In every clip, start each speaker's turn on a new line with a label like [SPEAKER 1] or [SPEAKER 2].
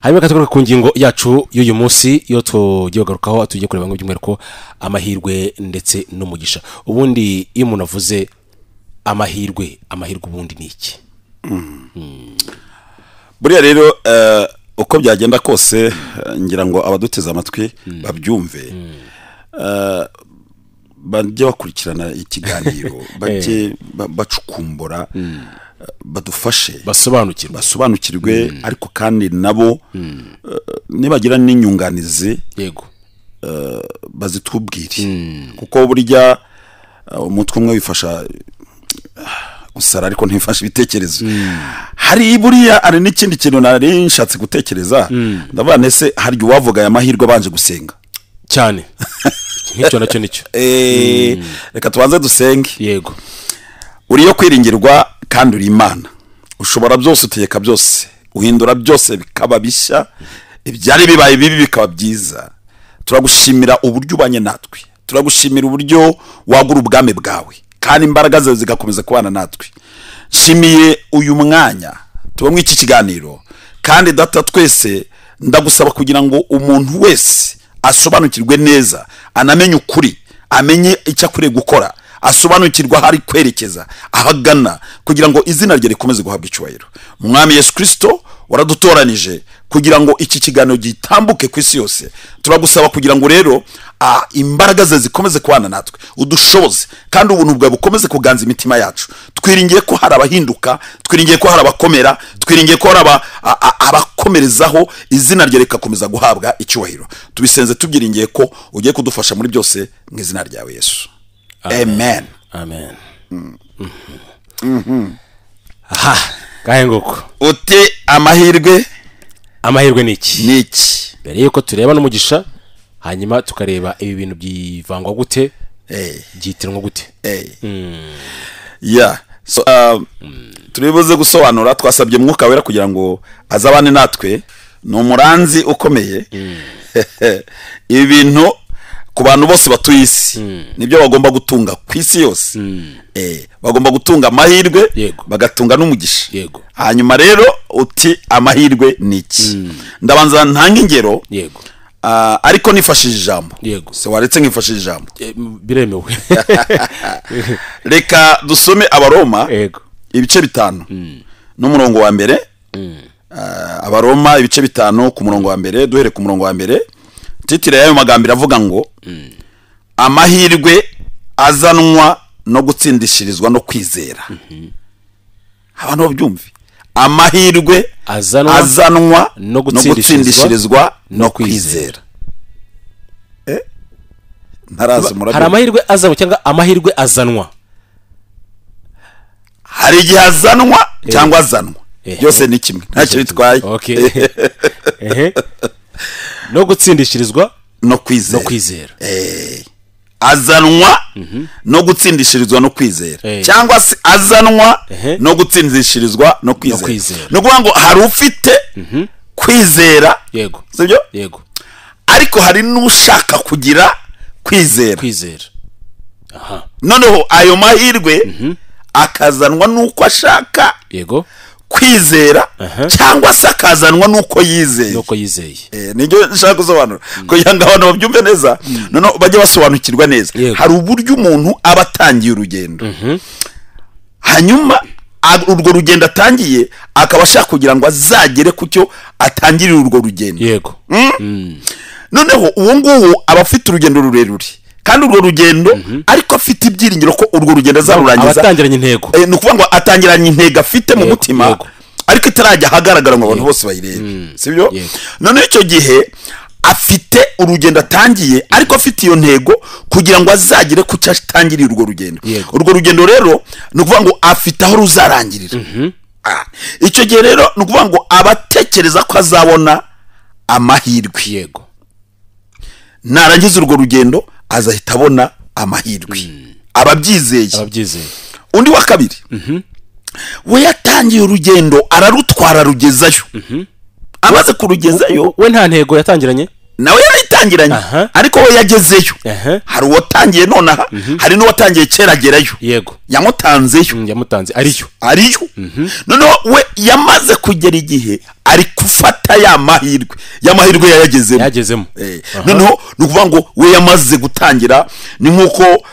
[SPEAKER 1] Hanyuma katugaruka ku ngingo yacu y'uyu munsi, iyo tugiye kugarukaho tugiye kureba ngo by'umwihariko amahirwe ndetse n'umugisha. Ubundi iyo umuntu avuze amahirwe, amahirwe ubundi ni iki?
[SPEAKER 2] Buriya rero uko byagenda kose, ngira ngo abaduteze amatwi babyumve, bajye bakurikirana ikiganiro, bajye bacukumbura, badufashe basobanukirwe, ariko kandi nabo nibagira n'inyunganizi
[SPEAKER 1] yego
[SPEAKER 2] bazitubwire, kuko burya umutwe umwe wifasha gusara ariko ntifasha ibitekerezo. Hari buriya hari n'ikindi kintu nari nshatse gutekereza, ndavuga nese hari uwavuga aya mahirwe abanje gusenga
[SPEAKER 1] cyane nk'icyo nacyo nicyo.
[SPEAKER 2] Reka tubanze dusenge.
[SPEAKER 1] Yego.
[SPEAKER 2] Uriyo kwiringirwa kandi uri Imana, ushobora byose, utegeka byose, uhindura byose bikaba bishya, ibyari bibaye bibi bikaba byiza. Turagushimira uburyo ubanye natwe, turagushimira uburyo wagura ubwami bwawe kandi imbaraga zawe zigakomeza kubana natwe. Nshimiye uyu mwanya tubamwe iki kiganiro, kandi Data twese ndagusaba kugira ngo umuntu wese asobanukirwe neza, anamenye ukuri, amenye icyo akwiriye gukora, asobanukirwa hari kwerekeza ahagana, kugira ngo izina rye rikomeze guhabwa icyubahiro. Mwami Yesu Kristo, waradutoranije kugira ngo iki kiganiro gitambuke ku isi yose. Turagusaba kugira ngo rero imbaraga ze zikomeze kubana natwe, udushoboze kandi ubuntu bwawe bukomeze kuganza imitima yacu. Twiringiye ko hari abahinduka, twiringiye ko hari abakomera, twiringiye ko hari abakomerezaho, izina rye rikakomeza guhabwa icyubahiro. Tubisenze tubyiringiye ko ugiye kudufasha muri byose, mu izina ryawe Yesu. Amen.
[SPEAKER 1] Amen. Aha, gahe nguko.
[SPEAKER 2] Uti amahirwe,
[SPEAKER 1] amahirwe ni iki?
[SPEAKER 2] Ni iki?
[SPEAKER 1] Mbere yuko tureba n'umugisha, hanyuma tukareba ibi bintu byivangwa gute, byitiranwa gute.
[SPEAKER 2] Yeah. So turibuze gusobanura, twasabye Mwuka Wera kugira ngo azabane natwe, ni umuranzi ukomeye. Ibi bintu ku bantu bose batuye isi nibyo bagomba gutunga ku isi yose. Bagomba gutunga amahirwe, bagatunga n'umugisha.
[SPEAKER 1] Yego.
[SPEAKER 2] Hanyuma rero uti amahirwe ni iki? Ndabanza ntanga ingero.
[SPEAKER 1] Yego.
[SPEAKER 2] Ariko nifashishije ijambo.
[SPEAKER 1] Yego.
[SPEAKER 2] Se waretse nkifashishije ijambo.
[SPEAKER 1] Biremewe.
[SPEAKER 2] Reka dusome Abaroma.
[SPEAKER 1] Yego.
[SPEAKER 2] Ibice 5 n'umurongo wa mbere. Abaroma ibice 5 ku murongo wa mbere, duhere ku murongo wa mbere. Titire yayo magambo iravuga ngo amahirwe azanwa no gutsindishirizwa no kwizera. Abantu babyumve. Amahirwe azanwa no gutsindishirizwa no kwizera. Ntaraza murabyumva.
[SPEAKER 1] Hari amahirwe azanwa cyangwa amahirwe azanwa.
[SPEAKER 2] Hari igihe azanwa cyangwa azanwa. Byose ni kimwe, ntacyo bitwaye.
[SPEAKER 1] Okay. No gutsindishirizwa
[SPEAKER 2] no kwizera.
[SPEAKER 1] No kwizera.
[SPEAKER 2] Azanwa no gutsindishirizwa no kwizera, cyangwa se azanwa no gutsindishirizwa no kwizera. No kuvuga ngo hari ufite kwizera.
[SPEAKER 1] Yego.
[SPEAKER 2] Sibyo?
[SPEAKER 1] Yego.
[SPEAKER 2] Ariko hari n'ushaka kugira kwizera.
[SPEAKER 1] Kwizera. Aha.
[SPEAKER 2] Noneho ayo mahirwe akazanwa nuko ashaka.
[SPEAKER 1] Yego.
[SPEAKER 2] Kwizera, cyangwa se akazanwa nuko yizeye.
[SPEAKER 1] Nuko yizeye.
[SPEAKER 2] Nibyo nshaka gusobanura kugira ngo abantu babyumve neza, noneho bajye basobanukirwa neza. Hari uburyo umuntu aba atangiye urugendo, hanyuma urwo rugendo atangiye akaba ashaka kugira ngo azagere ku cyo atangirira urwo rugendo.
[SPEAKER 1] Yego.
[SPEAKER 2] Noneho uwo nguwo aba afite urugendo rurerure, kandi urwo rugendo ariko afite ibyiringiro ko urwo rugendo azarurangiza.
[SPEAKER 1] Abatangiranye intego.
[SPEAKER 2] Ni ukuvuga ngo atangiranye intego afite mu mutima, ariko itarajya ahagaragara ngo abantu bose bayirebe. Sibyo? Noneho icyo gihe afite urugendo atangiye, ariko afite iyo ntego kugira ngo azagere ku cyo atangiriye urwo rugendo. Urwo rugendo rero ni ukuvuga ngo afite aho ruzarangirira. Icyo gihe rero ni ukuvuga ngo abatekereza ko azabona amahirwe.
[SPEAKER 1] Yego.
[SPEAKER 2] Narangiza urwo rugendo azahita abona amahirwe. Ababyizeye. Undi wa kabiri, we yatangiye urugendo ararutwara rugezayo. Amaze kurugezayo,
[SPEAKER 1] we nta ntego yatangiranye.
[SPEAKER 2] Nawe yarayitangiranye, ariko we yagezeyo. Hari uwatangiye nonaha, hari n'uwatangiye kera agerayo.
[SPEAKER 1] Yego.
[SPEAKER 2] Yamutanzeyo.
[SPEAKER 1] Yamutanze ariyo.
[SPEAKER 2] Ariyo. Noneho we yamaze kugera igihe ari gufata ya mahirwe. Ya mahirwe yayagezemo.
[SPEAKER 1] Yagezemo.
[SPEAKER 2] Noneho ni ukuvuga ngo we yamaze gutangira, ni nkuko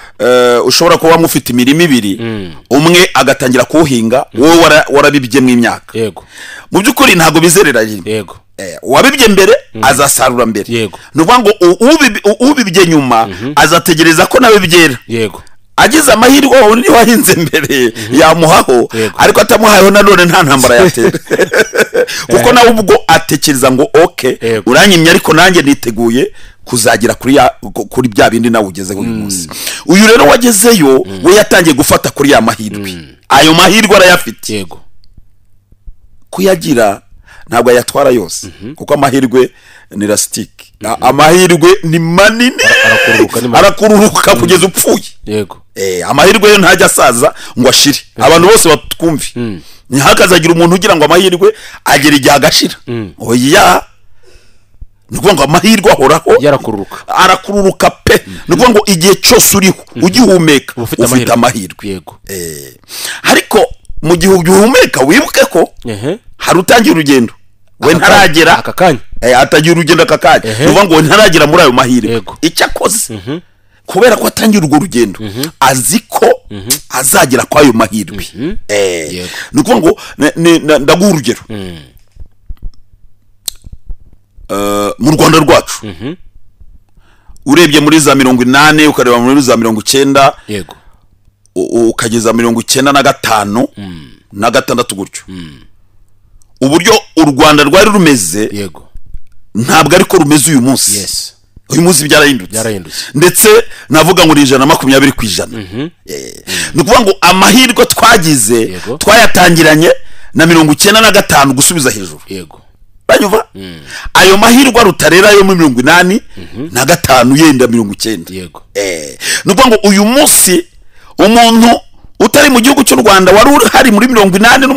[SPEAKER 2] ushobora kuba mufite imirima ibiri, umwe agatangira kuwuhinga, wowe warabibyemo imyaka.
[SPEAKER 1] Yego.
[SPEAKER 2] Mu by'ukuri ntabwo bizerera rimwe.
[SPEAKER 1] Yego.
[SPEAKER 2] Uwabibye mbere azasarura mbere.
[SPEAKER 1] Yego.
[SPEAKER 2] Ni ukuvuga ngo ubibye nyuma azategereza ko nawe byera.
[SPEAKER 1] Yego.
[SPEAKER 2] Agize amahirwe undi wahinze mbere yamuhaho, ariko atamuhayeho nanone nta ntambara yatera. Kuko nawe ubwo atekereza ngo okay, uranyimye ariko nanjye niteguye kuzagira kuri bya bindi nawe ugezeho uyu munsi. Uyu rero wagezeyo we yatangiye gufata kuri ya mahirwe. Ayo mahirwe arayafite.
[SPEAKER 1] Yego.
[SPEAKER 2] Kuyagira ntabwo ayatwara yose, kuko amahirwe ni elastique. Amahirwe ni manini, arakururuka kugeza upfuye.
[SPEAKER 1] Yego.
[SPEAKER 2] Amahirwe yo ntajya asaza ngo ashire. Abantu bose batwumve. Ntihakazagira umuntu ugira ngo amahirwe agera igihe agashira. Oya. Ni ukuvuga ngo amahirwe ahoraho,
[SPEAKER 1] yarakururuka.
[SPEAKER 2] Arakururuka pe. Ni ukuvuga ngo igihe cyose uriho ugihumeka ufite amahirwe.
[SPEAKER 1] Yego.
[SPEAKER 2] Ariko mu gihe ugihumeka wibuke ko hari utangira urugendo. We ntaragera
[SPEAKER 1] aka kanya.
[SPEAKER 2] Atagira urugendo aka kanya. Ni ukuvuga ngo ntaragera muri ayo mahirwe. Icyo akoze, kubera ko atangira urwo rugendo, azi ko azagera kwa ayo mahirwe. Ni ukuvuga ngo ndaguha urugero. Mu Rwanda rwacu, urebye muri za 80 ukareba muri za 90,
[SPEAKER 1] yego,
[SPEAKER 2] ukageza 95 na 6 gutyo, uburyo u Rwanda rwari rumeze,
[SPEAKER 1] yego,
[SPEAKER 2] ntabwo ariko rumeze uyu munsi.
[SPEAKER 1] Yes.
[SPEAKER 2] Uyu munsi byarahindutse. Ndetse navuga ngo ni 120%. Ni ukuvuga ngo amahirwe twagize twayatangiranye na 95 gusubiza hejuru.
[SPEAKER 1] Yego.
[SPEAKER 2] Banyuva? Ayo mahirwe arutarera yo muri 85 yenda 90.
[SPEAKER 1] Yego.
[SPEAKER 2] Ni ukuvuga ngo uyu munsi umuntu utari mu gihugu cy'u Rwanda wari uhari muri 88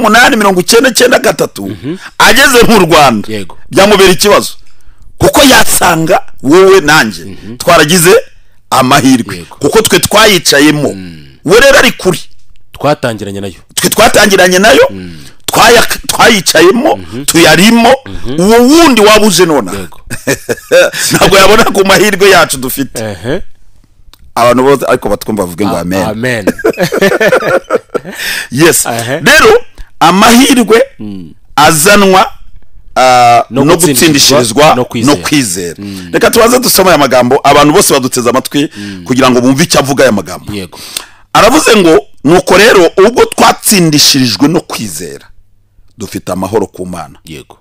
[SPEAKER 2] 99 ageze mu Rwanda, byamubera ikibazo, kuko yasanga wowe nanjye twaragize amahirwe, kuko twe twayicayemo. We rero ari kuri
[SPEAKER 1] twatangiranye nayo,
[SPEAKER 2] twe twatangiranye nayo, twayicayemo, tuyarimo. Uwo wundi wabuze nona ntabwo yabona ku mahirwe yacu dufite. Abantu bose ariko batwumva bavuge ngo amen.
[SPEAKER 1] Amen.
[SPEAKER 2] Yes. Rero amahirwe azanwa no gutsindishirizwa no kwizera. Reka tubanze dusome aya magambo, abantu bose baduteze amatwi kugira ngo bumve icyo avuga aya magambo.
[SPEAKER 1] Yego.
[SPEAKER 2] Aravuze ngo nuko rero ubwo twatsindishirijwe no kwizera dufite amahoro ku Mana.
[SPEAKER 1] Yego.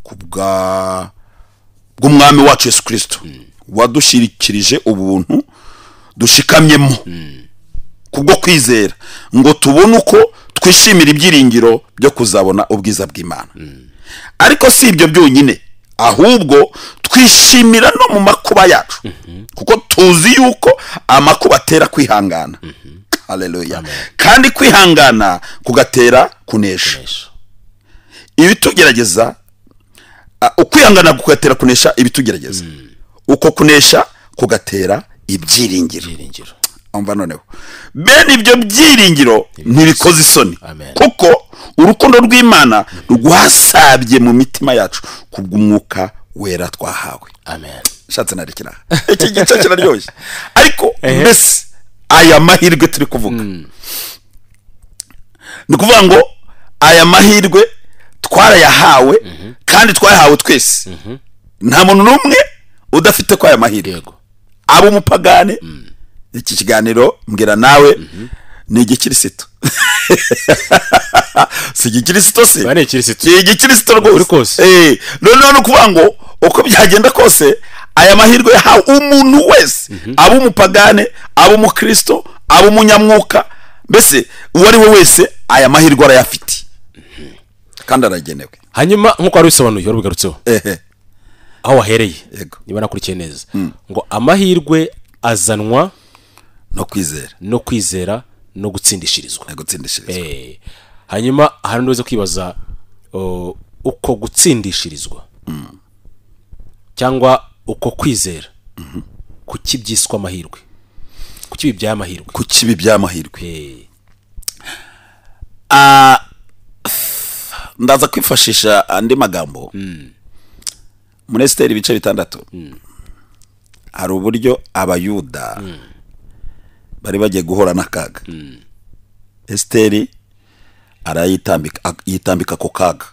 [SPEAKER 2] Kubwa bw'umwami wacu Yesu Kristo wadushirikirije ubuntu dushikamyemo kubwo kwizera, ngo tubone uko twishimira ibyiringiro byo kuzabona ubwiza bw'Imana. Ariko si ibyo byonyine, ahubwo twishimira no mu makuba yacu, kuko tuzi yuko amakuba atera kwihangana. Haleluya. Kandi kwihangana kugatera kunesha. Ibitugerageza, ukwihangana kugatera kunesha ibitugerageza. Uko kunesha kugatera ibyiringiro. Umva noneho, bene ibyo byiringiro ntibikoze isoni, kuko urukundo rw'Imana rwasabye mu mitima yacu kubw'umwuka wera twahawe.
[SPEAKER 1] Amen.
[SPEAKER 2] Shatse narekera iki gice kiraryoshye, ariko mbese aya mahirwe turi kuvuga, ni kuvuga ngo aya mahirwe twarayahawe, kandi twayahawe twese. Nta muntu n'umwe udafite ko aya mahirwe. Abo umupagane, iki kiganiro mbwira nawe ni igikirisito. Si igikirisito se?
[SPEAKER 1] Bane ikirisito.
[SPEAKER 2] Ni igikirisito rwose. Noneho ni ukuvuga ngo uko byagenda kose aya mahirwe yahawe umuntu wese, abo umupagane, abo umukristo, abo umunyamwuka, mbese uwo ari we wese aya mahirwe arayafite kandi aragenewe.
[SPEAKER 1] Hanyuma nkuko wari ubisobanuye wari ubigarutseho, aho wahereye niba nakurikiye neza, ngo amahirwe azanwa
[SPEAKER 2] no kwizera,
[SPEAKER 1] no kwizera no gutsindishirizwa.
[SPEAKER 2] Hanyuma
[SPEAKER 1] hari n'uweze kwibaza uko gutsindishirizwa cyangwa Uko kwizera kuki byiswa amahirwe, kuki bibyaye amahirwe?
[SPEAKER 2] Kuki bibyaye amahirwe? Ndaza kwifashisha andi magambo. Muri Esiteri ibice 6 hari uburyo abayuda bari bagiye guhura n'akaga. Esiteri arayitambika, yitambika ako kaga.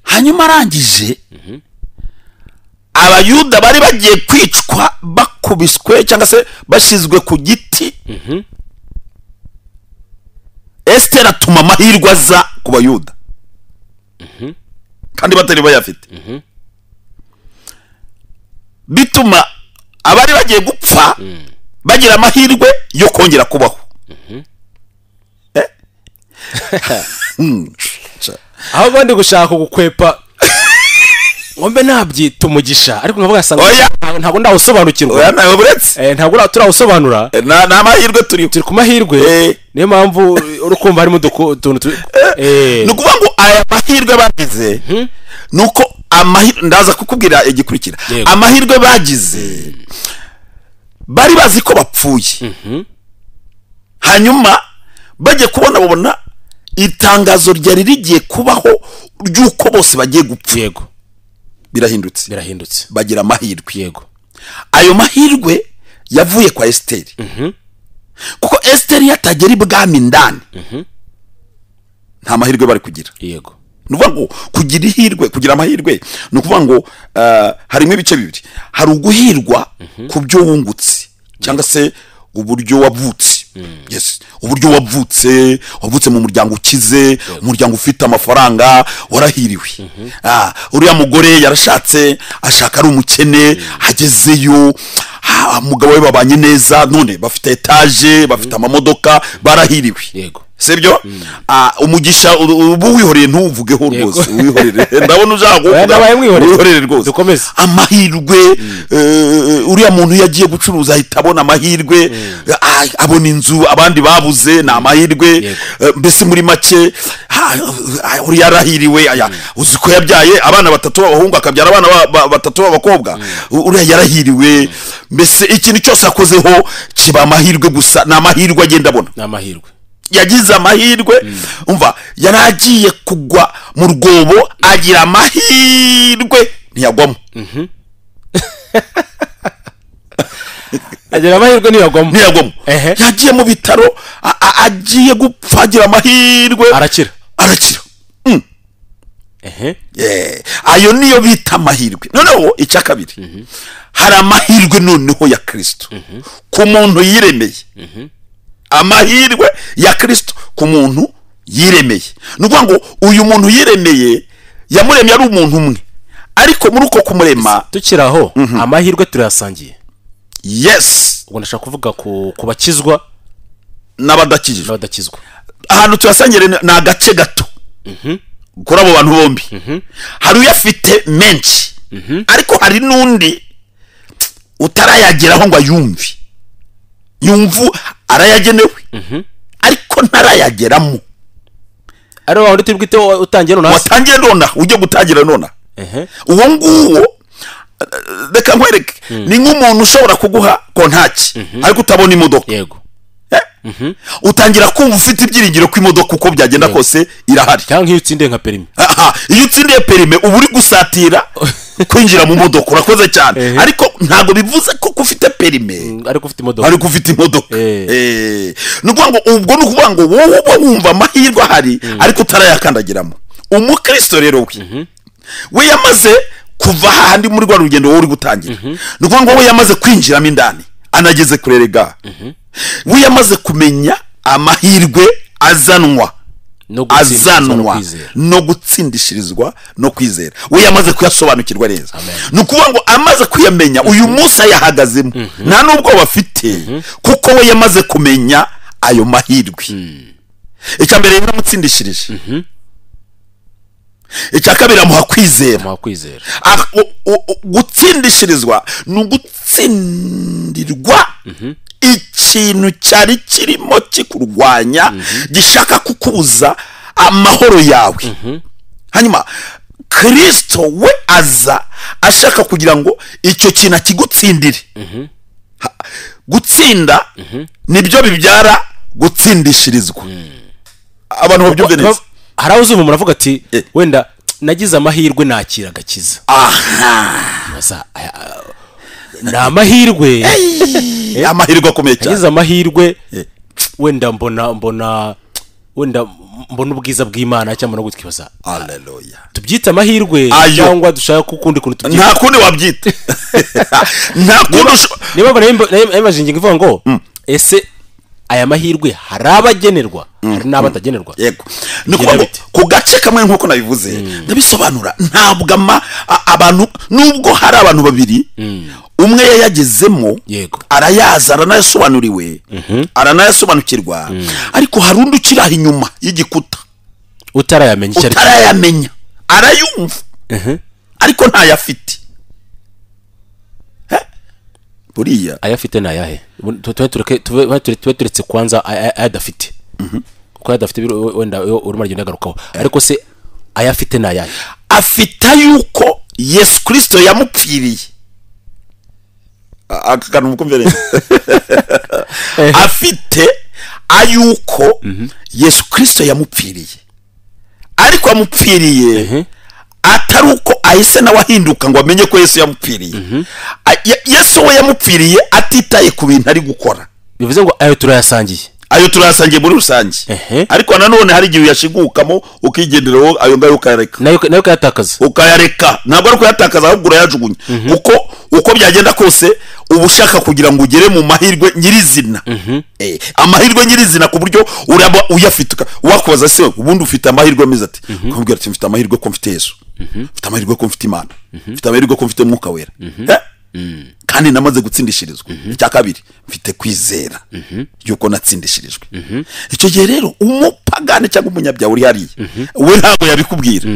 [SPEAKER 2] Hanyuma arangije abayuda bari bagiye kwicwa bakubiswe cyangwa se bashyizwe ku giti. Esiteri atuma amahirwe aza ku bayuda kandi batari bayafite. Bituma abari bagiye gupfa bagira amahirwe yo kongera kubaho.
[SPEAKER 1] Aho bandi gushaka gukwepa ngombe nabyita umugisha, ariko nkavuga sanga ntabwo ndawusobanukirwa.
[SPEAKER 2] Oya nawe buretse
[SPEAKER 1] ntabwo turawusobanura.
[SPEAKER 2] Na amahirwe turi
[SPEAKER 1] ku mahirwe, niyo mpamvu urukumva harimo utuntu.
[SPEAKER 2] Ni ukuvuga ngo aya mahirwe bagize nuko amahirwe, ndaza kukubwira igikurikira. Amahirwe bagize bari bazi ko bapfuye. Hanyuma bajye kubona babona itangazo ryari rigiye kubaho ry'uko bose bagiye gupfa.
[SPEAKER 1] Yego.
[SPEAKER 2] Birahindutse. Bagira amahirwe.
[SPEAKER 1] Yego.
[SPEAKER 2] Ayo mahirwe yavuye kwa Esiteri. Kuko Esiteri yatagera ibwami indani nta mahirwe bari kugira.
[SPEAKER 1] Yego.
[SPEAKER 2] Ni ukuvuga ngo kugira ihirwe, kugira amahirwe ni ukuvuga ngo harimo ibice bibiri. Hari uguhirwa ku byo wungutse cyangwa se uburyo wavutse. Yes, uburyo wavutse, wavutse mu muryango ukize, umuryango ufite amafaranga, warahiriwe. Uriya mugore yarashatse, ashaka ari umukene, agezeyo, umugabo we babanye neza, none bafite etage, bafite amamodoka, barahiriwe.
[SPEAKER 1] Yego.
[SPEAKER 2] Sibyo? Umugisha ubu wihoreye ntuvugeho rwose, wihorere. Ndabona ushaka wihorere rwose. Amahirwe, uriya muntu yagiye gucuruza ahita abona amahirwe, abona inzu abandi babuze, ni amahirwe. Mbese muri make uriya yarahiriwe, uzi ko yabyaye abana 3 b'abahungu akabyara abana 3 b'abakobwa, uriya yarahiriwe. Mbese ikintu cyose akozeho kiba amahirwe gusa, ni amahirwe agenda abona.
[SPEAKER 1] Ni amahirwe.
[SPEAKER 2] Yagize amahirwe, umva yaragiye kugwa mu rwobo agira amahirwe ntiyagwamo.
[SPEAKER 1] Agira amahirwe ntiyagwamo.
[SPEAKER 2] Yagiye mu bitaro agiye gupfa agira amahirwe
[SPEAKER 1] arakira.
[SPEAKER 2] Ayo niyo bita amahirwe. Noneho icya kabiri, hari amahirwe noneho ya Kristo ku muntu yiremeye. Amahirwe ya Kristo ku muntu yiremeye. Ni ukuvuga ngo uyu muntu yiremeye yamuremye ari umuntu umwe, ariko muri uko kumurema
[SPEAKER 1] tukiraho amahirwe turayasangiye.
[SPEAKER 2] Yes.
[SPEAKER 1] Ubwo ndashaka kuvuga ku bakizwa
[SPEAKER 2] n'abadakizwa. Ahantu tuyasangiye ni agace gato kuri abo bantu bombi. Hari uyafite menshi, ariko hari n'undi utarayageraho ngo ayumve. Yumvu arayagenewe ariko ntarayageramo.
[SPEAKER 1] Ari wa undi tubwite utangiye none,
[SPEAKER 2] watangiye none, ujye gutangira none. Uwo nguwo reka nkwereke, ni nk'umuntu ushobora kuguha kontaki ariko utabona imodoka.
[SPEAKER 1] Yego.
[SPEAKER 2] Utangira kumva ufite ibyiringiro ko imodoka uko byagenda kose irahari.
[SPEAKER 1] Cyangwa iyo utsindiye nka perime.
[SPEAKER 2] Iyo utsindiye perime uba uri gusatira kwinjira mu modoka, urakoze cyane. Ariko ntago bivuze ko ufite perime
[SPEAKER 1] ariko ufite imodoka.
[SPEAKER 2] Ariko ufite imodoka. Ni ukuvuga ngo ubwo ni ukuvuga ngo wowe uba wumva amahirwe ahari ariko utarayakandagiramo. Umukristo rero we yamaze kuva hahandi muri rwa rugendo wowe uri gutangira. Ni ukuvuga ngo we yamaze kwinjiramo indani, anageze kurerega. We yamaze kumenya amahirwe azanwa no gutsindishirizwa no kwizera. We yamaze kuyasobanukirwa neza. Ni ukuvuga ngo amaze kuyamenya uyu munsi ayahagazemo nta nubwo bafite, kuko we yamaze kumenya ayo mahirwe. Icya mbere yaramutsindishirije, icya kabiri amuha kwizera. Gutsindishirizwa ni ugutsindirwa ikintu cyari kirimo kikurwanya, gishaka kukubuza amahoro yawe. Hanyuma Kristo we aza ashaka kugira ngo icyo kintu akigutsindire. Gutsinda nibyo bibyara gutsindishirizwa. Abantu babyumve neza.
[SPEAKER 1] Hari aho uzumva umuntu avuga ati wenda nagize amahirwe nakira agakiza.
[SPEAKER 2] Aha,
[SPEAKER 1] ni amahirwe,
[SPEAKER 2] amahirwe akomeye cyane.
[SPEAKER 1] Nagize amahirwe wenda mbona wenda mbona ubwiza bw'Imana cyangwa no gutwibaza.
[SPEAKER 2] Haleluya.
[SPEAKER 1] Tubyita amahirwe cyangwa dushaka ukundi kuntu tubyita?
[SPEAKER 2] Nta kundi wabyita. Nta kundi.
[SPEAKER 1] Niba mbona ingingo ivuga ngo ese aya mahirwe hari abagenerwa hari n'abatagenerwa?
[SPEAKER 2] Yego. Nuko ku gace kamwe nkuko nabivuze ndabisobanura, ntabwo abantu nubwo hari abantu babiri umwe yayagezemo arayaza aranayasobanuriwe aranayasobanukirwa, ariko hari undi ukiri aho inyuma y'igikuta
[SPEAKER 1] utarayamenya,
[SPEAKER 2] utarayamenya, arayumva ariko ntayafite. Buriya
[SPEAKER 1] ayafite nayahe? Tube turetse kwanza ayadafite, kuko ayadafite wenda urimo aragenda agarukaho, ariko se ayafite nayahe?
[SPEAKER 2] Afite yuko Yesu Kristo yamupfiriye. Akakanu mukumvere. Afite ayuko Yesu Kristo yamupfiriye, ariko amupfiriye atari uko ahise nawe ahinduka ngo amenye ko Yesu yamupfiriye. Yesu we yamupfiriye atitaye ku bintu ari gukora.
[SPEAKER 1] Bivuze ngo ayo turayasangiye,
[SPEAKER 2] ayo turayasangiye muri rusange. Ariko nanone hari igihe uyashigukamo ukigenderaho ayo ngayo ukayareka,
[SPEAKER 1] nayo ukayatakaza,
[SPEAKER 2] ukayareka. Ntabwo ari kuyatakaza ahubwo urayajugunya, kuko uko byagenda kose uba ushaka kugira ngo ugere mu mahirwe nyirizina. Amahirwe nyirizina ku buryo uraba uyafite. Wakubaza se ubundi ufite amahirwe ameze ati? Ukambwira ati mfite amahirwe ko mfite Yesu, mfite amahirwe ko mfite Imana, mfite amahirwe ko mfite Mwuka Wera, kandi namaze gutsindishirizwa. Icya kabiri mfite kwizera yuko natsindishirijwe. Icyo gihe rero umupagane cyangwa umunyabyaha uri hariya we ntabwo yabikubwira,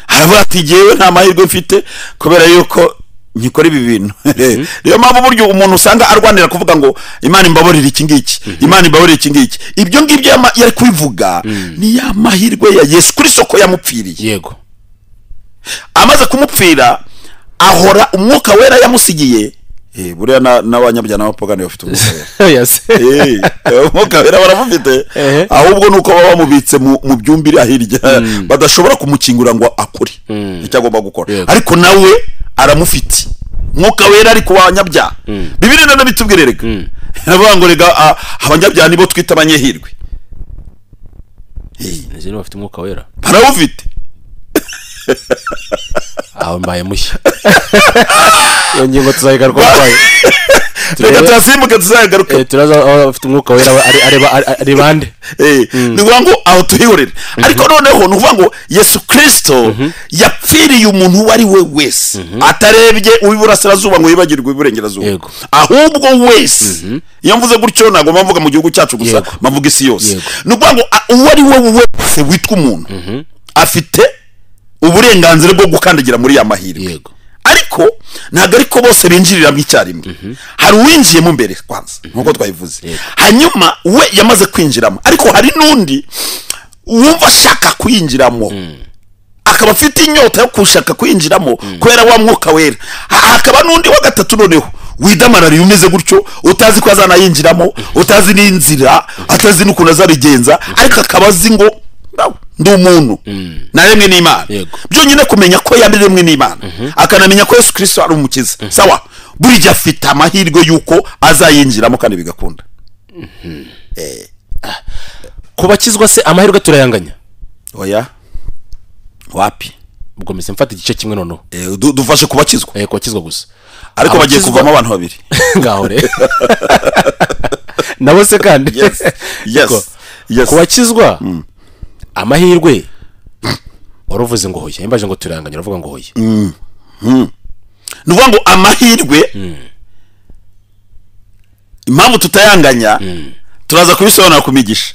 [SPEAKER 2] aravuga ati jyewe nta mahirwe mfite kubera yuko nkikora ibi bintu. Niyo mpamvu buryo umuntu usanga arwanira kuvuga ngo Imana imbabarire iki ngiki, Imana imbabarire iki ngiki, ibyo ngibyo yari kubivuga ni ya mahirwe ya Yesu Kristo ko yamupfiriye.
[SPEAKER 1] Yego.
[SPEAKER 2] Amaze kumupfira ahora Umwuka Wera yamusigiye. Buriya n'abanyabyaha n'abapagani bafite Umwuka Wera.
[SPEAKER 1] Yes.
[SPEAKER 2] Umwuka Wera baramufite, ahubwo nuko baba bamubitse mu byumbiri ahirya badashobora kumukingura ngo akore icyo agomba gukora, ariko nawe aramufite Mwuka Wera ari ku banyabyaha. Bibiliya nana bitubwire rega, aravuga ngo rega abanyabyaha nibo twita abanyehirwe.
[SPEAKER 1] Nizo bafite Umwuka Wera,
[SPEAKER 2] barawufite.
[SPEAKER 1] Aho mbaye mushya. Iyo ngingo tuzayigaruka kwayo.
[SPEAKER 2] Reka turasimbuke tuzagaruka.
[SPEAKER 1] Turaza abafite Umwuka Wera ari bande.
[SPEAKER 2] Ni ukuvuga ngo aho tuhihorere. Ariko noneho ni ukuvuga ngo Yesu Kristo yapfiriye umuntu uwo ari we wese, atarebye uw'iburasirazuba ngo yibagirwe iburengerazuba, ahubwo wese. Iyo mvuze gutyo ntabwo mvuga mu gihugu cyacu gusa, mvuga isi yose. Ni ukuvuga ngo uwo ari we wese witwa umuntu afite uburenganzira bwo gukandagira muri ya mahirwe. Ariko ntabwo ariko bose binjiriramo icyarimwe. Hari uwinjiyemo mbere kwanza nkuko twabivuze, hanyuma we yamaze kwinjiramo, ariko hari n'undi wumva ashaka kwinjiramo, akaba afite inyota yo kushaka kwinjiramo kubera wa Mwuka Wera. Hakaba n'undi wa gatatu noneho widamarariye umeze gutyo, utazi ko azanayinjiramo, utazi n'inzira, atazi n'ukuntu azabigenza, ariko akaba azi ngo ndi umuntu naremwe n'Imana. Byonyine kumenya ko yaremwe n'Imana, akanamenya ko Yesu Kristo ari umukiza, sawa, burya afite amahirwe yuko azayinjiramo kandi bigakunda.
[SPEAKER 1] Kubakizwa se amahirwe turayanganya?
[SPEAKER 2] Oya, wapi.
[SPEAKER 1] Ubwo mise mfata igice kimwe noneho.
[SPEAKER 2] Dufashe kubakizwa.
[SPEAKER 1] Kubakizwa gusa,
[SPEAKER 2] ariko bagiye kuvamo abantu babiri.
[SPEAKER 1] Ngaho re nabo se kandi.
[SPEAKER 2] Yes, yes, yes.
[SPEAKER 1] Kubakizwa amahirwe waruvuze ngo hoya, imbaje ngo turanganya uravuga ngo hoya.
[SPEAKER 2] Nuvuga ngo amahirwe impamvu tutayanganya turaza kubisobanura ku migisha.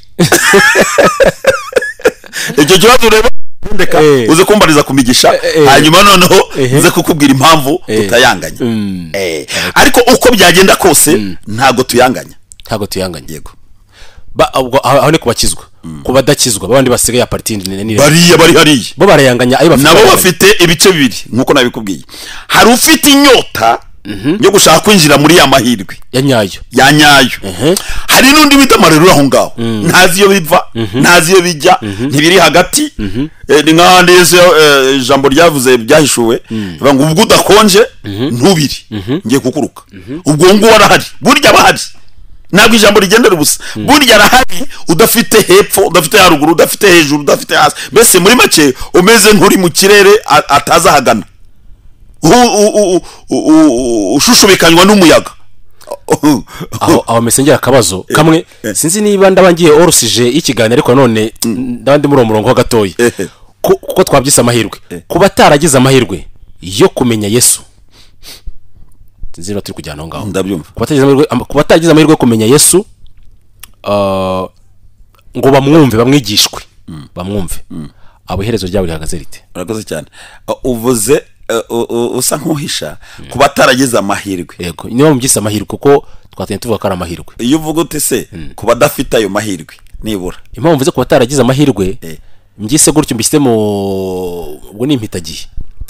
[SPEAKER 2] Icyo kibazo ureba ndeka uze kumbariza ku migisha, hanyuma noneho nze kukubwira impamvu tutayanganya. Ariko uko byagenda kose ntago tuyanganya.
[SPEAKER 1] Ntago tuyanganya.
[SPEAKER 2] Yego.
[SPEAKER 1] Aho ni kubakizwa. Ku badakizwa babandi basigaye apartindi ni
[SPEAKER 2] bariya bari hariya
[SPEAKER 1] bo barayanganya ayo bafite,
[SPEAKER 2] nabo bafite ibice bibiri nkuko nabikubwiye. Hari ufite inyota yo gushaka kwinjira muri ya mahirwe
[SPEAKER 1] ya nyayo
[SPEAKER 2] ya nyayo. Hari n'undi wita amarero aho ngaho, ntazi iyo biva, ntazi iyo bijya, ntibiri hagati. Ni nk'ahandi Yesu ijambo ryavuze byahishuwe bivuga ngo ubwo udakonje ntubiri ngiye kukuruka. Ubwo nguwo arahari, burya bahari, ntabwo ijambo rigendera ubusa. Burya arahari, udafite hepfo, udafite haruguru, udafite hejuru, udafite hasi, mbese muri make umeze nk'uri mu kirere atazahagana, ushushubikanywa n'umuyaga.
[SPEAKER 1] Aho mesengera akabazo kamwe, sinzi niba ndabangiye orosije y'ikiganiro, ariko none ndabandi muri uwo murongo ho gatoya, kuko twabyise amahirwe, kuba ataragize amahirwe yo kumenya Yesu, sinzi niba turi kujyana aho ngaho.
[SPEAKER 2] Ndabyumva.
[SPEAKER 1] Kuba ataragize amahirwe yo kumenya Yesu, ngo bamwumve, bamwigishwe, bamwumve, abo iherezo ryabo rihagaze rite?
[SPEAKER 2] Urakoze cyane. Uvuze usa nk'uhisha kuba ataragize amahirwe.
[SPEAKER 1] Yego, niba mubyise amahirwe, kuko twatangiye tuvuga ko ari amahirwe.
[SPEAKER 2] Iyo uvuga uti se kuba adafite ayo mahirwe nibura,
[SPEAKER 1] impamvu mvuze kuba ataragize amahirwe mbyise gutyo, mbise mu ubwo ni impitagihe,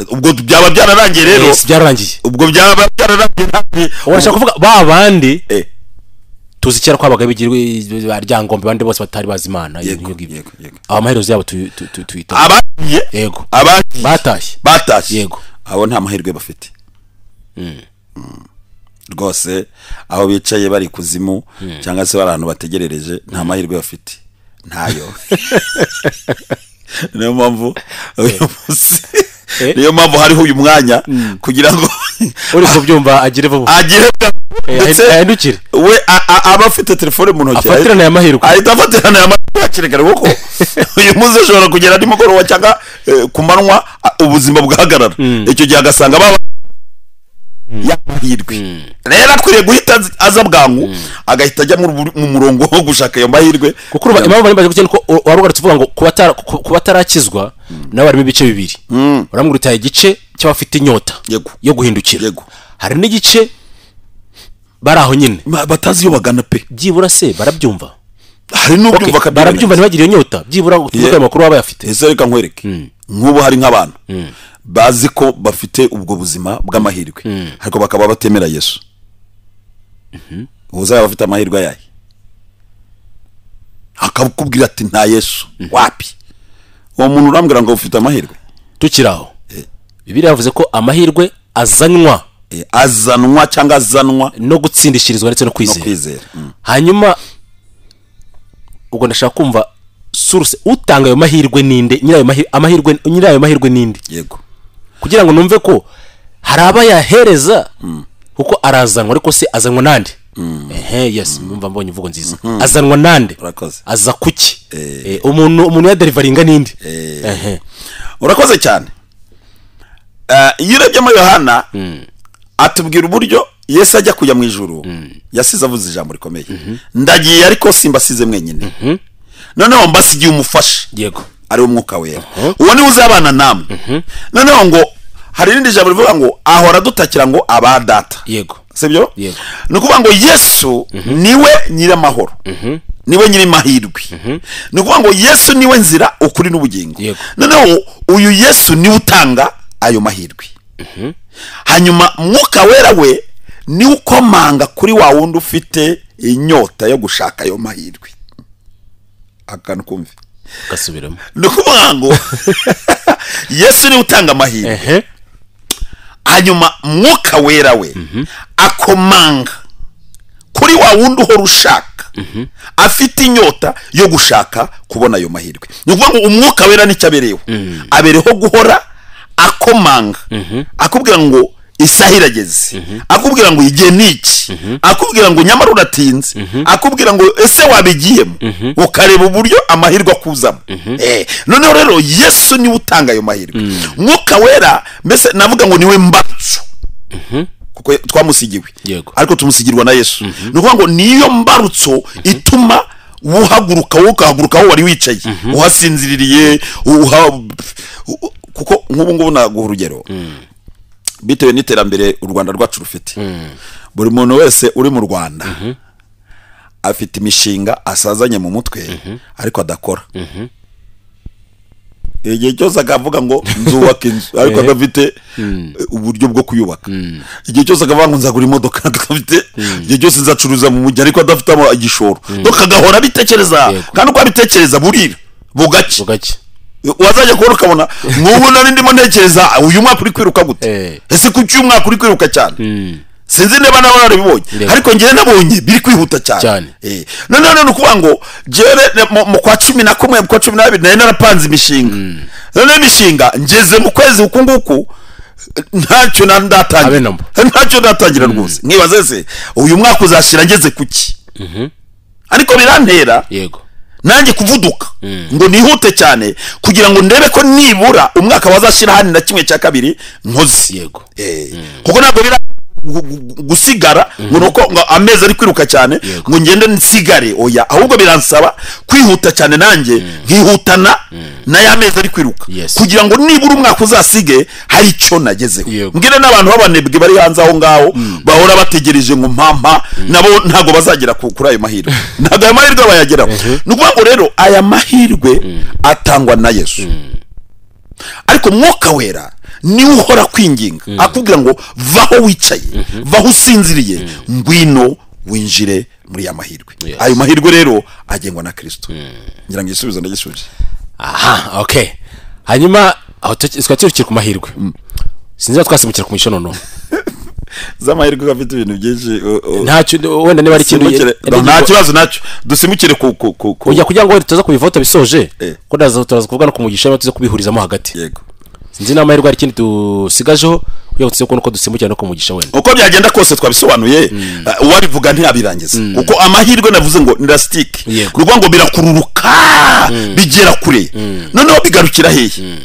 [SPEAKER 2] ubwo byaba byararangiye rero.
[SPEAKER 1] Byararangiye,
[SPEAKER 2] ubwo byaba byararangiye.
[SPEAKER 1] Urashaka kuvuga ba bandi tuzi kera ko abaga bigirwe baryangombe bandi bose batari bazi Imana,
[SPEAKER 2] yego.
[SPEAKER 1] Amaherezo yabo tuyita
[SPEAKER 2] abagiye.
[SPEAKER 1] Yego,
[SPEAKER 2] abagiye
[SPEAKER 1] batashye. Yego,
[SPEAKER 2] abo nta mahirwe bafite. Rwose aho bicaye bari kuzimu cyangwa se bari ahantu bategerereje, nta mahirwe bafite, ntayo. Niyo mpamvu uyu munsi, niyo mpamvu hariho uyu mwanya kugira ngo
[SPEAKER 1] uri kubyumva agire vuba,
[SPEAKER 2] agire
[SPEAKER 1] ndetse ahindukire.
[SPEAKER 2] We aba afite telefone mu ntoki,
[SPEAKER 1] afatirana aya mahirwe,
[SPEAKER 2] ahita afatirana aya mahirwe hakiri kare, kuko uyu munsi ashobora kugera nimugoroba cyangwa ku manywa ubuzima bwahagarara. Icyo gihe agasanga baba ya mahirwe. Rero akwiriye guhita aza bwangu, agahita ajya mu murongo wo gushaka ayo mahirwe.
[SPEAKER 1] Kuko impamvu bari baje gukina ko warugarutse uvuga ngo kuba atarakizwa nabo harimo ibice bibiri. Uramwira utaye igice cy'abafite inyota yo guhindukira, hari n'igice bari aho nyine
[SPEAKER 2] batazi iyo bagana pe,
[SPEAKER 1] byibura se barabyumva,
[SPEAKER 2] hari n'ubyumva
[SPEAKER 1] barabyumva ntibagire iyo nyota, byibura tuvuge ayo makuru baba bayafite.
[SPEAKER 2] Ese reka nkwereke, nk'ubu hari nk'abantu bazi ko bafite ubwo buzima bw'amahirwe, ariko bakaba batemera Yesu. Uzaba bafite amahirwe ayahe? Akakubwira ati nta Yesu wapi. Uwo muntu urambwira ngo ufite amahirwe?
[SPEAKER 1] Tukiraho, Bibiliya yavuze ko amahirwe azanwa,
[SPEAKER 2] azanwa cyangwa azanwa
[SPEAKER 1] no gutsindishirizwa ndetse no kwizera. Hanyuma ubwo ndashaka kumva source utanga ayo mahirwe ninde, nyirayo amahirwe, nyirayo mahirwe ninde?
[SPEAKER 2] Yego,
[SPEAKER 1] kugira ngo numve ko hari abayahereza, kuko arazanwa, ariko se azanwa nande? Yes, numva mbonye imvugo nziza. Azanwa nande? Aza kuki? Umuntu ya deliveringa ninde?
[SPEAKER 2] Urakoze cyane. Iyo urebye muri Yohana atubwira uburyo Yesu ajya kujya mu ijuru, yasize avuze ijambo rikomeye, ndagiye ariko simbasize mwenyine, noneho mbasigiye umufasha.
[SPEAKER 1] Yego,
[SPEAKER 2] ari umwuka wera, uwo ni uzabana namwe. Noneho ngo hari irindi jambo rivuga ngo ahora dutakira ngo aba data.
[SPEAKER 1] Yego,
[SPEAKER 2] sibyo? Ni ukuvuga ngo Yesu niwe nyiramahoro, niwe nyirimahirwe. Ni ukuvuga ngo Yesu niwe nzira, ukuri n'ubugingo. Noneho uyu Yesu niwe utanga ayo mahirwe. Hanyuma mwuka wera we niwe ukomanga kuri wa wundi ufite inyota yo gushaka ayo mahirwe. Akantu kumve
[SPEAKER 1] gasubiramo.
[SPEAKER 2] Ni ukuvuga ngo Yesu niwe utanga amahirwe, hanyuma mwuka wera we akomanga kuri wa wundi uhora ushaka, afite inyota yo gushaka kubona ayo mahirwe. Ni ukuvuga ngo umwuka wera nicyo abereyeho, abereho guhora akomanga, akubwira ngo isaha irageze, akubwira ngo igihe ni iki, akubwira ngo nyamara uratinze, akubwira ngo ese wabigiyemo, ukareba uburyo amahirwe akuzamo. Noneho rero Yesu niwe utanga ayo mahirwe. Mwuka wera mbese navuga ngo niwe mbarutso, kuko twamusigiwe, ariko tumusigirwa na Yesu. Ni ukuvuga ngo niyo mbarutso ituma uhaguruka, ukahaguruka aho wari wicaye uhasinziririye, kuko nk'ubu ngubu naguha urugero, bitewe n'iterambere u Rwanda rwacu rufite, buri muntu wese uri mu Rwanda Afite imishinga asazanye mu mutwe ariko adakora. Igihe cyose akavuga ngo nzubaka inzu ariko adafite uburyo bwo kuyubaka. Igihe cyose akavuga ngo nzagura imodoka adafite, igihe cyose nzacuruza mu mujyi ariko adafite igishoro. Donc agahora abitekereza, kandi uko abitekereza burira bugacya. Wazajya kubona ukabona nk'ubu nari ndimo ntekereza uyu mwaka uri kwiruka gute, ese kuki uyu mwaka uri kwiruka cyane? Sinzi niba nawe warabibonye, ariko njyewe nabonye biri kwihuta cyane. None ni ukuvuga ngo njyewe mu kwa 11 mu kwa 12 nari narapanze imishinga. None imishinga ngeze mu kwezi uku nguku ntacyo ndatangira, ntacyo ndatangira rwose. Nkibaze se uyu mwaka uzashira ngeze kuki? Ariko birantera
[SPEAKER 1] yego
[SPEAKER 2] nanjye kuvuduka ngo nihute cyane kugira ngo ndebe ko nibura umwaka wazashira hano na 1/2 nkoze.
[SPEAKER 1] Yego.
[SPEAKER 2] Kuko ntabwo bira gusigara ngo nuko ngo amezi ari kwiruka cyane ngo ngende nsigare, oya, ahubwo biransaba kwihuta cyane nanjye nkihutana na ya mezi ari kwiruka kugira ngo nibura umwaka uzasige hari icyo nagezeho. Mbwire n'abantu b'abanebwe bari hanze aho ngaho bahora bategereje ngo mpampa, nabo ntago bazagera kuri ayo mahirwe, ntago ayo mahirwe bayageraho. Ni ukuvuga ngo rero aya mahirwe atangwa na Yesu, ariko Mwuka Wera niwe uhora kwinginga akubwira ngo vaho wicaye, vaho usinziriye, ngwino winjire muri ya mahirwe. Ayo mahirwe rero agengwa na Kristo. Ngira ngo igisubizo ndagisubije.
[SPEAKER 1] Aha, okay. Hanyuma aho twakirukira ku mahirwe, sinzi twasimukira ku mishono no
[SPEAKER 2] z'amahirwe gafite ibintu byinshi
[SPEAKER 1] ntacyo wenda niba ari ikintu
[SPEAKER 2] nta kibazo nacyo dusimukire ku
[SPEAKER 1] ujya kugira ngo tuza kubivota bisoje, ko ndaza turaza kuvuga no kumugisha tuza kubihurizamo hagati.
[SPEAKER 2] Yego.
[SPEAKER 1] Sinzi n'amahirwe ari ikindi dusigajeho kugira ngo tuze kubona uko dusimukira no kumugisha wenda.
[SPEAKER 2] Uko byagenda kose twabisobanuye, uwabivuga ntiyabirangiza, kuko amahirwe navuze ngo ni elastique, ni ukuvuga ngo birakururuka bigera kure, noneho bigarukira hehe?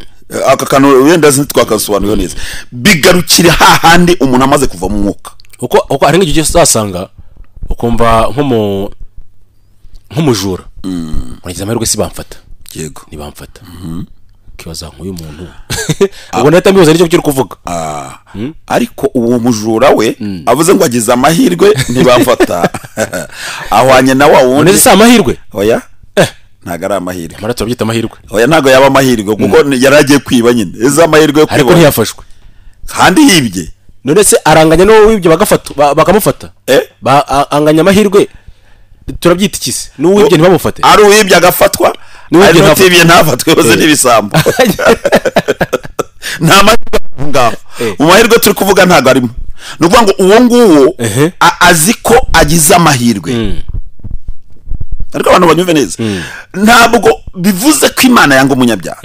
[SPEAKER 2] Aka kantu wenda ntitwakasobanuye neza, bigarukira hahandi umuntu amaze kuva mu mwuka.
[SPEAKER 1] Uko ari nk'igihe uzasanga ukumva nk'umujura uragize amahirwe si bamfata.
[SPEAKER 2] Yego.
[SPEAKER 1] Ntibamfata. Kibaza nk'uyu muntu ubwo nahita mbibaza nicyo kiri kuvuga.
[SPEAKER 2] Ariko uwo mujura we avuze ngo agize amahirwe ntibamfata, ahwanye na wa wundi.
[SPEAKER 1] None se amahirwe?
[SPEAKER 2] Oya, ntago ari amahirwe.
[SPEAKER 1] Amara turabyita amahirwe.
[SPEAKER 2] Oya, ntago yaba amahirwe kuko yaragiye kwiba nyine. Ese amahirwe yo kwiba
[SPEAKER 1] ariko ntiyafashwe
[SPEAKER 2] kandi yibye.
[SPEAKER 1] None se aranganya n'uwo wibye bakamufata? Anganya amahirwe turabyita iki se? N'uwibye ntibamufate,
[SPEAKER 2] ari uwibye agafatwa, ari n'utibye ntafatwe, bose n'ibisambo. Nta mahirwe ngaho. Mu mahirwe turi kuvuga ntago arimo. Ni ukuvuga ngo uwo nguwo azi ko agize amahirwe. Ariko abantu banyumve neza, ntabwo bivuze ko Imana yanga umunyabyaha,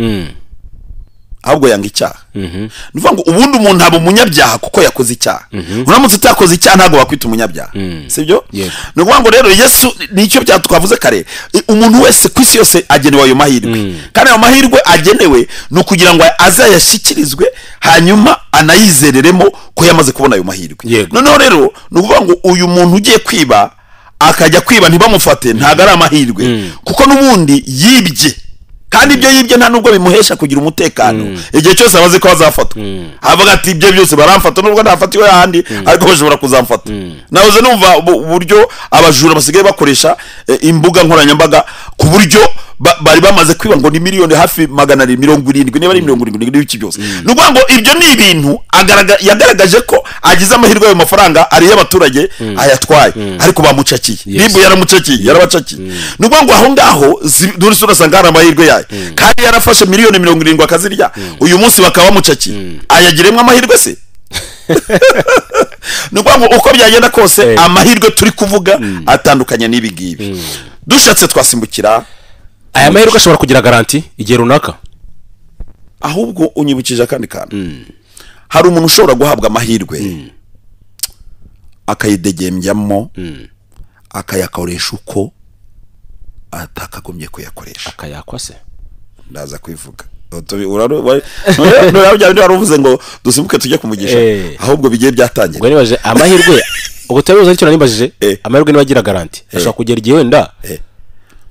[SPEAKER 2] ahubwo yanga icyaha. Ni ukuvuga ngo ubundi umuntu aba umunyabyaha kuko yakoze icyaha. Uramutse utakoze icyaha ntabwo wakwita umunyabyaha, sibyo? Ni ukuvuga ngo rero Yesu nicyo twavuze kare, umuntu wese ku isi yose agenewe ayo mahirwe, kandi ayo mahirwe agenewe ni ukugira ngo azayashyikirizwe hanyuma anayizereremo ko yamaze kubona ayo mahirwe. Noneho rero ni ukuvuga ngo uyu muntu ugiye kwiba akajya kwiba ntibamufate, ntago ari amahirwe, kuko n'ubundi yibye, kandi ibyo yibye nta nubwo bimuhesha kugira umutekano. Igihe cyose abazi ko azafatwa, avuga ati ibyo byose baramfata nubwo ntafatiwe ahandi, ariko bashobora kuzamfata. Nahoze numva uburyo abajura basigaye bakoresha imbuga nkoranyambaga ku buryo bari bamaze kwiba ngo ni miliyoni hafi 770 niba ari 70 n'ibiki byose. Ni ukuvuga ngo ibyo ni ibintu yagaragaje ko agize amahirwe ayo mafaranga ari y'abaturage ayatwaye, ariko bamucakiye, ribu yaramucakiye, yarabacakiye. Ni ukuvuga ngo aho ngaho dore urasanga hari amahirwe yayo, kandi yarafashe miliyoni 70 akazirya, uyu munsi bakaba bamucakiye, ayagiremo amahirwe se? Ni ukuvuga ngo uko byagenda kose amahirwe turi kuvuga atandukanye n'ibi ngibi. Dushatse twasimbukira
[SPEAKER 1] aya mahirwe ashobora kugira garanti igihe runaka.
[SPEAKER 2] Ahubwo unyibukije akandi kantu, hari umuntu ushobora guhabwa amahirwe akayidegembyamo, akayakoresha uko atakagombye kuyakoresha,
[SPEAKER 1] akayakwa se?
[SPEAKER 2] Ndaza kwivuga. Wari ngo dusimbuke tujye kumugisha, ahubwo bigiye byatangira.
[SPEAKER 1] Ubwo nibaje amahirwe, ubwo turabizi aricyo nanimbajije, amahirwe niba agira garanti ashobora kugera igihe wenda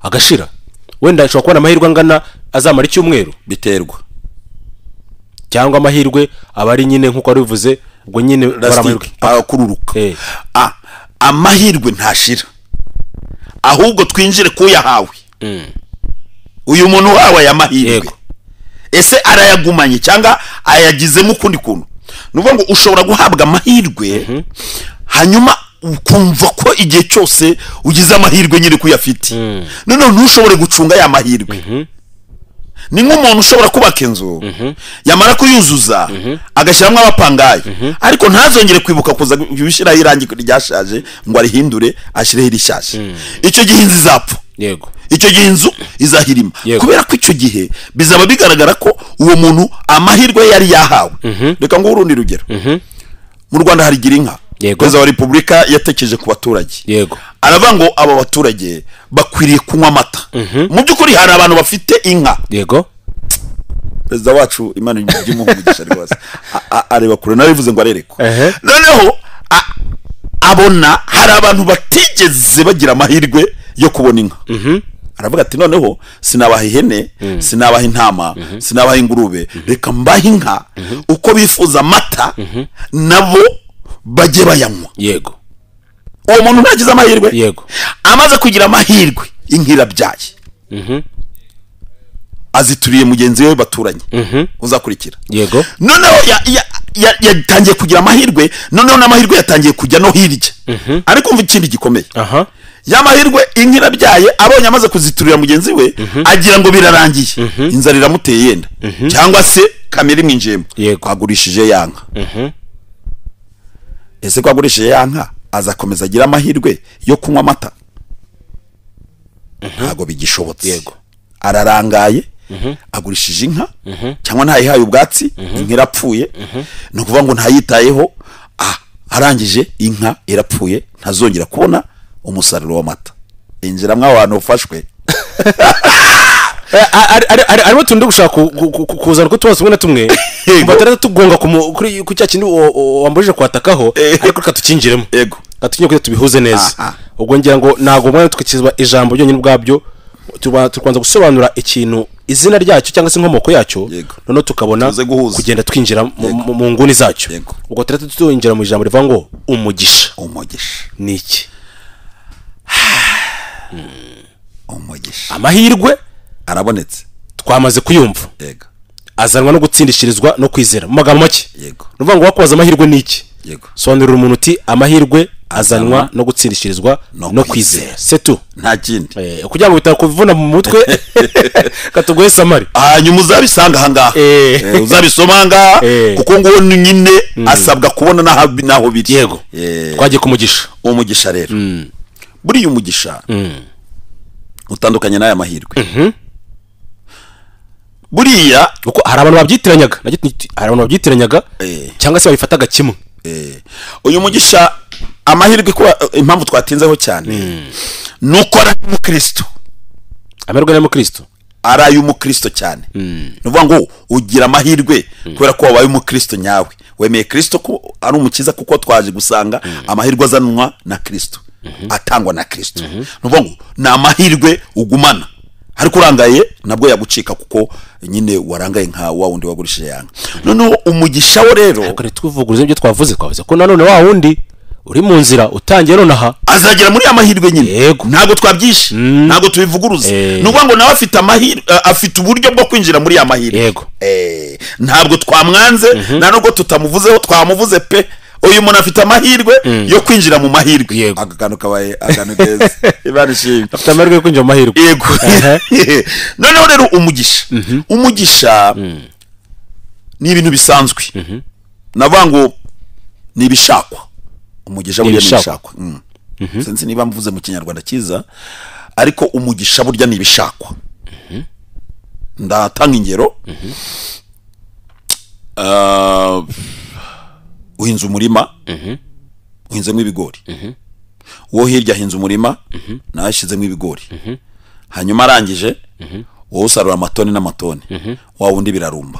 [SPEAKER 1] agashira, wenda ashobora kubona amahirwe angana azamara icyumweru,
[SPEAKER 2] biterwa,
[SPEAKER 1] cyangwa amahirwe aba ari nyine nkuko wari bivuze, ubwo nyine
[SPEAKER 2] akururuka. Amahirwe ntashira, Ahubwo twinjire kuyahawe. Uyu muntu wawe aya mahirwe ese arayagumanye cyangwa ayagizemo ukundi kuntu? Nuvuga ngo ushobora guhabwa amahirwe hanyuma ukumva ko igihe cyose ugize amahirwe nyine kuyafite, noneho ntushobore gucunga ya mahirwe. Ni nk'umuntu ushobora kubaka inzu, yamara kuyuzuza agashyiramo abapangayi, ariko ntazongere kwibuka kuza gushyiraho irangi ryashaje ngo arihindure ashyireho irishyashya. Icyo gihe inzu izapfa.
[SPEAKER 1] Yego.
[SPEAKER 2] Icyo gihe inzu izahirima, kubera ko icyo gihe bizaba bigaragara ko uwo muntu amahirwe yari yahawe. Reka ngo urundi rugero. Mu Rwanda hari Girinka. Perezida wa Repubulika yatekereje ku baturage.
[SPEAKER 1] Yego.
[SPEAKER 2] Aravuga ngo aba baturage bakwiriye kunywa amata. Mu by'ukuri hari abantu bafite inka.
[SPEAKER 1] Yego.
[SPEAKER 2] Perezida wacu Imana imuhe umugisha rwose. Areba kure, narivuze ngo arerekwa. Noneho abona hari abantu batigeze bagira amahirwe yo kubona inka. Aravuga ati noneho sinabaha ihene, sinabaha intama, sinabaha ingurube, reka mbahe inka uko bifuza amata nabo bajye bayanywa.
[SPEAKER 1] Yego.
[SPEAKER 2] Uwo muntu ntagize amahirwe.
[SPEAKER 1] Yego.
[SPEAKER 2] Amaze kugira amahirwe inka irabyaye. Azituriye mugenzi we baturanye. Uzakurikira.
[SPEAKER 1] Yego.
[SPEAKER 2] Noneho yatangiye kugira amahirwe, noneho n'amahirwe yatangiye kujya no hirya. Ariko umva ikindi gikomeye. Ya mahirwe inka irabyaye, abonye amaze kuziturira mugenzi we, agira ngo birarangiye. Inzara iramuteye yenda. Cyangwa se kamera imwinjiyemo. Agurishije ya nka. Ese ko agurishije ya nka azakomeza agira amahirwe yo kunywa amata? Ntago bigishobotse.
[SPEAKER 1] Yego.
[SPEAKER 2] Ararangaye, agurishije inka cyangwa ntayihaye ubwatsi, inka irapfuye. Ni ukuvuga ngo ntayitayeho, arangije inka irapfuye, ntazongera kubona umusaruro w'amata. Injiramwe abantu ufashwe.
[SPEAKER 1] Arimo tunde gushaka kuzana ko tubazo tumwe na tumwe batara tugonga kuri ku cya kindi wambujije kwatakaho, ariko reka tukinjiremo.
[SPEAKER 2] Yego.
[SPEAKER 1] Gatinye kugira tubihuze neza. Ubwo ngira ngo ntago mwana tukizwa ijambo ryonyine ubwabyo, tubanza gusobanura ikintu izina ryacyo cyangwa se inkomoko yacyo, noneho tukabona kugenda twinjira mu nguni zacyo. Ubwo turete twinjira mu ijambo rivuga ngo umugisha.
[SPEAKER 2] Umugisha
[SPEAKER 1] ni iki?
[SPEAKER 2] Umugisha.
[SPEAKER 1] Amahirwe
[SPEAKER 2] arabonetse,
[SPEAKER 1] twamaze kuyumva.
[SPEAKER 2] Yego.
[SPEAKER 1] Azanwa no gutsindishirizwa no kwizera. Mu magambo make.
[SPEAKER 2] Yego.
[SPEAKER 1] Nuvuga ngo wakubaza amahirwe ni iki?
[SPEAKER 2] Yego.
[SPEAKER 1] Sobanurira umuntu uti amahirwe azanwa no gutsindishirizwa no kwizera. C'est tout.
[SPEAKER 2] Nta kindi.
[SPEAKER 1] Kugira ngo bitakuvuna mu mutwe katugoye samari.
[SPEAKER 2] Hanyuma uzabisanga ahangaha. Uzabisoma ahangaha kuko ngo nyine asabwa kubona naho biri.
[SPEAKER 1] Yego. Twagiye kumugisha.
[SPEAKER 2] Umugisha rero. Buriya umugisha utandukanye n'aya mahirwe. Buriya
[SPEAKER 1] uko hari abantu babyitiranyaga, hari abantu babyitiranyaga cyangwa se babifataga kimwe.
[SPEAKER 2] Uyu mugisha amahirwe ko impamvu twatinzeho cyane nuko ari umukristo.
[SPEAKER 1] Amahirwe ari umukristo,
[SPEAKER 2] ari ay'umukristo cyane. Nuvuga ngo ugira amahirwe kubera ko wabaye umukristo nyawe, wemeye Kristo ko ari umukiza, kuko twaje gusanga amahirwe azanwa na Kristo, atangwa na Kristo. Nuvuga ngo ni amahirwe ugumana, ariko urangaye nabwo yagucika kuko nyine warangaye nka wa wundi wagurishije yanga. Noneho umugisha wo rero
[SPEAKER 1] ariko ntitwuvuguruze ibyo twavuze ko nanone wa wundi uri mu nzira utangiye nonaha
[SPEAKER 2] azagera muri amahirwe nyine. Ntago twabyishe, ntago tubivuguruze. Nuvuga ngo nawe afite amahirwe, afite uburyo bwo kwinjira muri amahirwe.
[SPEAKER 1] Yego.
[SPEAKER 2] Ntabwo twamwanze, nta nubwo tutamuvuzeho, twamuvuze pe. Uyu muntu afite amahirwe yo kwinjira mu mahirwe. Aka kantu kabaye akantu keza. Imana ishimwe.
[SPEAKER 1] Afite amahirwe yo kwinjira mu mahirwe.
[SPEAKER 2] Yego. Noneho rero umugisha. Umugisha ni ibintu bisanzwe. Navuga ngo ni ibishakwa. Umugisha burya ni ibishakwa. Sinzi niba mvuze mu Kinyarwanda cyiza, ariko umugisha burya ni ibishakwa. Ndatanga ingero. Uhinze umurima, uhinzemo ibigori. Uwo hirya ahinze umurima, nawe ashyizemo ibigori. Hanyuma arangije, wowe usarura amatoni n'amatoni, wa wundi birarumba.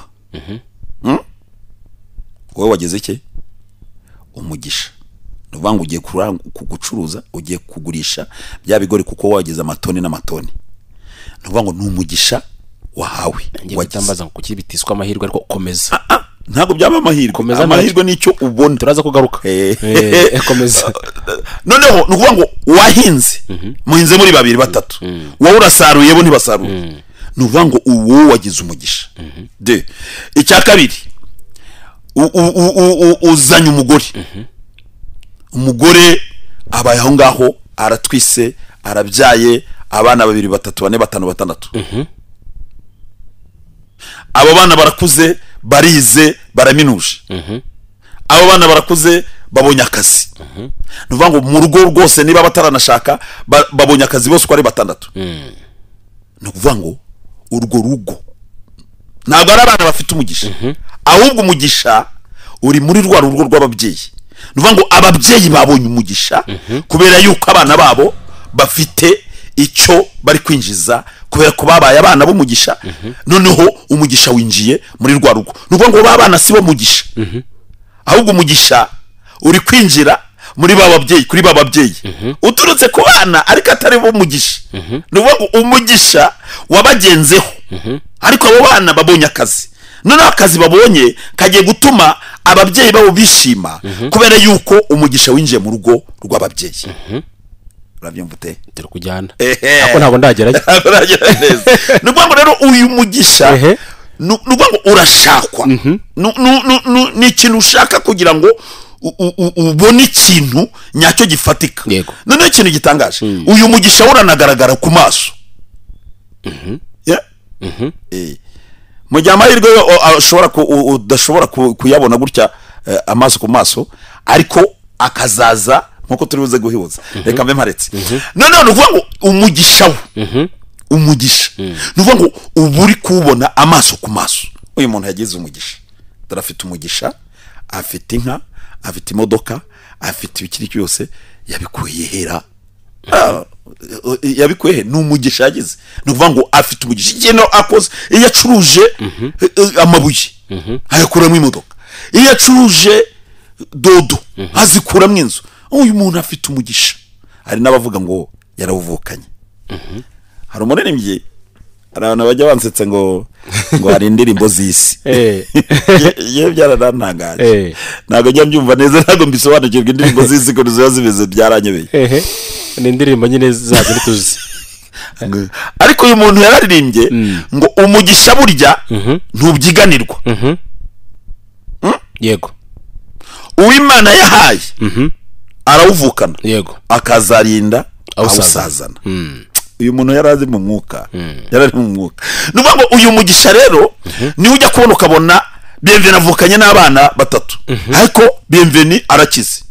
[SPEAKER 2] Wowe wageze iki? Umugisha. Nuvuga ngo ugiye gucuruza, ugiye kugurisha bya bigori kuko wageze amatoni n'amatoni. Nuvuga ngo ni umugisha wahawe.
[SPEAKER 1] Wagize ngo kuki bitiswa amahirwe, ariko komeza.
[SPEAKER 2] Ntabwo byaba amahirwe.
[SPEAKER 1] Komeza.
[SPEAKER 2] Amahirwe nicyo ubona.
[SPEAKER 1] Turaza kugaruka. Komeza.
[SPEAKER 2] Noneho ni ukuvuga ngo wahinze, muhinze muri babiri batatu, wowe urasaruye, bo ntibasaruye, ni ukuvuga ngo uwo wagize umugisha. De icya kabiri, uzanye umugore, umugore abaye aho ngaho, aratwise, arabyaye abana babiri, batatu, bane, batanu, batandatu. Abo bana barakuze, barize, baraminuje. Abo bana barakuze, babonye akazi. Ni ukuvuga ngo mu rugo rwose, niba bataranashaka, babonye akazi bose uko ari batandatu. Ni ukuvuga ngo urwo rugo ntabwo ari abana bafite umugisha, ahubwo umugisha uri muri rwa rugo rw'ababyeyi. Ni ukuvuga ngo ababyeyi babonye umugisha kubera yuko abana babo bafite icyo bari kwinjiza, kubera ko babaye abana b'umugisha. Noneho umugisha winjiye muri rwa rugo. Ni ukuvuga ngo ba bana si bo mugisha, ahubwo umugisha uri kwinjira muri ba babyeyi, kuri ba babyeyi, uturutse ku bana, ariko atari bo mugisha. Ni ukuvuga ngo umugisha wabagenzeho, ariko abo bana babonye akazi. Noneho akazi babonye kagiye gutuma ababyeyi babo bishima, kubera yuko umugisha winjiye mu rugo rw'ababyeyi. Urabyumva ute?
[SPEAKER 1] Turi kujyana.
[SPEAKER 2] Ehe.
[SPEAKER 1] Ako ntabwo ndagerayo.
[SPEAKER 2] Ntabwo uragera neza. Ni ukuvuga ngo rero uyu mugisha, ni ukuvuga ngo urashakwa. Ni ikintu ushaka kugira ngo ubone ikintu nyacyo gifatika. Noneho ikintu gitangaje, uyu mugisha wo uranagaragara ku maso. Yeah? Mu gihe amahirwe yo ashobora udashobora kuyabona gutya amaso ku maso, ariko akazaza nkuko turi buze guhibuza. Reka mbe mparetse. Noneho ni ukuvuga ngo umugisha we, umugisha ni ukuvuga ngo uba uri kuwubona amaso ku maso. Uyu muntu yagize umugisha, dore afite umugisha, afite inka, afite imodoka, afite ibikiri byose, yabikuye hera? Yabikuye he? Ni umugisha yagize. Ni ukuvuga ngo afite umugisha. Ikintu akoze, iyo acuruje amabuye ayakuramo imodoka, iyo acuruje dodo azikuramo inzu, uyu muntu afite umugisha. Hari n'abavuga ngo yarawuvukanye. Hari umuririmbyi, hari abantu bajya bansetsa ngo hari indirimbo z'isi. Yewe, byararantangaje. Ntabwo njya mbyumva neza, ntabwo mbisobanukirwa indirimbo z'isi ukuntu ziba zimeze, byaranyobeye.
[SPEAKER 1] Ehe, ni indirimbo nyine zazo ntituzi.
[SPEAKER 2] Ariko uyu muntu yararirimbye ngo umugisha burya ntubyiganirwa. Uwimana yahaye arawuvukana, akazarinda
[SPEAKER 1] awusazana.
[SPEAKER 2] Awusazana. Uyu muntu yari azi mu mwuka, yari ari mu mwuka. Ni ukuvuga ngo uyu mugisha rero niwe ujya kubona ukabona Bienvenu avukanye n'abana batatu, ariko Bienvenu arakize,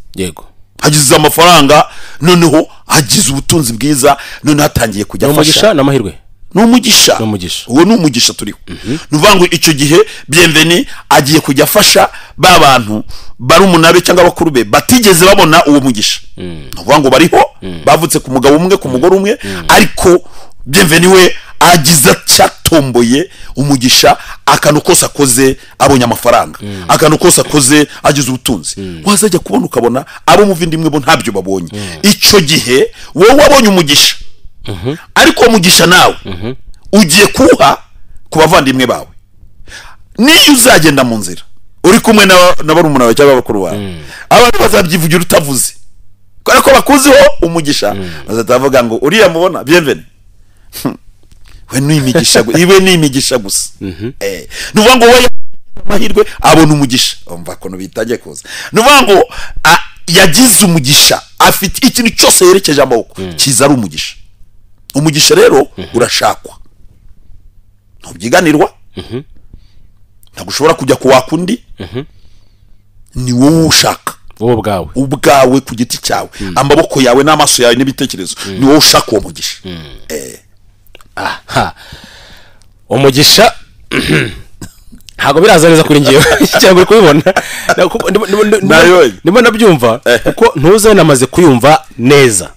[SPEAKER 2] agize amafaranga, noneho agize ubutunzi bwiza, noneho atangiye kujya
[SPEAKER 1] Ni
[SPEAKER 2] afasha.
[SPEAKER 1] umugisha n'amahirwe.
[SPEAKER 2] Ni umugisha.
[SPEAKER 1] Ni umugisha.
[SPEAKER 2] Uwo ni umugisha turiho. Ni ukuvuga ngo icyo gihe Bienvenu agiye kujya afasha ba bantu barumuna be cyangwa bakuru be batigeze babona uwo mugisha. Ni ukuvuga ngo bariho, bavutse ku mugabo umwe, ku mugore umwe, ariko Bienvenu we agize acyatomboye umugisha. Akantu kose akoze abonye amafaranga, akantu kose akoze agize ubutunzi. Wazajya kubona ukabona abo muvindimwe bo ntabyo babonye. Icyo gihe wowe wabonye umugisha, ariko uwo mugisha nawe ugiye kuwuha ku bavandimwe bawe. Niyo uzagenda mu nzira uri kumwe na barumuna bawe cyangwa bakuru bawe, abantu bazabyivugira utavuze, kubera ko bakuziho umugisha. Bazahita bavuga ngo uriya mubona Bienvenu we ni imigisha, iwe ni imigisha gusa. Ni ukuvuga ngo we amahirwe abona umugisha. Umva ukuntu bitangiye kuza. Ni ukuvuga ngo yagize umugisha, afite ikintu cyose yerekeje amaboko kiza ari umugisha. Umugisha rero urashakwa, ntubyiganirwa, ntabwo ushobora kujya ku wakundi, ni wowe ushaka.
[SPEAKER 1] Wowe ubwawe.
[SPEAKER 2] Ubwawe ku giti cyawe, amaboko yawe n'amaso yawe n'ibitekerezo, ni wowe ushaka uwo mugisha.
[SPEAKER 1] Aha umugisha ntabwo biraza neza kuri ngewe cyangwa uri kubibona.
[SPEAKER 2] Nayo.
[SPEAKER 1] Ndimo nabyumva kuko ntuze namaze kuyumva neza.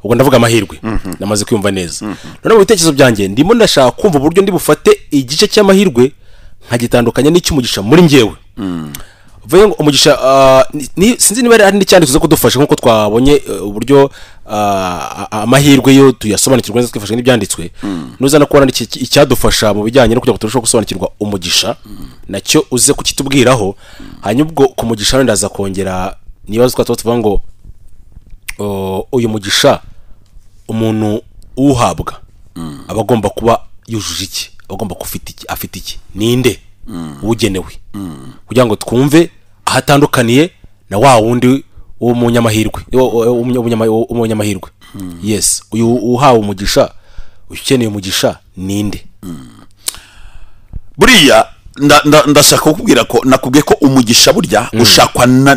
[SPEAKER 1] Ubwo ndavuga amahirwe namaze kuyumva neza. None mu bitekerezo byanjye ndimo ndashaka kumva uburyo ndi bufate igice cy'amahirwe nkagitandukanya n'icy'umugisha muri ngewe. Uvuye ngo umugisha, sinzi niba hari n'icyanditse uza kudufasha nk'uko twabonye uburyo amahirwe yo tuyasobanukirwa neza twifashishije n'ibyanditswe, nuza no kubona icyadufasha mu bijyanye no kugira ngo turusheho gusobanukirwa umugisha, nacyo uze kukitubwiraho. Hanyuma ubwo ku mugisha wenda ndaza kongera nibazo twatuba tuvuga ngo uyu mugisha umuntu uwuhabwa aba agomba kuba yujuje iki, aba agomba kuba afite iki, ninde ugenewe, kugira ngo twumve ahatandukaniye na wa wundi w'umunyamahirwe, w'umunyamahirwe. Yes, uyu uhawe umugisha, ukeneye umugisha ninde?
[SPEAKER 2] Buriya ndashaka kukubwira ko nakubwiye ko umugisha burya ushakwa na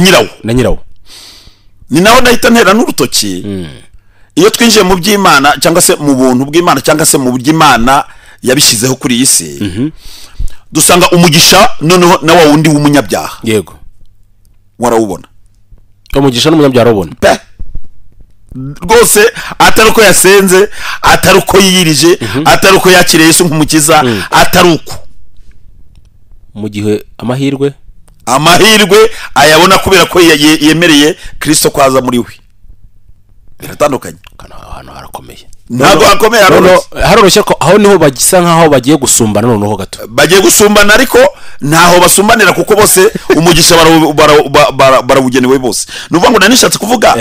[SPEAKER 2] nyirawo.
[SPEAKER 1] Na nyirawo.
[SPEAKER 2] Ni naho ndahita ntera n'urutoki. Iyo twinjiye mu by'Imana cyangwa se mu buntu bw'Imana cyangwa se mu by'Imana yabishyizeho kuri iyi si, dusanga umugisha noneho na wa wundi w'umunyabyaha.
[SPEAKER 1] Yego.
[SPEAKER 2] Warawubona.
[SPEAKER 1] Umugisha n'umunyabyaha arabona.
[SPEAKER 2] Pe. Rwose atari uko yasenze, atari uko yiyirije, atari uko yakiriye Yesu nk'umukiza, atari uko.
[SPEAKER 1] Mu gihe amahirwe
[SPEAKER 2] ayabona kubera ko yemereye Kristo kwaza muri we. Biratandukanye.
[SPEAKER 1] Kana ahantu harakomeye.
[SPEAKER 2] Ntabwo hakomeye,
[SPEAKER 1] haroroshye ko aho niho bagisa nkaho bagiye gusumbana noneho gato.
[SPEAKER 2] Bagiye gusumbana ariko ntaho basumbanira kuko bose umugisha barawugenewe bose. Nuvuga ngo nanishatse kuvuga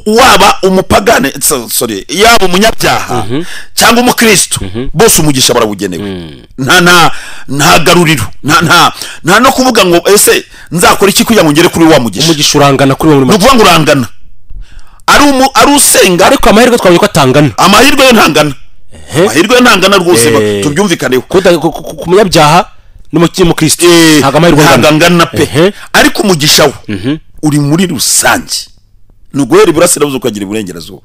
[SPEAKER 2] waba umupagane, sorry, yaba umunyabyaha cyangwa umukristo, bose umugisha barawugenewe. Nta garuriro, nta no kuvuga ngo ese nzakora iki kugira ngo ngere kuri wa mugisha.
[SPEAKER 1] Umugisha urangana kuri wowe.
[SPEAKER 2] Nuvuga ngo urangana. Ari usenga,
[SPEAKER 1] ariko amahirwe twabonye ko atangana.
[SPEAKER 2] Amahirwe yo ntangana. Amahirwe yo ntangana rwose, tubyumvikaneho.
[SPEAKER 1] Ku munyabyaha n'umukristo ntago amahirwe
[SPEAKER 2] angana pe. Ariko umugisha wo uri muri rusange. Ni uguhera iburasirazuba ukagira iburengerazuba.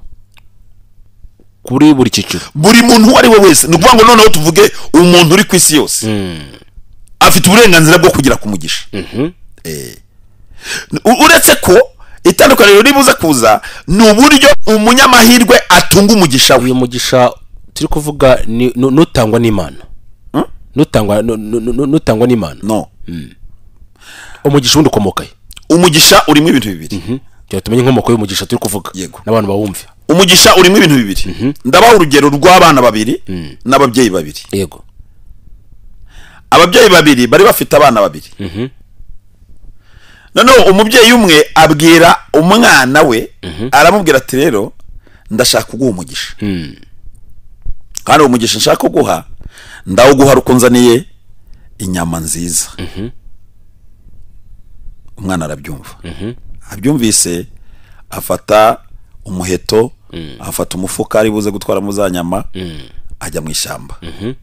[SPEAKER 1] Kuri buri cyiciro.
[SPEAKER 2] Buri muntu uwo ari we wese. Ni ukuvuga ngo noneho tuvuge umuntu uri ku isi yose afite uburenganzira bwo kugira ku mugisha. Uretse ko itandukaniro ribuza kuza ni uburyo umunyamahirwe atunga umugisha we.
[SPEAKER 1] Uyu mugisha turi kuvuga ni nutangwa n'Imana. Nutangwa n'Imana.
[SPEAKER 2] No.
[SPEAKER 1] Umugisha wundi ukomoka he?
[SPEAKER 2] Umugisha urimo ibintu bibiri.
[SPEAKER 1] Cyo tumenye inkomoko y'umugisha turi kuvuga n'abantu bawumve.
[SPEAKER 2] Umugisha urimo ibintu bibiri. Ndabaha urugero rw'abana babiri n'ababyeyi babiri.
[SPEAKER 1] Yego.
[SPEAKER 2] Ababyeyi babiri bari bafite abana babiri. Noneho umubyeyi umwe abwira umwana we, aramubwira ati rero ndashaka kuguha umugisha. Kandi uwo mugisha nshaka kuguha ndawuguha rukunzaniye inyama nziza. Umwana arabyumva. Abyumvise afata umuheto, afata umufuka ari buze gutwaramo za nyama, ajya mu ishyamba,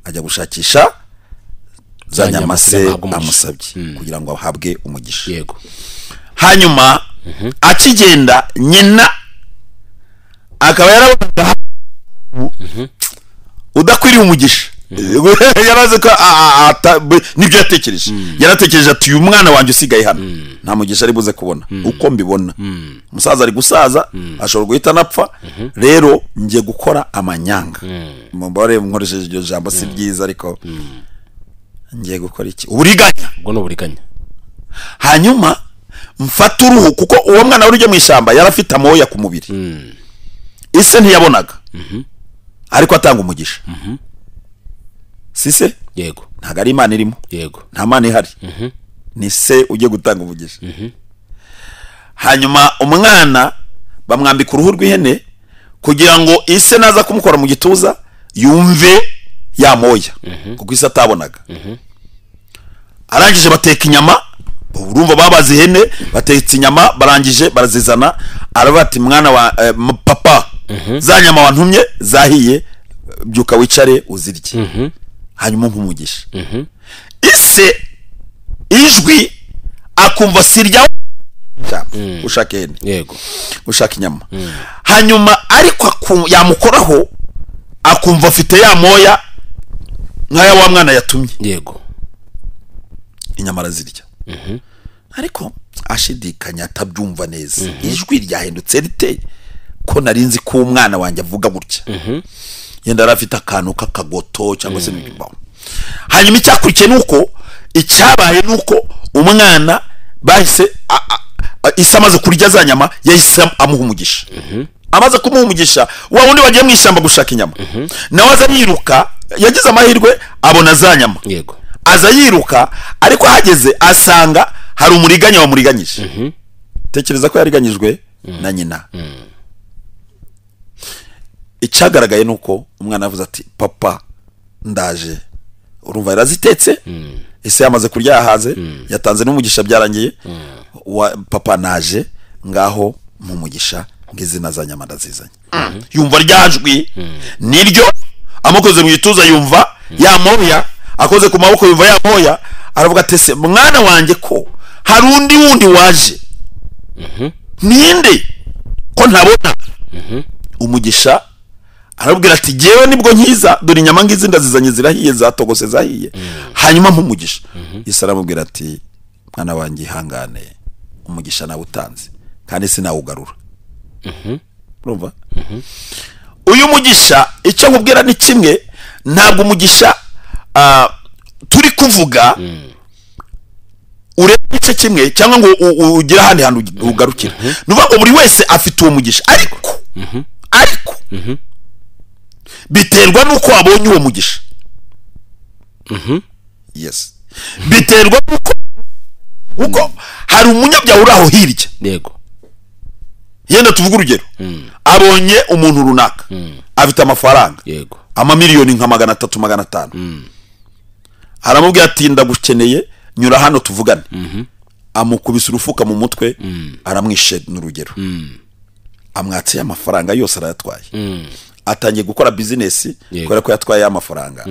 [SPEAKER 2] ajya gushakisha za nyama se amusabye kugira ngo ahabwe umugisha.
[SPEAKER 1] Yego.
[SPEAKER 2] Hanyuma akigenda nyina akaba yarabonaga udakwiriye umugisha. Yaraze ko nibyo yatekereje. Yaratekereje ati uyu mwana wanjye usigaye hano nta mugisha ari buze kubona uko mbibona. Umusaza ari gusaza, ashobora guhita anapfa, rero ngiye gukora amanyanga. Mubare nkoresheje iryo jambo si byiza ariko ngiye gukora iki? Uburiganya.
[SPEAKER 1] Ubwo ni uburiganya.
[SPEAKER 2] Hanyuma mfata uruhu, kuko uwo mwana wari ujye mu ishyamba yarafite amoya ku mubiri. Ise ntiyabonaga. Ariko atanga umugisha. Si se?
[SPEAKER 1] Yego.
[SPEAKER 2] Ntago ari Imana irimo.
[SPEAKER 1] Yego.
[SPEAKER 2] Nta Mana ihari. Ni se ujye gutanga umugisha. Hanyuma umwana bamwambika uruhu rw'ihene kugira ngo ise naza kumukora mu gituza yumve yamoya, kuko ise atabonaga. Arangije bateka inyama, urumva babaze ihene, batetse inyama barangije barazizana, aravuga ati mwana wa papa, za nyama wantumye zahiye, byuka wicare uzirye. Hanyuma nkumugisha. Ise ijwi akumva sirya ushaka ihene.
[SPEAKER 1] Yego.
[SPEAKER 2] Ushaka inyama. Hanyuma ariko yamukoraho akumva afite ya moya nkaya wa mwana yatumye.
[SPEAKER 1] Yego.
[SPEAKER 2] Inyama arazirya. Ariko ashidikanya atabyumva neza. Ijwi ryahindutse rite ko narinzi ko umwana wanjye avuga gutya. Yenda arafite akantu k'akagoto cyangwa se n'ibimbaho. Hanyuma icyakurikiye nuko icyabaye nuko umwana bahise Isi amaze kurya za nyama yahise amuha umugisha. Amaze kumuha umugisha, wa wundi wagiye mu ishyamba gushaka inyama nawe aza yiruka, yagize amahirwe abona za nyama.
[SPEAKER 1] Yego.
[SPEAKER 2] Aza yiruka, ariko ahageze asanga hari umuriganya wamuriganyije. Tekereza ko yariganyijwe na nyina. Icyagaragaye nuko umwana avuze ati papa ndaje. Urumva yarazitetse, ese yamaze kurya yahaze, yatanze n'umugisha byarangiye. Papa naje ngaho mu mugisha ngizina za nyama ndazizanye. Yumva ryajwi niryo amukoze mu gituza, yumva yamoya, akoze ku maboko yumva yamoya, aravuga ati se mwana wanjye ko hari undi wundi waje, ninde ko ntabona? Umugisha arabwira ati jewe nibwo nkiza, dore inyama ngizi ndazizanye zirahiye, zatogose zahiye, hanyuma mpumugisha. Yesu aramubwira ati mwana wanjye ihangane, umugisha nawe utanze kandi sinawugarura. Urumva? Uyu mugisha icyo nkubwira ni kimwe, ntabwo umugisha turi kuvuga urebe igice kimwe cyangwa ngo ugire ahandi hantu ugarukira. Nuvuga ngo buri wese afite uwo mugisha, ariko biterwa nuko wabonye uwo mugisha. Yes, biterwa nuko hari umunyabyaha uri aho hirya.
[SPEAKER 1] Yego.
[SPEAKER 2] Yenda tuvuga urugero, abonye umuntu runaka afite amafaranga.
[SPEAKER 1] Yego.
[SPEAKER 2] Amamiliyoni nka 300 500. Aramubwira ati ndagukeneye, nyura hano tuvugane. Amukubisa urufuka mu mutwe, aramwishe n'urugero. Amwatse amafaranga yose arayatwaye. Atangiye gukora business kubera ko yatwaye amafaranga.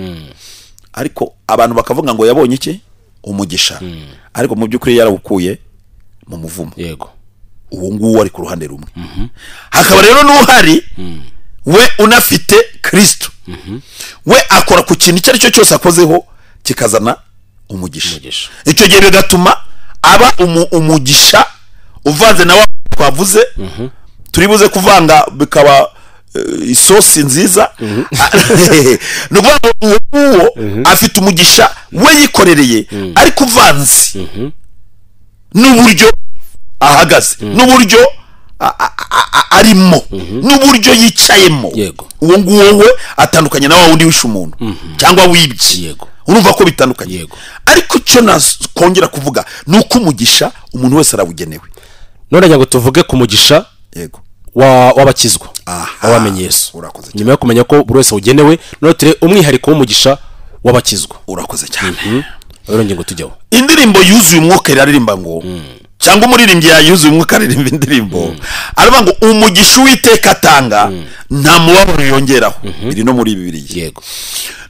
[SPEAKER 2] Ariko abantu bakavuga ngo yabonye iki? Umugisha. Ariko mu by'ukuri yarawukuye mu muvumo.
[SPEAKER 1] Yego.
[SPEAKER 2] Uwo nguwo ari ku ruhande rumwe. Hakaba rero n'uhari we unafite Kristo. We akora ku kintu icyo ari cyo cyose akozeho kikazana umugisha. Icyo gihe bigatuma aba umugisha uvanze na wa twavuze, turibuze kuvanga bikaba isosi nziza. Nukuvuga ngo uwo afite umugisha we yikorereye, ariko uvanze n'uburyo ahagaze, n'uburyo arimo, n'uburyo yicayemo. Uwo nguwo we atandukanye na wa wundi wishe umuntu cyangwa wibye. Urumva ko bitandukanye. Ariko icyo nakongera kuvuga nuko umugisha umuntu wese arawugenewe.
[SPEAKER 1] None ngo tuvuge ku mugisha
[SPEAKER 2] yego
[SPEAKER 1] w'abakizwa, wamenye Yesu. Nyuma yo kumenya ko buri wese ugenewe, none ture umwihariko w'umugisha w'abakizwa.
[SPEAKER 2] Urakoze cyane.
[SPEAKER 1] Rero ngingo tujyaho.
[SPEAKER 2] Indirimbo yuzuye umwuka iraririmba ngo, cyangwa umuririmbyi yuzuye umwuka aririmba indirimbo, aravuga ngo umugisha Uwiteka atanga nta mubabaro yongeraho. Biri no muri Bibiliya.
[SPEAKER 1] Yego.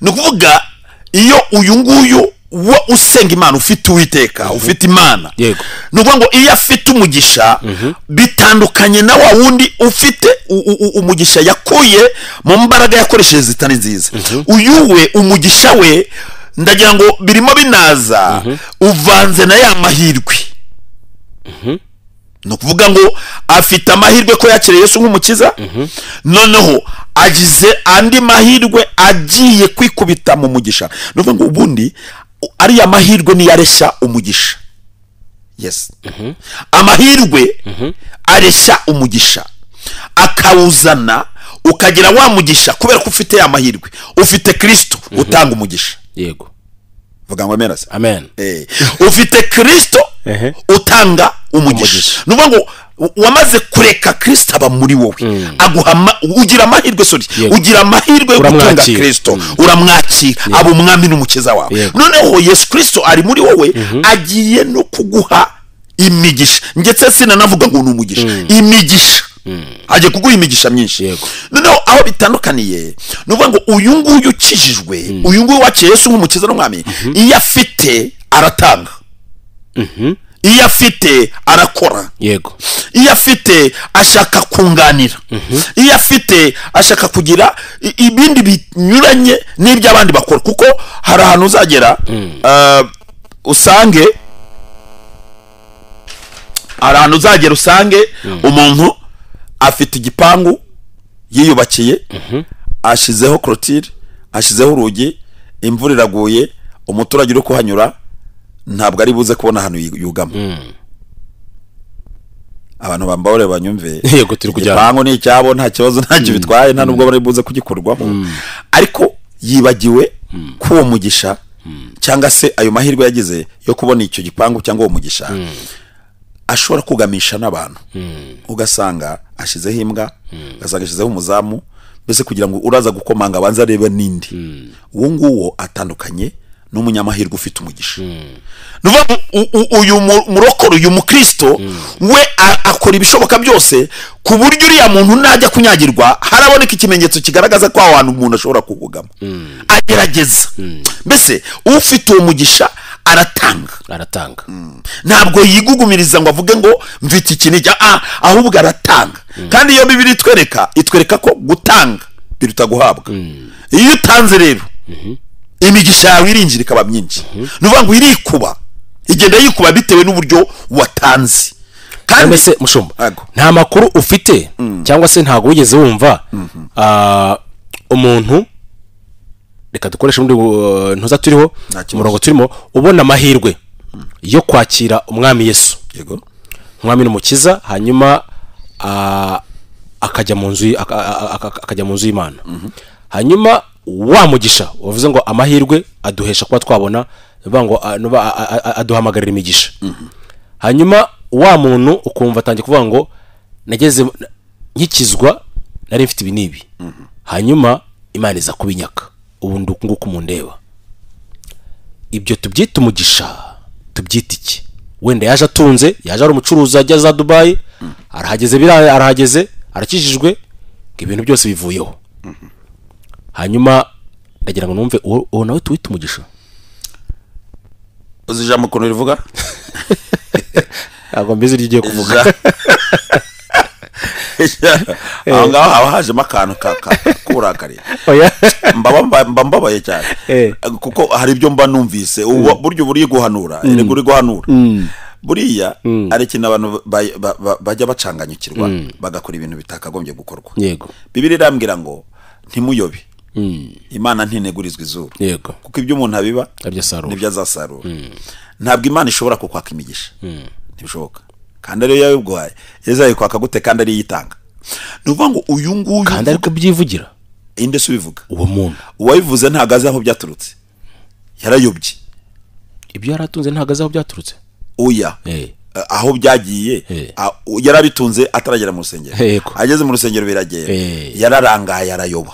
[SPEAKER 2] Ni ukuvuga iyo uyu nguyu wo usenga Imana ufite Uwiteka, ufite Imana.
[SPEAKER 1] Yego.
[SPEAKER 2] Ni ukuvuga ngo iyo afite umugisha bitandukanye na wa wundi ufite umugisha yakuye mu mbaraga yakoresheje zitari nziza. Uyu we umugisha we ndagira ngo birimo binaza uvanze na ya mahirwe. Ni ukuvuga ngo afite amahirwe ko yakiriye Yesu nk'umukiza, noneho agize andi mahirwe agiye kwikubita mu mugisha. Ni ukuvuga ngo ubundi ari amahirwe ni yareshya umugisha. Yes. Amahirwe areshya umugisha, akawuzana ukagira wa mugisha kubera ko ufite ya mahirwe, ufite Kristo utanga umugisha.
[SPEAKER 1] Yego.
[SPEAKER 2] Vuga ngo amen.
[SPEAKER 1] Amen.
[SPEAKER 2] Ufite Kristo utanga umugisha. Nuvuga ngo wamaze kureka Kristo aba muri wowe, aguha ugira amahirwe, sorry, ugira amahirwe yo gutunga Kristo, uramwakira aba umwami n'umukiza wawe. Noneho Yesu Kristo ari muri wowe, agiye no kuguha imigisha. Ndetse sinanavuga ngo ni umugisha, imigisha. Agiye kuguha imigisha myinshi. Noneho aho bitandukaniye, nuvuga ngo uyu nguyu ukijijwe, uyu nguyu wakiriye Yesu nk'umukiza n'umwami, iyo afite aratanga, iyo afite arakora,
[SPEAKER 1] yego,
[SPEAKER 2] iyo afite ashaka kunganira, iyo afite ashaka kugira ibindi binyuranye n'ibyo abandi bakora. Kuko hari ahantu uzagera usange, hari ahantu uzagera usange umuntu afite igipangu yiyubakiye, ashizeho clôture, ashizeho urugi, imvura iraguye, umuturage uri kuhanyura ntabwo ari buze kubona ahantu yugama. Abantu bambabare banyumve.
[SPEAKER 1] Yego, turi kujyana.
[SPEAKER 2] Igipangu ni icyabo, nta kibazo, ntacyo bitwaye, nta nubwo bari buze kugikorwaho. Ariko yibagiwe ko uwo mugisha cyangwa se ayo mahirwe yagize yo kubona icyo gipangu cyangwa uwo mugisha ashobora kugamisha n'abantu. Ugasanga ashizeho imbwa, ugasanga ashizeho umuzamu, mbese kugira ngo uraza gukomanga abanza arebe nindi. Uwo nguwo atandukanye n'umunyamahirwe ufite umugisha. Nuvuga uyu murokoro, uyu mukristo we akora ibishoboka byose ku buryo uriya muntu najya kunyagirwa haraboneka ikimenyetso kigaragaza ko aho hantu umuntu ashobora kugugama. Agerageza. Mbese ufite uwo mugisha aratanga. Ntabwo yigugumiriza ngo avuge ngo mfite iki n'iki, ahubwo aratanga. Kandi iyo Bibiliya itwereka ko gutanga biruta guhabwa. Iyo utanze rero imigisha yawe irinjira ikaba myinshi. Nuvuga ngo irikuba, igenda yikuba bitewe n'uburyo watanze.
[SPEAKER 1] Kandi se mushumba, nta makuru ufite cyangwa se ntago wigeze wumva umuntu, reka dukoreshe undi ntuza turiho umurongo turimo, ubona amahirwe yo kwakira umwami Yesu.
[SPEAKER 2] Yego.
[SPEAKER 1] Umwami n'umukiza, hanyuma akajya mu nzu, akajya mu nzu y'Imana. Hanyuma wa mugisha wavuze ngo amahirwe aduhesha kuba twabona, bivuga ngo aduhamagarira imigisha. Hanyuma wa muntu ukumva atangiye kuvuga ngo nageze nkikizwa nari mfite ibi nibi, hanyuma Imana iza kubinyaka, ubu nguko mundeba. Ibyo tubyita umugisha, tubyita iki? Wenda yaje atunze, yaje ari umucuruzi ajya za Dubai, arahageze arahageze, arakijijwe, ngo ibintu byose bivuyeho. Hanyuma ndagira ngo numve uwo nawe tuwita umugisha.
[SPEAKER 2] Uzi ijambo ukuntu rivuga?
[SPEAKER 1] Ntabwo mbizi iryo ugiye kuvuga.
[SPEAKER 2] Aho ngaho haba hajemo akantu k'uburakari. Mba mbabaye cyane kuko hari ibyo mba numvise. Buryo buri guhanura, erega uri guhanura. Buriya ari ikintu abantu bajya bacanganyukirwa bagakora ibintu bitakagombye gukorwa.
[SPEAKER 1] Yego.
[SPEAKER 2] Bibiliya irambwira ngo ntimuyobe. Imana ntinegurizwa izuru.
[SPEAKER 1] Yego.
[SPEAKER 2] Kuko ibyo umuntu abiba nibyo azasarura. Ntabwo Imana ishobora kukwaka imigisha. Ntibishoboka. Kandi ariyo yabiguhaye, izayikwaka gute kandi ari yitanga? Nuvuga ngo uyu nguyu
[SPEAKER 1] kandi ari kubyivugira.
[SPEAKER 2] Inde se ubivuga?
[SPEAKER 1] Uwo muntu.
[SPEAKER 2] Uwabivuze ntabwo azi aho byaturutse. Yarayobye.
[SPEAKER 1] Ibyo yaratunze ntabwo azi aho byaturutse.
[SPEAKER 2] Oya. Aho byagiye yarabitunze ataragera mu rusengero. Ageze mu rusengero biragenda. Yararangaye arayoba.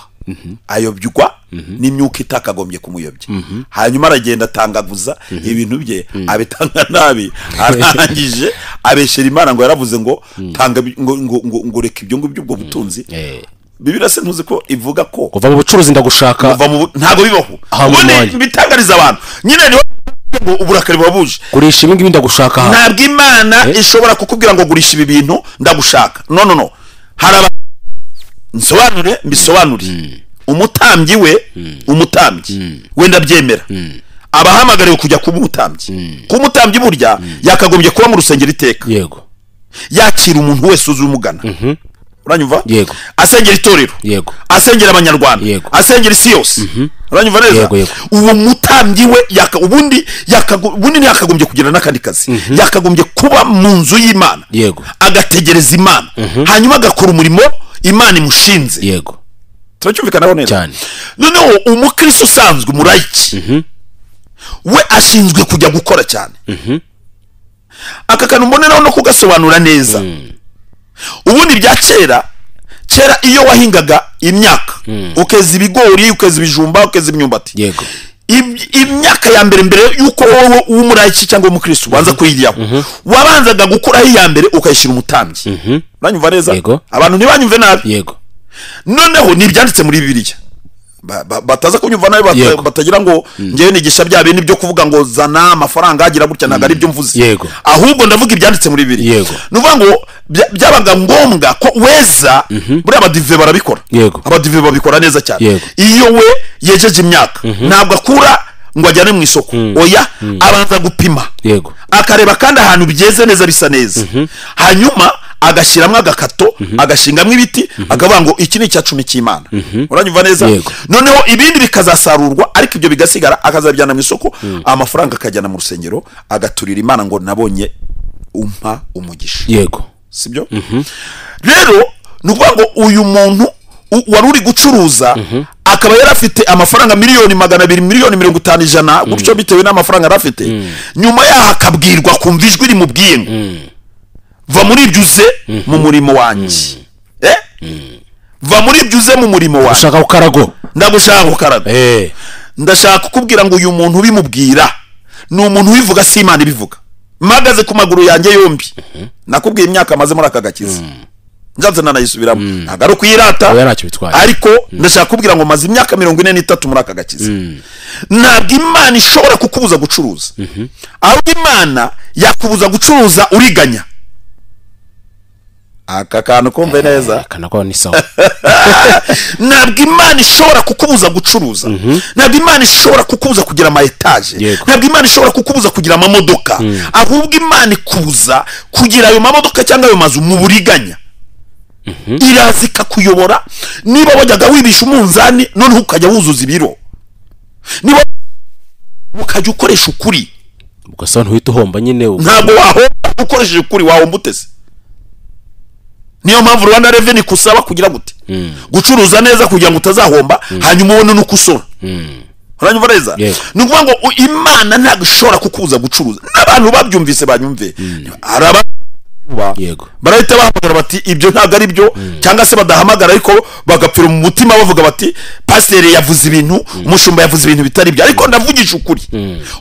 [SPEAKER 2] Ayobywa n'imyuka itakagombye kumuyobya. Hanyuma aragenda atangaguza ibintu bye, abitanga nabi, arangije abeshera Imana ngo yaravuze ngo tanga ngo ngo reka ibyo ngibyo ubwo butunzi. Bibiliya se ntuzi ko ivuga ko
[SPEAKER 1] kuva mu bucuruzi ndagushaka,
[SPEAKER 2] kuva mu ntago bibaho. Ubundi bitangariza abantu nyine niho ngo uburakari bwabuje.
[SPEAKER 1] Gurisha ibi ngibi ndagushaka.
[SPEAKER 2] Ntabwo Imana ishobora kukubwira ngo gurisha ibi bintu ndagushaka. No no no. Hari nsobanure mbisobanure. Umutambyi we, umutambyi wenda byemera, abahamagariwe kujya kuba umutambyi. Kuba umutambyi burya yakagombye kuba mu rusengero iteka.
[SPEAKER 1] Yego.
[SPEAKER 2] Yakira umuntu wese uzi umugana. Uranyumva?
[SPEAKER 1] Yego.
[SPEAKER 2] Asengera itorero.
[SPEAKER 1] Yego.
[SPEAKER 2] Asengera abanyarwanda.
[SPEAKER 1] Yego.
[SPEAKER 2] Asengera isi yose. Uranyumva neza? Uwo mutambyi we ubundi ntiyakagombye kugira n'akandi kazi. Yakagombye kuba mu nzu y'Imana.
[SPEAKER 1] Yego.
[SPEAKER 2] Agategereza Imana. Hanyuma agakora umurimo Imana imushinze.
[SPEAKER 1] Yego.
[SPEAKER 2] Turacyumvikanaho neza
[SPEAKER 1] cyane.
[SPEAKER 2] Noneho umukristo usanzwe umurayiki we ashinzwe kujya gukora cyane. Aka kantu mboneraho no kugasobanura neza. Ubundi bya kera iyo wahingaga imyaka, ukeza ibigori, ukeza ibijumba, ukeza imyumbati.
[SPEAKER 1] Yego.
[SPEAKER 2] Imyaka ya mbere mbere yuko wowe w'umurayiki cyangwa umukristo ubanza kuyiryaho, wabanzaga gukuraho iya mbere ukayishyira umutambyi. Uranyumva neza? Abantu ntibanyumve nabi.
[SPEAKER 1] Yego.
[SPEAKER 2] Noneho nibyanditse muri Bibiliya. Bataza kunyumva nabi, batagira ngo ngewe nigisha bya bintu byo kuvuga ngo zana amafaranga agira gutya, ntabwo ari byo mvuze. Ahubwo ndavuga ibyanditse muri Bibiliya. Nuvuga ngo byabaga ngombwa ko weza, buriya abadive barabikora. Abadive babikora neza cyane. Iyo we yejeje imyaka ntabwo akura ngo ajyane mu isoko. Oya, abanza gupima. Akareba kandi ahantu byeze neza bisa neza. Hanyuma agashyiramo agakato, agashingamo ibiti, akavuga ngo iki ni icya 10 cy'Imana. Uranyumva neza? Noneho ibindi bikazasarurwa, ariko ibyo bigasigara, akazabijyana mu isoko, amafaranga akajyana mu rusengero, agaturira Imana ngo nabonye umpa umugisha.
[SPEAKER 1] Yego.
[SPEAKER 2] Sibyo? Rero ni ukuvuga ngo uyu muntu wari uri gucuruza akaba yarafite amafaranga 200,000,000 50,000,000 100 gutyo bitewe n'amafaranga yarafite, nyuma yaho akabwirwa kumva ijwi rimubwiye ngo va muri ibyo uze mu murimo wanjye. Va muri ibyo uze mu murimo wanjye.
[SPEAKER 1] Ushaka kukarago.
[SPEAKER 2] Ndagushaka kukarago. Ndashaka kukubwira ngo uyu muntu ubimubwira ni umuntu ubivuga, si Imana ibivuga. Mpagaze ku maguru yanjye yombi. Nakubwiye imyaka maze muri aka gakiza. Njanze nanayisubiramo. Ntabwo ari ukuyirata. Ariko ndashaka kubwira ngo maze imyaka 43 muri aka gakiza. Ntabwo Imana ishobora kukubuza gucuruza. Ahubwo Imana yakubuza gucuruza uriganya. Aka kantu kumve neza.
[SPEAKER 1] Kana ni sawa.
[SPEAKER 2] Ntabwo Imana ishobora kukubuza gucuruza. Ntabwo Imana ishobora kukubuza kugira ama etage. Ntabwo Imana ishobora kukubuza kugira amamodoka. Ahubwo Imana ikubuza kugira ayo mamodoka cyangwa ayo mazu mu buriganya. Iraza ikakuyobora. Niba wajyaga wibisha umunzani none ukajya wuzuza ibiro. Niba ukajya ukoresha ukuri,
[SPEAKER 1] ugasa ntuhita uhomba nyine.
[SPEAKER 2] Ntabwo wahomba ukoresheje ukuri, wahomba utese. Niyo mpamvu Rwanda Revenue kusaba kugira gute? Gucuruza neza kugira ngo utazahomba, hanyuma ubone nuko usora. Uranyumva neza? Ni ukuvuga ngo Imana ntabwo ishobora kukubuza gucuruza. N'abantu babyumvise banyumve. Araba
[SPEAKER 1] yego
[SPEAKER 2] barahita bahamagara bati ibyo ntabwo ari byo, cyangwa se badahamagara ariko bagapfira mu mutima bavuga bati pasiteri yavuze ibintu, umushumba yavuze ibintu bitari byo. Ariko ndavugisha ukuri,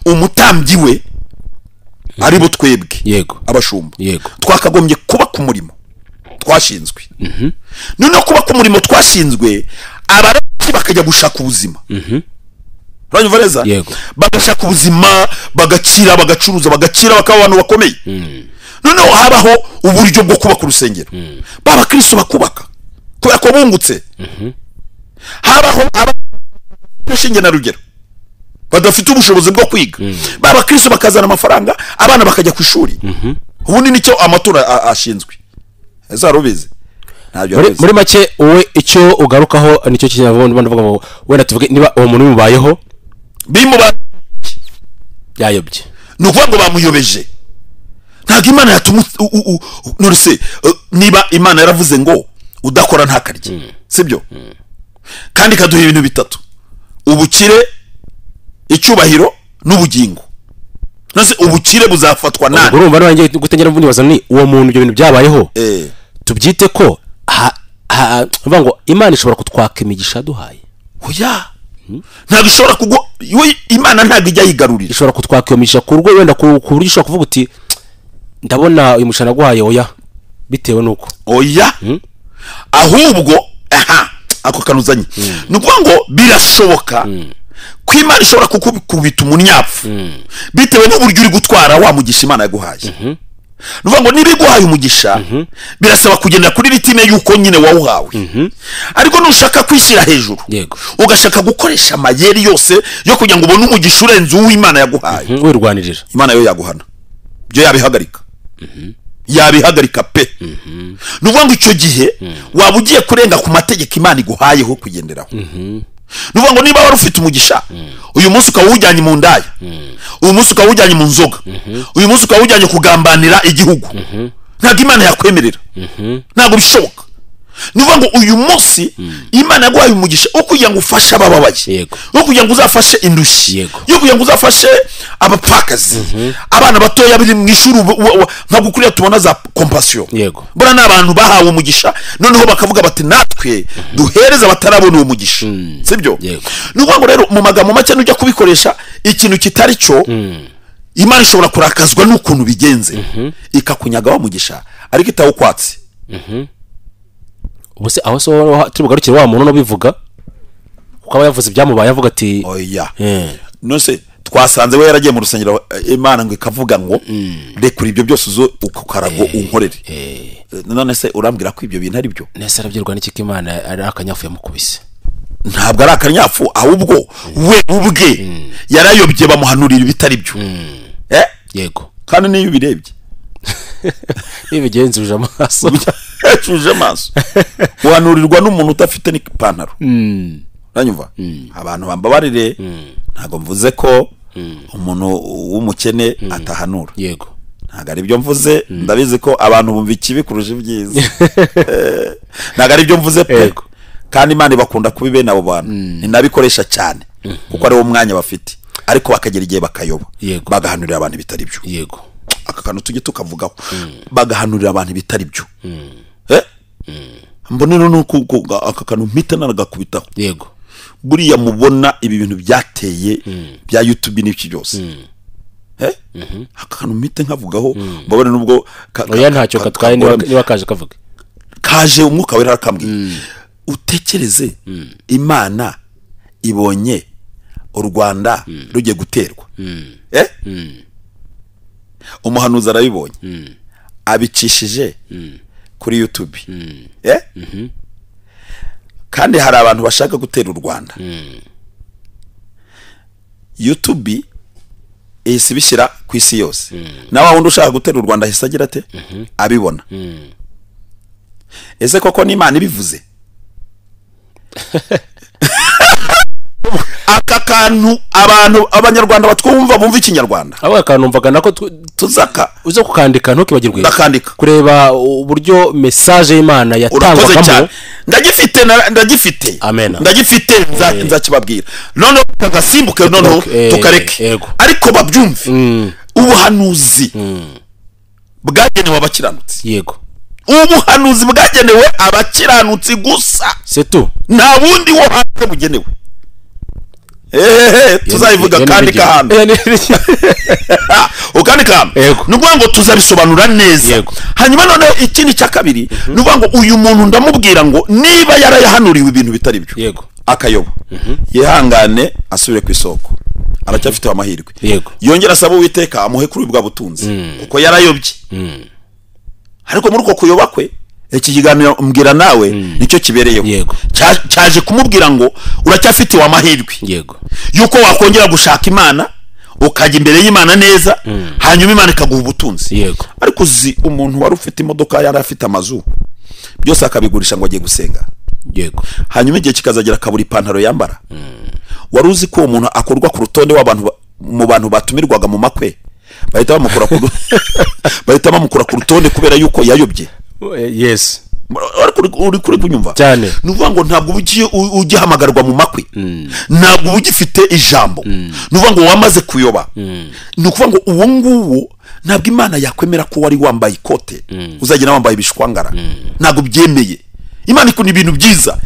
[SPEAKER 2] umutambyi we ari bo twebwe
[SPEAKER 1] yego
[SPEAKER 2] abashumba
[SPEAKER 1] yego
[SPEAKER 2] twakagombye kuba ku murimo twashinzwe. Noneho kuba ku murimo twashinzwe, abaraki bakajya gushaka ubuzima. Uranyumva neza? Bagashaka ubuzima, bagakira, bagacuruza, bagakira, bakaba abantu bakomeye. Noneho habaho uburyo bwo kubaka urusengero. Baba Kristo bakubaka kubera ko bungutse. Habaho abashinge na rugero badafite ubushobozi bwo kwiga. Baba Kristo bakazana amafaranga, abana bakajya ku ishuri. Ubundi nicyo amatora ashinzwe. Ezarubizi.
[SPEAKER 1] Muri make wowe icyo ugarukaho nicyo kinyarwanda ndavuga ngo wenda tuvuge niba uwo muntu bimubayeho
[SPEAKER 2] bimuba
[SPEAKER 1] yayobye,
[SPEAKER 2] ni ukuvuga ngo bamuyobeje. Ntabwo Imana yatuma none niba Imana yaravuze ngo udakora ntakarye, sibyo? Kandi ikaduha ibintu bitatu: ubukire, icyubahiro n'ubugingo. None ubukire buzafatwa nani?
[SPEAKER 1] Urumva nanjye gutangira mvunibaza ni uwo muntu ibyo bintu byabayeho, tubyite ko uvuga ngo Imana ishobora kutwaka imigisha duhaye.
[SPEAKER 2] Oya, ntabwo ishobora kugwa. Imana ntabwo ijya yigarurira.
[SPEAKER 1] Ishobora kutwaka iyo migisha ku rwego wenda ku buryo ishobora kuvuga uti ndabona uyu mushana guhaye, oya, bitewe nuko
[SPEAKER 2] oya. Ahubwo aha ako kanuzanye, ni ukuvuga ngo birashoboka ko Imana ishobora kukubita umunyapfu bitewe n'uburyo uri gutwara wa mugisha Imana yaguhaye. Ni ukuvuga ngo niba iguhaye umugisha, birasaba kugendera kuri ritime y'uko nyine wawuhawe. Ariko nushaka kwishyira hejuru, ugashaka gukoresha amayeri yose yo kugira ngo ubone umugisha urenze uw'Imana yaguhaye,
[SPEAKER 1] wirwanirira,
[SPEAKER 2] Imana yo yaguhana. Byo yabihagarika. Yabihagarika pe. Ni ukuvuga ngo icyo gihe waba ugiye kurenga ku mategeko Imana iguhayeho kugenderaho. Ni ukuvuga ngo niba wari ufite umugisha, uyu munsi ukaba uwujyanye mu ndaya, uyu munsi ukaba uwujyanye mu nzoga, uyu munsi ukaba uwujyanye kugambanira igihugu, ntabwo Imana yakwemerera. Ntabwo bishoboka. Ni ukuvuga ngo uyu munsi Imana yaguhaye umugisha wo kugira ngo ufashe abababaye, wo kugira ngo uzafashe indushyi, yo kugira ngo uzafashe abapfakazi, abana batoya bari mu ishuri, ntabwo kuriya tubona za compassion. Bora n'abantu bahawe umugisha noneho bakavuga bati natwe duhereza abatarabona uwo mugisha, sibyo? Ni ukuvuga ngo rero mu magambo make nujya kubikoresha ikintu kitari cyo, Imana ishobora kurakazwa n'ukuntu bigenze ikakunyaga wa mugisha ariko itawukwatse.
[SPEAKER 1] Ubuse aho so turi bugarukire wa muntu no bivuga kuko aba yavuze ibyamubaye avuga ati
[SPEAKER 2] oya. None twasanze we yaragiye mu rusengero Imana ngo ikavuga ngo rekura ibyo byose uzo ukarago unkorere. None se urambwira ko ibyo bintu ari byo?
[SPEAKER 1] Nese arabyirwa n'iki ko Imana ari akanyafu yamukubise?
[SPEAKER 2] Ntabwo ari akanyafu, ahubwo we ubwe yarayobye bamuhanurira ibitari byo.
[SPEAKER 1] Yego.
[SPEAKER 2] Kandi niyo ubirebye
[SPEAKER 1] nibigenzuje amaso,
[SPEAKER 2] uje amaso uhanurirwa n'umuntu udafite n'ipantaro. Uranyumva? Abantu bambabarire, ntabwo mvuze ko umuntu w'umukene atahanura.
[SPEAKER 1] Yego.
[SPEAKER 2] Ntabwo ari byo mvuze, ndabizi ko abantu bumva ikibi kurusha ibyiza. Ntabwo ari byo mvuze pe. Kandi Imana ibakunda kubi bene abo bantu, ninabikoresha cyane kuko ari wo mwanya bafite, ariko bakagera igihe bakayoba, bagahanurira abantu bitari byo.
[SPEAKER 1] Yego.
[SPEAKER 2] Aka kantu tujye tukavugaho, bagahanurira abantu bitari byo. Mbonero nuko aka kantu mpita naragakubitaho.
[SPEAKER 1] Yego.
[SPEAKER 2] Buriya mubona ibi bintu byateye bya YouTube n'iki byose. Aka kantu mpita nkavugaho, mbabone nubwo
[SPEAKER 1] oya ntacyo katwaye, niba kaje kavuga.
[SPEAKER 2] Kaje umwuka wera arakambwiye. Utekereze Imana ibonye u Rwanda rugiye guterwa. Umuhanuzi arabibonye, abicishije kuri YouTube. Kandi hari abantu bashaka gutera u Rwanda. YouTube ihise ibishyira ku isi yose. Nawe wundi ushaka gutera u Rwanda ahise agira ate? Abibona. Ese koko ni Imana ibivuze? Aka kantu abantu abanyarwanda batwumva bumva ikinyarwanda.
[SPEAKER 1] Abo akantu mvaga nako
[SPEAKER 2] tuzaka
[SPEAKER 1] uzo kukandika ntukibagirwe.
[SPEAKER 2] Ndakandika.
[SPEAKER 1] Kureba uburyo message y'Imana yatangwagamo.
[SPEAKER 2] Ndagifite ndagifite. Ndagifite nzakibabwira. None kagasimbuke noneho tukareke. Ariko babyumve. Ubuhanuzi bwagenewe abakiranutsi.
[SPEAKER 1] Yego.
[SPEAKER 2] Ubuhanuzi bwagenewe abakiranutsi gusa.
[SPEAKER 1] C'est tout.
[SPEAKER 2] Nta bundi wo hanze bugenewe. Tuzayivuga kandi kahano. Ukandi kahano. Nukuvuga ngo tuzabisobanura neza. Hanyuma none ikindi cya kabiri, nukuvuga ngo uyu muntu ndamubwira ngo niba yarayahanuriwe ibintu bitari byo.
[SPEAKER 1] Yego.
[SPEAKER 2] Akayoba. Yihangane asubire ku isoko. Aracyafite amahirwe.
[SPEAKER 1] Yego.
[SPEAKER 2] Yongera asaba Uwiteka amuhe kuri bwa butunzi kuko yarayobye. Ariko muri uko kuyoba kwe, iki kiganiro mbwira nawe nicyo kibereyeho. Cyaje kumubwira ngo uracyafite amahirwe.
[SPEAKER 1] Yego.
[SPEAKER 2] Yuko wakongera gushaka Imana, ukajya imbere y'Imana neza, hanyuma Imana ikaguha ubutunzi.
[SPEAKER 1] Yego.
[SPEAKER 2] Ariko uzi umuntu wari ufite imodoka, yari afite amazu, byose akabigurisha ngo agiye gusenga.
[SPEAKER 1] Yego.
[SPEAKER 2] Hanyuma igihe kikazagera akabura ipantaro yambara. Wari uzi ko umuntu akorwa ku rutonde w'abantu mu bantu batumirwaga mu makwe, bahita bamukura ku rutonde kubera yuko yayobye.
[SPEAKER 1] Yes.
[SPEAKER 2] Ariko uri kuri kunyumva
[SPEAKER 1] cyane.
[SPEAKER 2] Nuvuga ngo ntabwo ugiye ugihamagarwa mu makwe, ntabwo ugifite ijambo. Nuvuga ngo wamaze kuyoba. Nukuvuga ngo uwo nguwo ntabwo Imana yakwemera ko wari wambaye ikote uzagenda wambaye ibishwangara. Ntabwo byemeye. Imana ikunda ibintu byiza.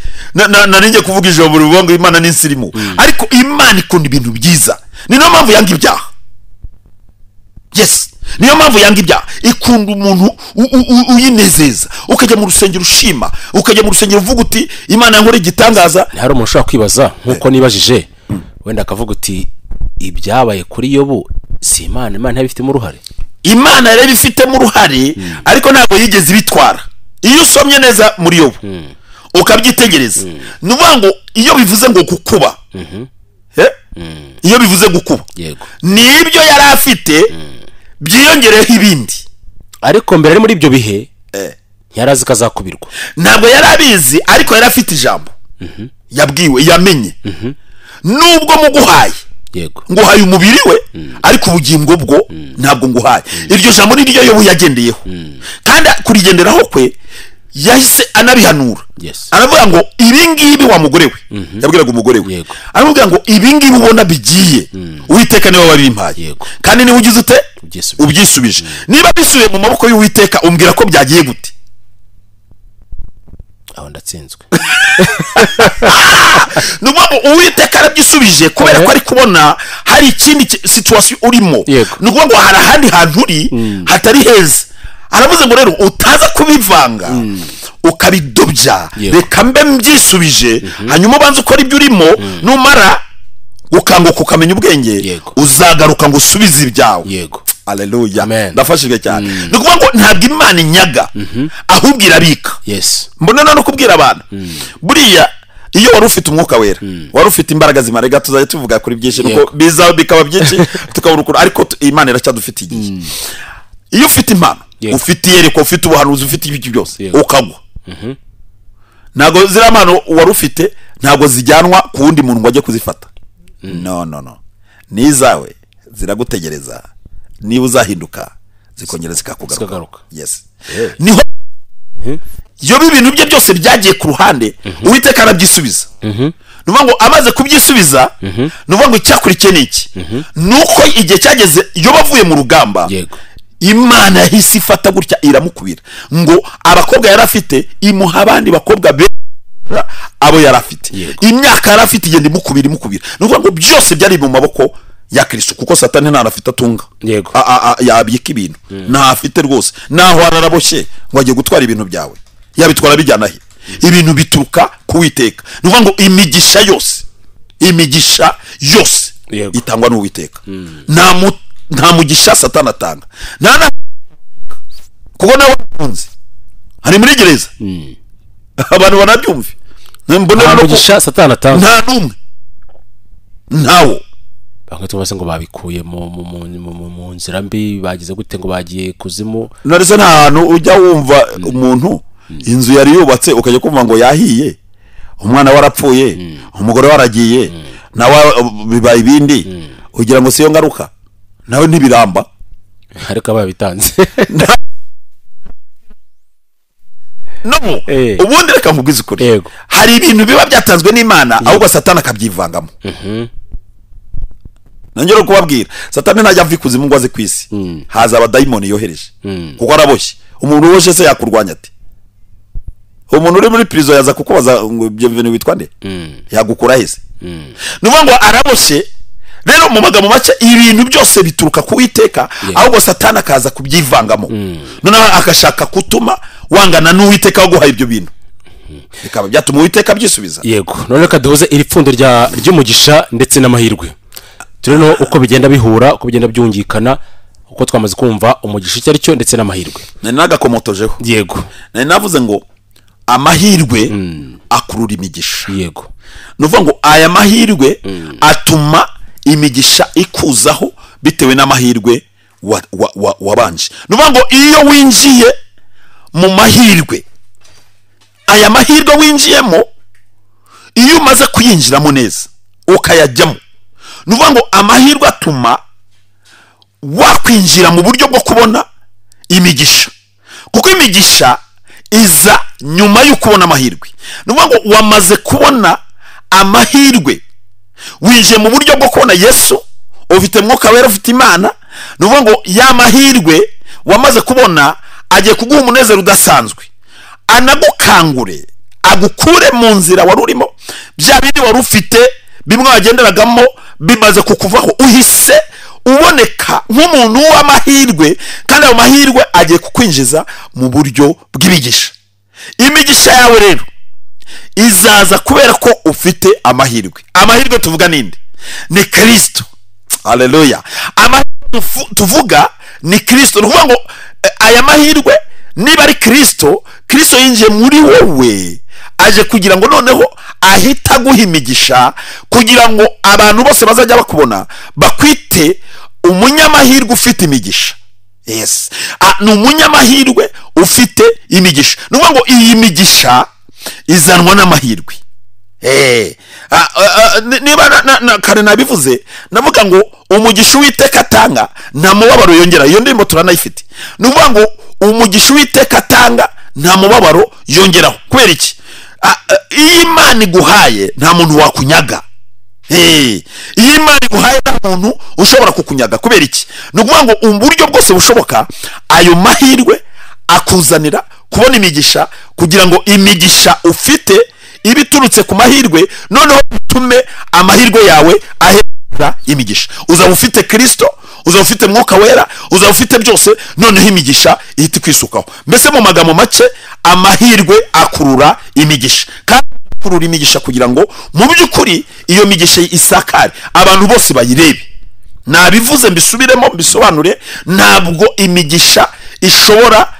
[SPEAKER 2] Naringiye kuvuga ijambo rivuga ngo Imana ni insirimu, ariko Imana ikunda ibintu byiza. Ni no mpamvu yanga ibyaha. Yes. Niyo mpamvu yanga ibyaha. Ikunda umuntu uyinezeza. Ukajya mu rusengero ushima, ukajya mu rusengero uvuga uti Imana yankora igitangaza.
[SPEAKER 1] Hari umuntu ushobora kwibaza nkuko nibajije, wenda akavuga uti ibyabaye kuri Yobu si Imana, Imana yabifitemo uruhare.
[SPEAKER 2] Imana yari ibifitemo uruhare, ariko ntabwo yigeze ibitwara. Iyo usomye neza muri Yobu ukabyitegereza, nuvuga ngo iyo bivuze ngo gukuba, iyo bivuze gukuba, nibyo yari afite byiyongereho ibindi.
[SPEAKER 1] Ariko mbere ari muri ibyo bihe yarazi kazakubirwa.
[SPEAKER 2] Ntabwo yarabizi, ariko yari afite ijambo yabwiwe, yamenye. Nubwo muguhaye,
[SPEAKER 1] yego,
[SPEAKER 2] nguhaye umubiri we, ariko ubugingo bwo ntabwo nguhaye. Iryo jambo ni ryo Yobu yagendeyeho, kandi kurigenderaho kwe yahise anabihanura. Aravuga ngo ibi ngibi wa mugore we, yabwiraga umugore we, aramubwira ngo ibi ngibi ubona bigiye, Uwiteka niwe wabimpaye, kandi niwe ugize ute ubyisubije. Niba bisubiye mu maboko y'Uwiteka umbwira ko byagiye gute?
[SPEAKER 1] Aho ndatsinzwe.
[SPEAKER 2] Nuvuga Uwiteka arabyisubije kubera ko ari kubona hari ikindi situation urimo. Nuvuga ngo hari ahandi hantu uri hatari heza. Aravuze ngo rero utaza kubivanga ukabidobya, reka mbe mbyisubije, hanyuma ubanze ukora ibyo urimo, numara ukanguka ukamenya ubwenge, uzagaruka ngo usubize ibyawe.
[SPEAKER 1] Yego.
[SPEAKER 2] Haleluya. Ndafashijwe cyane. Ni ukuvuga ngo ntabwo Imana inyaga, ahubwo irabika.
[SPEAKER 1] Yes.
[SPEAKER 2] Mbona no kubwira abantu, buriya iyo wari ufite umwuka wera, wari ufite imbaraga zimarega, tuzajya tuvuga kuri byinshi nuko biza bikaba byinshi tukabura ukuri, ariko Imana iracyadufite igihe. Iyo ufite impano, ufite iyerekwa, ufite ubuhanuzi, ufite ibiki byose, ukagwa, ntabwo ziriya mpano wari ufite ntabwo zijyanwa ku wundi muntu ngo ajye kuzifata. No, no, no. Ni izawe ziragutegereza. Niba uzahinduka zikongera zikakugaruka. Yes, niho Yobu ibintu bye byose byagiye ku ruhande, Uwiteka arabyisubiza. Nuvuga ngo amaze kubyisubiza, nuvuga ngo icyakurikiye ni iki? Nuko igihe cyageze Yobu avuye mu rugamba, Imana yahise ifata gutya iramukubira ngo abakobwa yarafite imuha abandi bakobwa be abo yarafite, imyaka yarafite igenda imukubira. Nuvuga ngo byose byari mu maboko ya Kristo, kuko Satani ntarafite atunga yabika ibintu ntafite rwose, naho araraboshye ngo agiye gutwara ibintu byawe, yabitwara bijyana he? Ibintu bituruka ku Uwiteka. Nuvuga ngo imigisha yose itangwa n'Uwiteka. Nta mugisha Satani atanga, nta kuko nawe afunze hari muri gereza, abantu banabyumve.
[SPEAKER 1] Nta mugisha Satani atanga,
[SPEAKER 2] nta n'umwe, ntawo.
[SPEAKER 1] Bamwe tubase ngo babikuye mu nzira mbi, bagize gute ngo bagiye kuzimu.
[SPEAKER 2] Narese nta hantu ujya wumva umuntu inzu yari yubatse ukajya kumva ngo yahiye, umwana warapfuye, umugore waragiye, nawe bibaye ibindi, ugira ngo siyo ngaruka, nawe ntibiramba,
[SPEAKER 1] ariko ababitanze.
[SPEAKER 2] No, ubundi reka nkubwize ukuri, hari ibintu biba byatanzwe n'Imana ahubwo Satani akabyivangamo. Nongera kubabwira, Satani ntajya ava ikuzimu ngo aze ku isi, haza abadayimoni yohereje, kuko araboshye. Umuntu uboshye se yakurwanya ate? Umuntu uri muri prison yaza kukubaza ngo bienvenue witwa nde? Yagukura hese? Nuvuga ngo araboshye. Rero mu magambo make ibintu byose bituruka ku Uwiteka, ahubwo Satani akaza kubyivangamo, noneho akashaka kutuma wangana n'Uwiteka waguhaye ibyo bintu, bikaba byatuma Uwiteka abyisubiza.
[SPEAKER 1] Yego, none reka duhuze iri pfundo ry'umugisha ndetse n'amahirwe, turebe uko bigenda bihura, uko bigenda byungikana, uko twamaze kumva umugisha icyo ari cyo ndetse n'amahirwe.
[SPEAKER 2] Nari nagakomotojeho.
[SPEAKER 1] Yego,
[SPEAKER 2] nari navuze ngo amahirwe akurura imigisha.
[SPEAKER 1] Yego,
[SPEAKER 2] nuvuga ngo aya mahirwe atuma imigisha ikuzaho bitewe n'amahirwe wabanje. Nuvuga ngo iyo winjiye mu mahirwe, aya mahirwe winjiyemo, iyo umaze kuyinjiramo neza ukayajyamo, nuvuga ngo amahirwe atuma wakwinjira mu buryo bwo kubona imigisha, kuko imigisha iza nyuma yo kubona amahirwe. Nuvuga ngo wamaze kubona amahirwe, winjiye mu buryo bwo kubona Yesu, ufite Mwuka Wera, ufite Imana. Nuvuga ngo ya mahirwe wamaze kubona agiye kuguha umunezero udasanzwe, anagukangure, agukure mu nzira wari urimo, bya bindi wari ufite bimwe wagenderagamo bimaze kukuvaho, uhise uboneka nk'umuntu w'amahirwe, kandi ayo mahirwe agiye kukwinjiza mu buryo bw'imigisha. Imigisha yawe rero izaza kubera ko ufite amahirwe. Amahirwe tuvuga ninde? Ni Kristo. Haleluya. Amahirwe tuvuga ni Kristo. Ni ukuvuga ngo aya mahirwe niba ari Kristo, Kristo yinjiye muri wowe aje kugira ngo noneho ahita aguha imigisha, kugira ngo abantu bose bazajya bakubona bakwite umunyamahirwe ufite imigisha. Yes, ni umunyamahirwe ufite imigisha. Ni ukuvuga ngo iyi migisha izanwa n'amahirwe. Niba kare nabivuze, navuga ngo umugisha Uwiteka atanga nta mubabaro yongera. Iyo ndirimbo turanayifite. Ni ukuvuga ngo umugisha Uwiteka atanga nta mubabaro yongeraho. Kubera iki? Iyo Imana iguhaye nta muntu wakunyaga. Iyo Imana iguhaye nta muntu ushobora kukunyaga. Kubera iki? Ni ukuvuga ngo uburyo bwose bushoboka ayo mahirwe akuzanira kubona imigisha, kugira ngo imigisha ufite ibiturutse ku mahirwe, noneho utume amahirwe yawe ahera imigisha. Uzaba ufite Kristo, uzaba ufite Mwuka Wera, uzaba ufite byose, noneho imigisha ihita kwisukaho. Mbese mu magambo make, amahirwe akurura imigisha, kandi akurura imigisha kugira ngo mu by'ukuri iyo migisha isakare, abantu bose bayirebe. Nabivuze mbisubiremo mbisobanure, ntabwo imigisha ishobora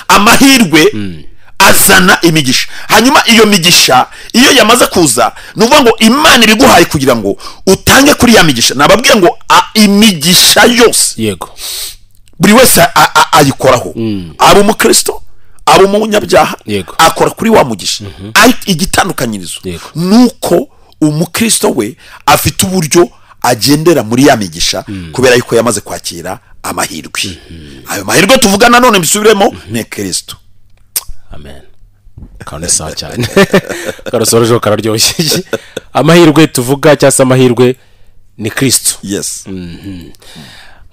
[SPEAKER 2] amahirwe azana imigisha. Hanyuma iyo migisha iyo yamaze kuza, ni ukuvuga ngo Imana ibiguhaye kugira ngo utange kuri ya migisha. Nababwiye ngo imigisha yose,
[SPEAKER 1] yego,
[SPEAKER 2] buri wese ayikoraho, aba umukristo, aba umunyabyaha, akora kuri wa mugisha. Igitandukanyirizo nuko umukristo we afite uburyo agendera muri ya migisha kubera yuko yamaze kwakira amahirwe. Ayo mahirwe tuvuga nanone mbisubiremo ni Kristo.
[SPEAKER 1] Amen. Kandi sawa cyane. Karasorojo kararyoshye. Amahirwe tuvuga cyangwa se amahirwe ni Kristo.
[SPEAKER 2] Yes.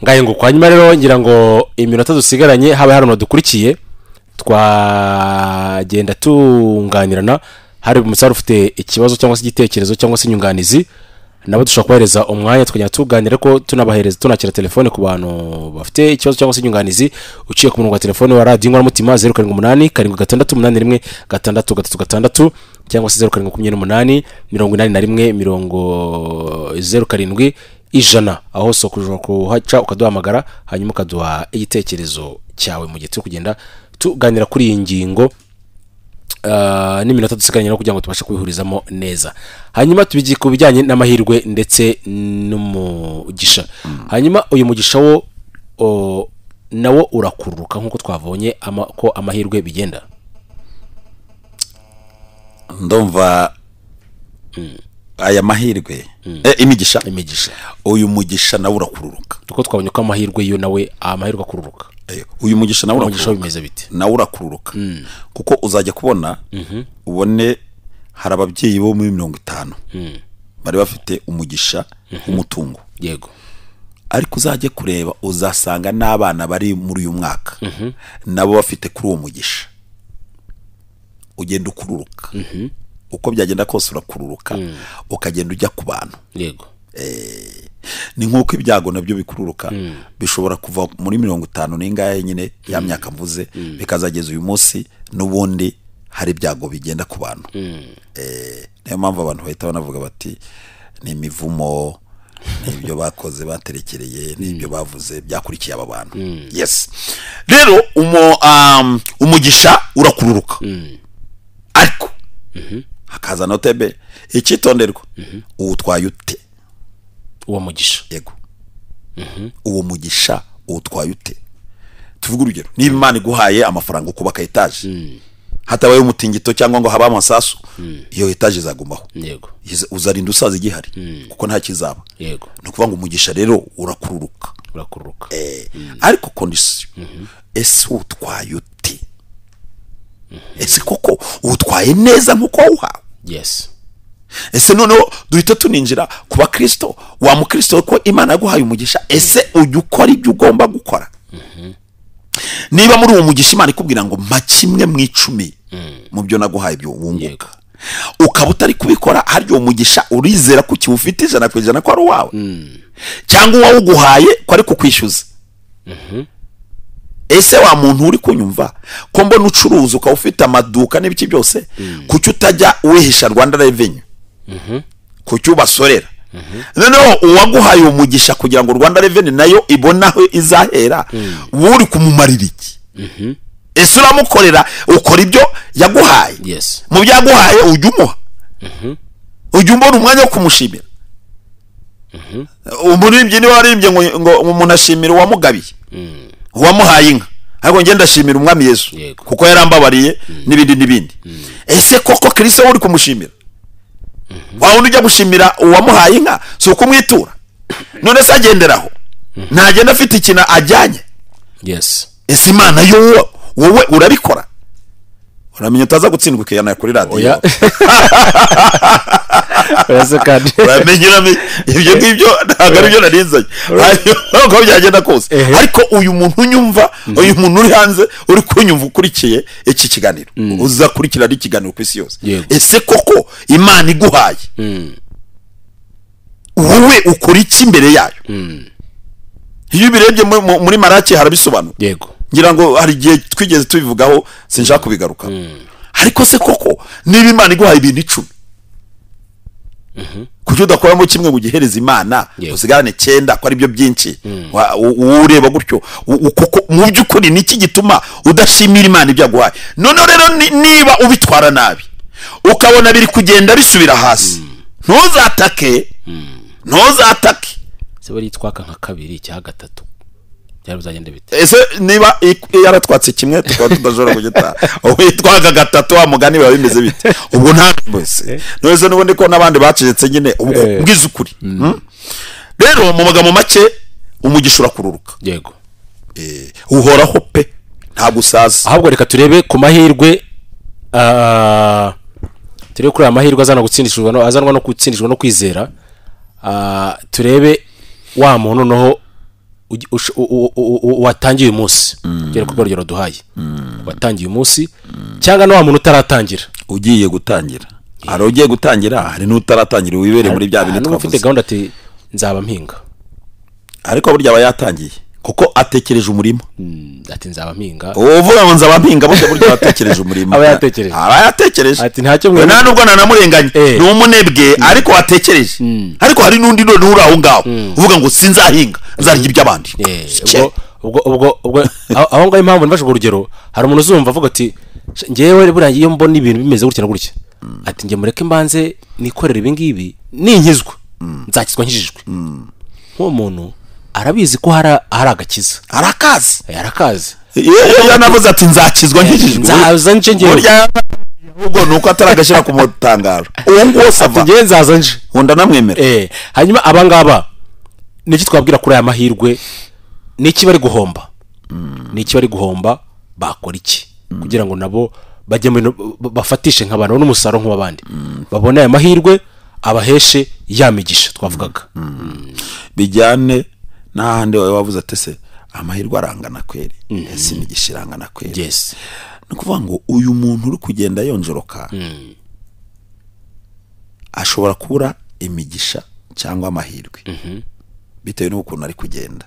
[SPEAKER 1] Ngaye ngo kwa nyuma rero ngira ngo iminota dusigaranye haba hari umuntu dukurikiye twagenda tunganirana, hari umusare ufite ikibazo cyangwa se igitekerezo cyangwa se inyunganizi, nabo dushobora kubahereza umwanya tukagenda tuganira, ko tunabahereza tunakira telefone ku bantu bafite ikibazo cyangwa se inyunganizi uciye ku murongo wa telefone wa Radio Inkoramutima 078 7 681 6 3 6 cyangwa se 0728 81 07 100, aho soko ushobora kuhaca ukaduhamagara hanyuma ukaduha igitekerezo cyawe mu gihe turi kugenda tuganira kuri iyi ngingo n'iminota dusigaranye no kugira ngo tubashe kubihurizamo neza. Hanyuma tubigiye ku bijyanye n'amahirwe ndetse n'umugisha. Hanyuma uyu mugisha wo nawo urakururuka nk'uko twavonye ko amahirwe bigenda.
[SPEAKER 2] Ndumva aya mahirwe imigisha uyu mugisha nawe urakururuka,
[SPEAKER 1] kuko twabonye ko amahirwe yo nawe amahirwe akururuka.
[SPEAKER 2] Uyu mugisha nawe
[SPEAKER 1] urakururuka bimeze bite?
[SPEAKER 2] Nawe urakururuka kuko uzajya kubona ubone hari ababyeyi bo muri 50 bari bafite umugisha w'umutungo.
[SPEAKER 1] Yego.
[SPEAKER 2] Ariko uzajye kureba uzasanga n'abana bari muri uyu mwaka nabo bafite kuri uwo mugisha. Ugenda ukururuka. Uko byagenda kose urakururuka ukagenda ujya ku bantu.
[SPEAKER 1] Yego.
[SPEAKER 2] Ni nkuko ibyago nabyo bikururuka, bishobora kuva muri 50 n'ingahe nyine ya myaka mvuze bikazageza uyu munsi n'ubundi hari ibyago bigenda ku bantu. Niyo mpamvu abantu bahita banavuga bati ni imivumo, n'ibyo bakoze baterekereye, n'ibyo bavuze byakurikiye aba bantu. Yes. Rero umugisha urakururuka. Ariko hakaza notebe icyitonderwa, uwutwaye ute
[SPEAKER 1] uwo mugisha?
[SPEAKER 2] Yego. Uwo mugisha uwutwaye ute? Tuvuge urugero, niba Imana iguhaye amafaranga ukubaka etaje, hatabaye umutingito cyangwa ngo haba amasasu, iyo etaje izagumaho.
[SPEAKER 1] Yego.
[SPEAKER 2] Uzarinda usaza igihari kuko nta kizaba.
[SPEAKER 1] Yego.
[SPEAKER 2] Ni ukuvuga ngo umugisha rero urakururuka.
[SPEAKER 1] Urakururuka.
[SPEAKER 2] Ariko condition, ese utwaye ute? Ese koko utwaye neza nkuko wawuhawe?
[SPEAKER 1] Yes.
[SPEAKER 2] Ese noneho duhita tuninjira ku bakristo, wa mukristo ko Imana yaguhaye umugisha, ese ujya ukora ibyo ugomba gukora? Niba muri uwo mugisha Imana ikubwira ngo mpa 1 mu 10 mu byo naguhaye ibyo wunguka, ukaba utari kubikora, hari uwo mugisha urizera ko ukiwufite 100% ko ari uwawe, cyangwa uwawuguhaye ko ari kukwishyuza? Ese wa muntu uri kunyumva ko mbona ucuruza ukaba ufite amaduka n'ibiki byose, kuki utajya wihisha Rwanda Revenue? Kuki ubasorera? Noneho uwaguhaye umugisha kugira ngo Rwanda Revenue nayo ibone aho izahera, wowe uri kumumarira iki? Ese uramukorera ukora ibyo yaguhaye?
[SPEAKER 1] Yes.
[SPEAKER 2] Mu byo yaguhaye ujya umuha, ujya umbona umwanya wo kumushimira. Umuririmbyi niwe waririmbye ngo umuntu ashimira uwamugabiye, uwamuhaye inka, ariko ngenda ndashimira umwami Yesu kuko yarambabariye n'ibindi n'ibindi. Ese koko Kristo uri kumushimira? Wa wundi ujya gushimira uwamuhaye inka si ukumwitura? None se agenderaho ntagenda afite ikintu ajyanye?
[SPEAKER 1] Yes.
[SPEAKER 2] Ese Imana yo wowe urabikora? Uramenya utaza gutsindwa ukiyana kuri radio. Uramenye ibyo ngibyo ntabwo ari byo narinzanye, uko byagenda kose. Ariko uyu muntu unyumva, uyu muntu uri hanze uri kunyumva ukurikiye iki kiganiro, uzakurikira ari ikiganiro ku isi yose, ese koko Imana iguhaye wowe ukora iki imbere yayo? Iyo ubirebye muri Maraki harabisobanura.
[SPEAKER 1] Yego.
[SPEAKER 2] Ngira ngo hari igihe twigeze tubivugaho, sinshaka kubigaruka. Ariko se koko niba Imana iguhaye ibintu 10, kuki udakoramo kimwe ngo ugihereze Imana usigarane 9 ko ari byo byinshi? Ureba gutyo kuko mu by'ukuri niki gituma udashimira Imana ibyo yaguhaye? Noneho rero niba ubitwara nabi ukabona biri kugenda bisubira hasi, ntuzatake, ntuzatake.
[SPEAKER 1] Se bari twaka nka 2 cyangwa 3 byari bizagenda bite?
[SPEAKER 2] Ese niba yaratwatse kimwe tukaba tudashobora kugita, witwaga 3 wa mugani biba bimeze bite? Ubwo nta bose none n'ubundi ko n'abandi bacecetse nyine, ubwo mbwiza ukuri. Rero mu magambo make umugisha urakururuka.
[SPEAKER 1] Yego.
[SPEAKER 2] Uhoraho pe, ntabwo usaza.
[SPEAKER 1] Ahubwo reka turebe ku mahirwe, turebe kuri amahirwe azana gutsindishwa no azanwa no gutsindishwa no kwizera. Turebe wa muntu noneho watangiye uyu munsi, tugere ku rugero duhaye, watangiye umunsi cyangwa no wa muntu utaratangira,
[SPEAKER 2] ugiye gutangira. Hari ugiye gutangira, hari n'utaratangira wibere muri bya bintu
[SPEAKER 1] twavuze. Ufite gahunda ati nzaba mpinga,
[SPEAKER 2] ariko burya aba yatangiye kuko atekereje umurimo.
[SPEAKER 1] Ati nzaba mpinga,
[SPEAKER 2] uvuga ngo nzaba mpinga burya atekereje umurimo,
[SPEAKER 1] aba yatekereje,
[SPEAKER 2] aba yatekereje
[SPEAKER 1] ati ntacyo mwe
[SPEAKER 2] nta nubwo nanamurenganye, ni umunebwe ariko watekereje. Ariko hari n'undi none uri aho ngaho uvuga ngo sinzahinga nzarya iby'abandi.
[SPEAKER 1] Ubwo ubwo aho ngaho impamvu nifashe urugero, hari umuntu uzumva avuga ati ngewe buriya iyo mbona ibintu bimeze gutya na gutya, ati nge mureke mbanze nikorere ibi ngibi, ninkizwa nzakizwa nkijijwe. Nk'uwo muntu arabizi ko hari agakiza,
[SPEAKER 2] arakazi,
[SPEAKER 1] arakazi.
[SPEAKER 2] Iyo yanavuze ati nzakizwa nkijijwe,
[SPEAKER 1] nzaza nje ngewe,
[SPEAKER 2] ubwo nuko ataragashyira ku mutangaro uwo nguwo sava
[SPEAKER 1] ngewe nzaza nje,
[SPEAKER 2] nkunda namwemera.
[SPEAKER 1] Hanyuma abangaba niki twabwira kuri aya mahirwe? Niki bari guhomba? Niki bari guhomba? Bakora iki kugira ngo nabo bajye bafatishe nk'abantu n'umusaruro nk'abandi, babone aya mahirwe abaheshe ya migisha twavugaga?
[SPEAKER 2] Bijyane n'ahandi wawe wavuze ati se amahirwe arangana kweri, ese imigisha irangana kweri?
[SPEAKER 1] Yes.
[SPEAKER 2] Ni ukuvuga ngo uyu muntu uri kugenda yonjoroka ashobora kubura imigisha cyangwa amahirwe bitewe n'ukuntu ari kugenda.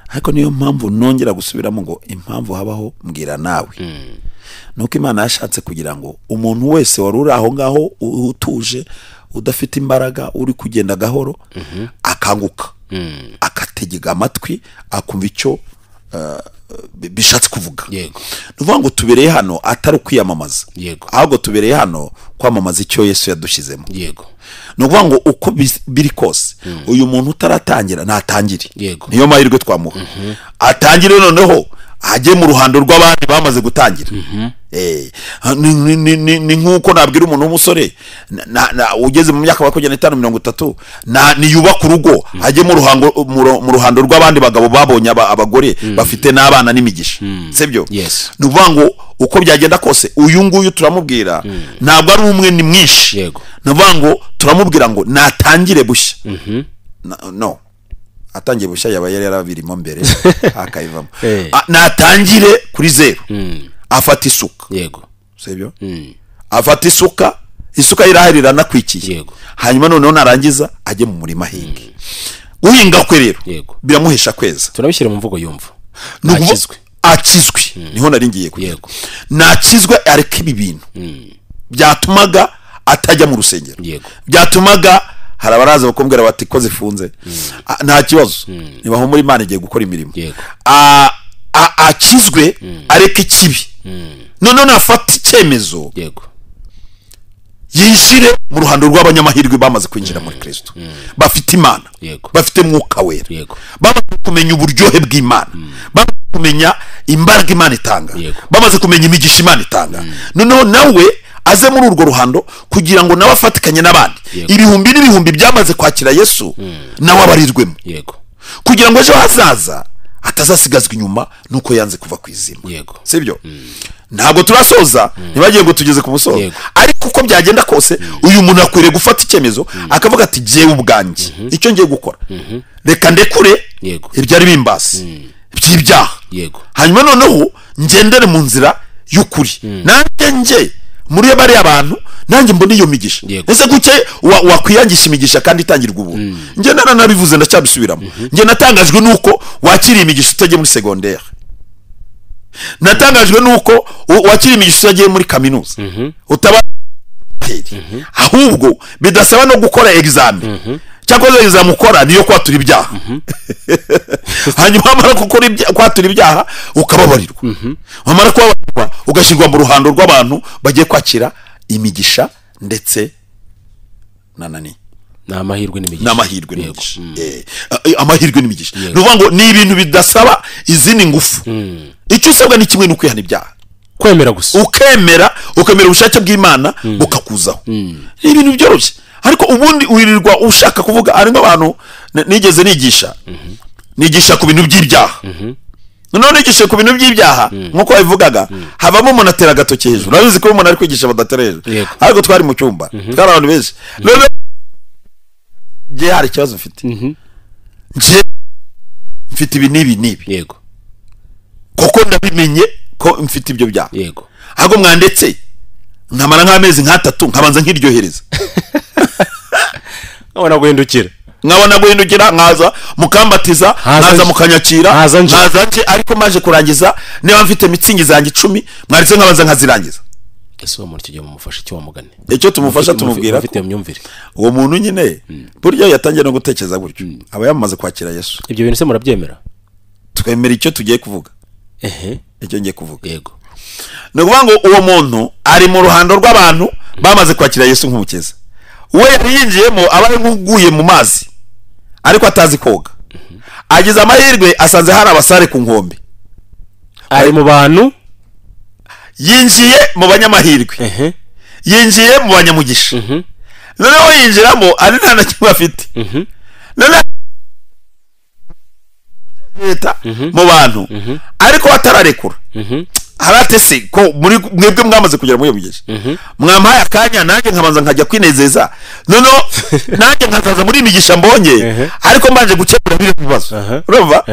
[SPEAKER 2] Ariko niyo mpamvu nongera gusubiramo ngo impamvu habaho mbwira nawe, nuko Imana yashatse kugira ngo umuntu wese wari uri aho ngaho utuje, udafite imbaraga, uri kugenda gahoro, akanguka, akategega amatwi, akumva icyo bishatse kuvuga.
[SPEAKER 1] Yego.
[SPEAKER 2] Nuvuga ngo tubereye hano atari kwiyamamaza, ahubwo tubereye hano kwamamaza icyo Yesu yadushyizemo.
[SPEAKER 1] Yego.
[SPEAKER 2] Nuvuga ngo uko biri kose uyu muntu utaratangira natangire, niyo mahirwe twamuha, atangire noneho ajye mu ruhando rw'abandi bamaze gutangira. Ni nkuko nabwira umuntu w'umusore ugeze mu myaka 25 30 niyubaka urugo, ajye mu ruhando rw'abandi bagabo babonye abagore bafite n'abana n'imigisha, sibyo?
[SPEAKER 1] Yes.
[SPEAKER 2] Nuvuga ngo uko byagenda kose uyu nguyu turamubwira ntabwo ari umwe, ni mwinshi. Nuvuga ngo turamubwira ngo natangire bushya. No, atangiye bushya yaba yari yarabirimo mbere akayivamo. Natangire kuri zero, afata isuka.
[SPEAKER 1] Yego.
[SPEAKER 2] Sibyo? Afata isuka, isuka irahirira nakwikiye.
[SPEAKER 1] Yego.
[SPEAKER 2] Hanyuma noneho narangiza ajye mu murima ahinge. Guhinga kwe rero biramuhesha kweza.
[SPEAKER 1] Turabishyira mu mvugo yumva.
[SPEAKER 2] Nakizwe. Akizwe. Niho nari ngiye kugera.
[SPEAKER 1] Yego.
[SPEAKER 2] Nakizwe areka ibi bintu byatumaga atajya mu rusengero.
[SPEAKER 1] Yego.
[SPEAKER 2] Byatumaga hari abaraza bakumbwira bati ko zifunze, nta kibazo, nibaho muri Imana igiye gukora imirimo. Akizwe areka ikibi, none nafata icyemezo,
[SPEAKER 1] yego,
[SPEAKER 2] yinjire mu ruhando rw'abanyamahirwe bamaze kwinjira muri Kristo, bafite Imana, bafite Mwuka Wera, bamaze kumenya uburyohe bw'Imana, bamaze kumenya imbaraga Imana itanga, bamaze kumenya imigisha Imana itanga. Noneho nawe aze muri urwo ruhando kugira ngo nawe afatikanye n'abandi ibihumbi n'ibihumbi byamaze kwakira Yesu, nawe abarirwemo.
[SPEAKER 1] Yego.
[SPEAKER 2] Kugira ngo ejo hazaza atazasigazwa inyuma nuko yanze kuva ku izima.
[SPEAKER 1] Yego.
[SPEAKER 2] Sibyo? Ntabwo turasoza, ntibagiye ngo tugeze ku musozo. Ariko uko byagenda kose uyu muntu akwiriye gufata icyemezo akavuga ati jyewe ubwanjye icyo ngiye gukora, reka ndekure ibyari bimbasi by'ibyaha.
[SPEAKER 1] Yego.
[SPEAKER 2] Hanyuma noneho ngendere mu nzira y'ukuri, nanjye nge muri bari abantu nanjye mbona iyo migisha. Ese kuke wakwiyangisha imigisha kandi itangirwa ubu? Nge naranabivuze ndacyabisubiramo. Nge natangajwe nuko wakiriye imigisha utagiye muri secondaire, natangajwe nuko wakiriye imigisha utagiye muri kaminuza, utaba ahubwo bidasaba no gukora examen, cyangwa examen ukora niyo kwatura ibyaha. Hanyuma wamara gukora kwatura ibyaha ukababarirwa, wamara kubabarirwa ugashyirwa mu ruhando rw'abantu bagiye kwakira imigisha ndetse na
[SPEAKER 1] n'amahirwe n'imigisha.
[SPEAKER 2] N'amahirwe n'imigisha. Amahirwe n'imigisha. Nuvuga ngo ni ibintu bidasaba izindi ngufu. Icyo usabwa ni kimwe no kwihana ibyaha,
[SPEAKER 1] kwemera gusa,
[SPEAKER 2] ukemera ubushake bw'Imana bukakuzaho. Ni ibintu byoroshye. Ariko ubundi wirirwa ushaka kuvuga. Ari nk'abantu nigeze nigisha ku bintu by'ibyaha. Noneho nigishe ku bintu by'ibyaha nk'uko babivugaga, havamo umuntu atera agatoki hejuru. Urabizi ko umuntu ari kwigisha badatera hejuru, ariko twari mu cyumba twari abantu benshi. None njye hari ikibazo mfite, njye mfite ibi n'ibi n'ibi,
[SPEAKER 1] yego,
[SPEAKER 2] kuko ndabimenye ko mfite ibyo byaha,
[SPEAKER 1] yego,
[SPEAKER 2] ahubwo mwandetse nkamara nk'amezi nk'atatu nkabanza nkiryohereza,
[SPEAKER 1] nkabona guhindukira,
[SPEAKER 2] nkaza mukambatiza, nkaza mukanyakira, nkaza nje. Ariko maje kurangiza niba mfite mitsingi zanjye 10 mwaretse nkabanza nkazirangiza.
[SPEAKER 1] Ese uwo muntu tugiye mumufasha icyo wamugane?
[SPEAKER 2] Icyo tumufasha tumubwira
[SPEAKER 1] ko myumvire
[SPEAKER 2] uwo muntu nyine burya yatangiye no gutekereza gutyo aba yamaze kwakira Yesu.
[SPEAKER 1] Ibyo bintu se murabyemera?
[SPEAKER 2] Twemera icyo tugiye kuvuga. Icyo ngiye kuvuga,
[SPEAKER 1] yego,
[SPEAKER 2] ni ukuvuga ngo uwo muntu ari mu ruhando rw'abantu bamaze kwakira Yesu nk'umukiza. We yari yinjiyemo aba ari nk'uguye mu mazi ariko atazi koga. Agize amahirwe asanze hari abasare ku nkombe,
[SPEAKER 1] ari mu bantu,
[SPEAKER 2] yinjiye mu banyamahirwe, yinjiye mu banyamugisha. Noneho yinjiramo ari nta na kimwe afite. Noneho leta mu bantu ariko batararekura. Haratese ko muri mwebwe mwamaze kugera muri iyo migisha, mwampaye akanya nanjye nkabanza nkajya kwinezeza, noneho nanjye nkazaza muri imigisha mbonye, ariko mbanje gukemura biri bibazo. Urumva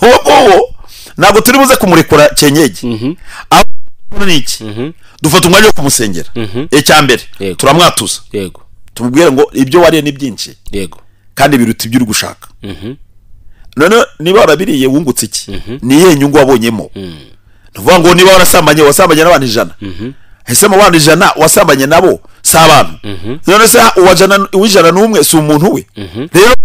[SPEAKER 2] uwo ntabwo turi buze kumurekura cyenyege. Aho niki dufata umwanya wo kumusengera. Icya mbere turamwatuza,
[SPEAKER 1] yego,
[SPEAKER 2] tumubwire ngo ibyo wariye ni byinshi,
[SPEAKER 1] yego,
[SPEAKER 2] kandi biruta ibyo uri gushaka. None niba warabiriye wungutse iki? Ni iyihe nyungu wabonyemo? Nuvuga ngo niba warasambanye wasambanye n'abantu 100, ese mu bantu 100 wasambanye nabo si abantu? None se uw'ijana n'umwe si umuntu we? Rero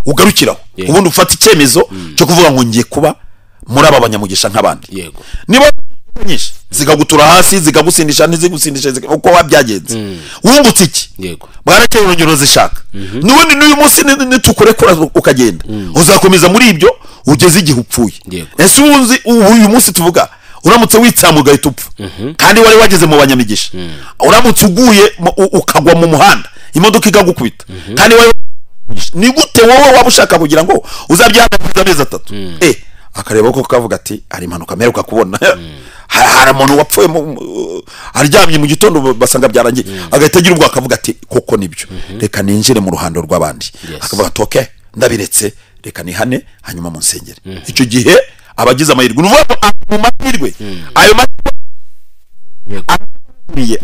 [SPEAKER 2] ugarukiraho ubundi ufata icyemezo cyo kuvuga ngo ngiye kuba muri aba banyamugisha nk'abandi.
[SPEAKER 1] Yego,
[SPEAKER 2] niba nyinshi zikagutura hasi zikagusindisha ntizigusindisha uko wabyagenze, wungutse iki?
[SPEAKER 1] Yego,
[SPEAKER 2] bwarakeye urongero zishaka. N'ubundi n'uyu munsi nitukurekura ukagenda uzakomeza muri ibyo ugeze igihe upfuye. Ese uzi uyu munsi tuvuga uramutse witsamu ugahita upfa, kandi wari wageze mu banyamigisha, uramutse uguye ukagwa mu muhanda imodoka ikagukubita, kandi wari ni gute wowe waba ushaka kugira ngo uzabyahagaze amezi 3? Akareba ko kavuga ati ari impanuka mperuka kubona, hari umuntu wapfuye aryamye mu gitondo basanga byarangiye, agahita agira ubwo akavuga ati koko nibyo, reka ninjire mu ruhando rw'abandi. Akavuga ati okay, ndabiretse, reka nihane hanyuma mu nsengere. Icyo gihe abagize amahirwe, nuvuga mu mahirwe ayo mahirwe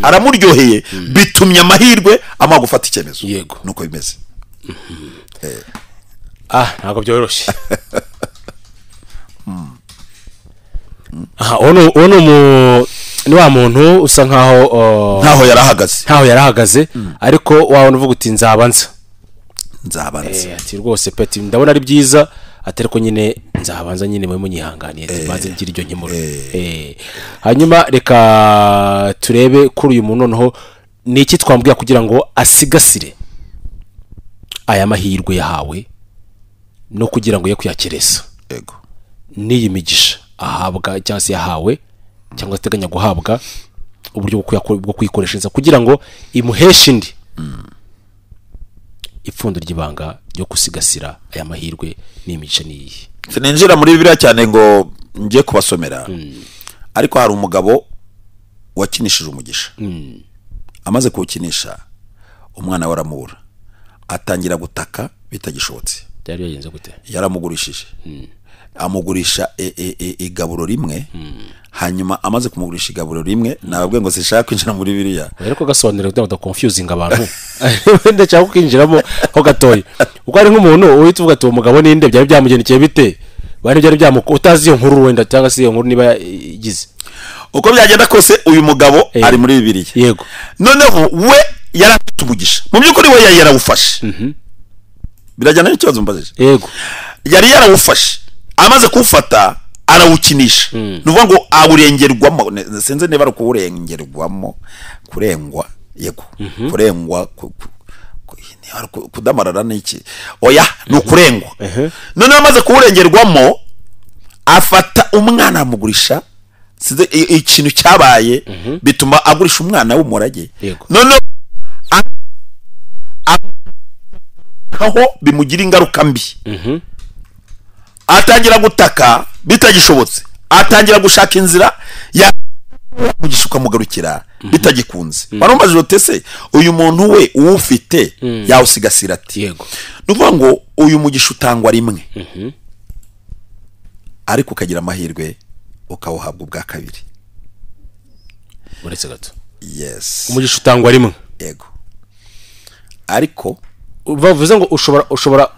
[SPEAKER 2] aramuryoheye, bitumye amahirwe amuha gufata icyemezo. Nuko bimeze.
[SPEAKER 1] Ntabwo byoroshye. Aha uno ni wa muntu usa nkaho
[SPEAKER 2] ntaho yarahagaze,
[SPEAKER 1] ariko wabona uvuga uti nzabanza, ati rwose peti ndabona ari byiza, atereko nyine nzabanza nyine mwe munyihanganiye tubanze ngira iryo nkemuro. Hanyuma reka turebe kuri uyu muntu noneho ni iki twambwiye kugira ngo asigasire aya mahirwe yahawe no kugira ngo ye kuyakeresa.
[SPEAKER 2] Yego,
[SPEAKER 1] n'iyi migisha ahabwa cyangwa se yahawe cyangwa ateganya guhabwa, uburyo bwo kuyikoresha kugira ngo imuheshe indi. Ipfundo ry'ibanga ryo kusigasira aya mahirwe n'imigisha niyi.
[SPEAKER 2] Sininjira muri Bibiliya cyane ngo ngiye kubasomera, ariko hari umugabo wakinishije umugisha. Amaze kuwukinisha umwana we aramubura, atangira gutaka bitagishobotse.
[SPEAKER 1] Byari byagenze gute?
[SPEAKER 2] Yaramugurishije. Amugurisha igaburo rimwe, hanyuma amaze kumugurisha igaburo rimwe, nababwiye ngo sishaka kwinjira muri Bibiliya.
[SPEAKER 1] Ariko gasobanura kugira ngo confusing abantu. Wenda cyangwa kwinjiramo ho gatoya. Uko ari nk'umuntu uhita uvuga ati uwo mugabo ninde, byari byamugendekeye bite? Bari byari byamuko utazi iyo nkuru wenda cyangwa se iyo nkuru niba igize.
[SPEAKER 2] Uko byagenda kose uyu mugabo ari muri Bibiliya.
[SPEAKER 1] Yego.
[SPEAKER 2] Noneho we yarafite umugisha. Mu by'ukuri we yari yarawufashe. Birajyana n'ikibazo mbajije.
[SPEAKER 1] Yego.
[SPEAKER 2] Yari yarawufashe. Amaze kuwufata arawukinisha. Nuvuga ngo awurengerwamo, sinzi niba ari kuwurengerwamo, kurengwa, yego, kurengwa, kudamarara n'iki, oya ni ukurengwa. Noneho amaze kuwurengerwamo afata umwana amugurisha, sinzi ikintu cyabaye bituma agurisha umwana w'umurage. Noneho Aho bimugira ingaruka mbi. Atangira gutaka bitagishobotse, atangira gushaka inzira ya umugisha ukamugarukira bitagikunze. Warumbaje utese uyu muntu we uwufite yawusigasira ati.
[SPEAKER 1] Yego.
[SPEAKER 2] Nuvuga ngo uyu mugisha utangwa rimwe, ariko ukagira amahirwe ukawuhabwa ubwa kabiri.
[SPEAKER 1] Uretse gato.
[SPEAKER 2] Yes.
[SPEAKER 1] Umugisha utangwa rimwe.
[SPEAKER 2] Yego. Ariko
[SPEAKER 1] bavuze ngo ushobora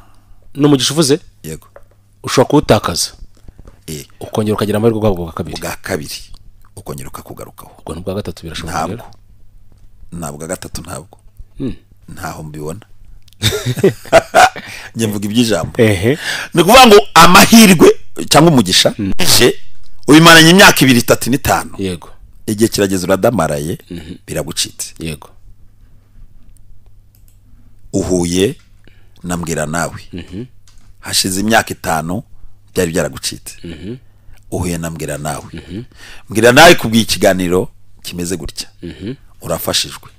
[SPEAKER 1] n'umugisha uvuze?
[SPEAKER 2] Yego.
[SPEAKER 1] Ushobora kuwutakaza. Ukongera ukagira amahirwe bwa kabiri.
[SPEAKER 2] Bwa kabiri. Ukongera ukakugarukaho.
[SPEAKER 1] Ubwo n'ubwa gatatu birashoboka rero.
[SPEAKER 2] Ntabwo gatatu ntabwo. Ntaho mbibona. Njye mvuga iby'ijambo. Ni kuvuga ngo amahirwe cyangwa umugisha je ubimaranye imyaka 2, 3, 5.
[SPEAKER 1] Yego.
[SPEAKER 2] Igihe kirageze uradamaraye biragucitse.
[SPEAKER 1] Yego.
[SPEAKER 2] Uhuye nambwira nawe. Hashize imyaka 5 byari byaragucitse. Uhuye nambwira nawe. Mbwira nawe kubwiye ikiganiro kimeze gutya. Urafashijwe.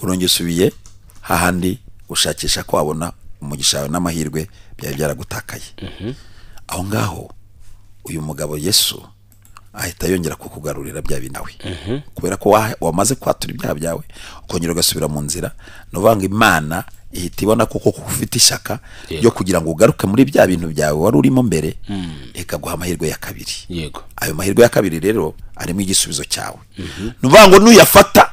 [SPEAKER 2] Urongeye usubiye hahandi ushakisha ko wabona umugisha wawe n'amahirwe byari byaragutakaye. Aho ngaho uyu mugabo Yesu ahita yongera kukugarurira bya binawe. Kubera ko wamaze kwatura ibyaha byawe ukongera ugasubira mu nzira, novanga Imana ihita ibona koko ufite ishyaka ryo kugira ngo ugaruke muri bya bintu byawe wari urimo mbere, ikaguha amahirwe ya kabiri.
[SPEAKER 1] Yego.
[SPEAKER 2] Ayo mahirwe ya kabiri rero arimo igisubizo cyawe. Nuvuga ngo nuyafata.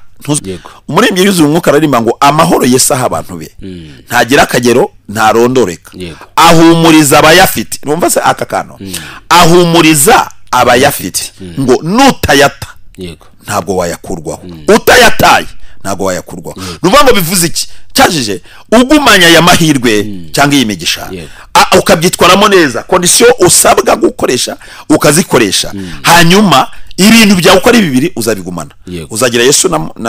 [SPEAKER 2] Umuririmbyi yuzuye umwuka aririmba ngo amahoro Yesu aha abantu be ntagira akagero ntarondoreka, ahumuriza abayafite. Numva se aka kantu, ahumuriza abayafite ngo nutayata ntabwo wayakurwaho, utayataye ntabwo wayakurwaho. Nuvuga ngo bivuze iki? Cyajije ugumanya ya mahirwe cyangwa iyi migisha ukabyitwaramo neza, condition usabwa gukoresha ukazikoresha, hanyuma ibintu byawe uko ari bibiri uzabigumana. Uzagira Yesu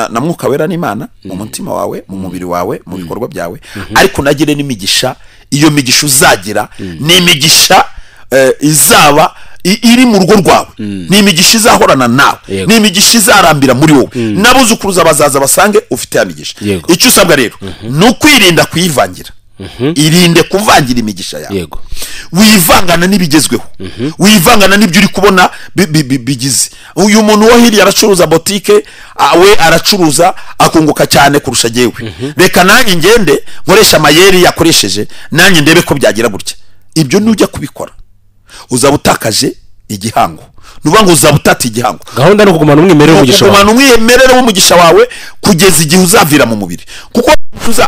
[SPEAKER 2] na Mwuka Wera n'Imana mu mutima wawe, mu mubiri wawe, mu bikorwa byawe, ariko unagire n'imigisha. Iyo migisha uzagira ni imigisha izaba iri mu rugo rwawe, ni imigisha izahorana nawe, ni imigisha izarambira muri wowe, n'abuzukuruza bazaza basange ufite ya migisha. Icyo usabwa rero ni ukwirinda kuyivangira. Irinde kuvangira imigisha yawe. Wivangana n'ibigezweho, wivangana n'ibyo uri kubona bigize. Uyu muntu wo hirya aracuruza botike, we aracuruza akunguka cyane kurusha jewe, reka nanjye ngende nkoresha amayeri yakoresheje nanjye ndebe ko byagira gutya. Ibyo nujya kubikora uzaba utakaje igihango. Nuvuga ngo uzaba utata igihango.
[SPEAKER 1] Gahunda no kugumana umwimerere w'umugisha wawe.
[SPEAKER 2] Kugumana umwimerere w'umugisha wawe kugeza igihe uzavira mu mubiri. Kuko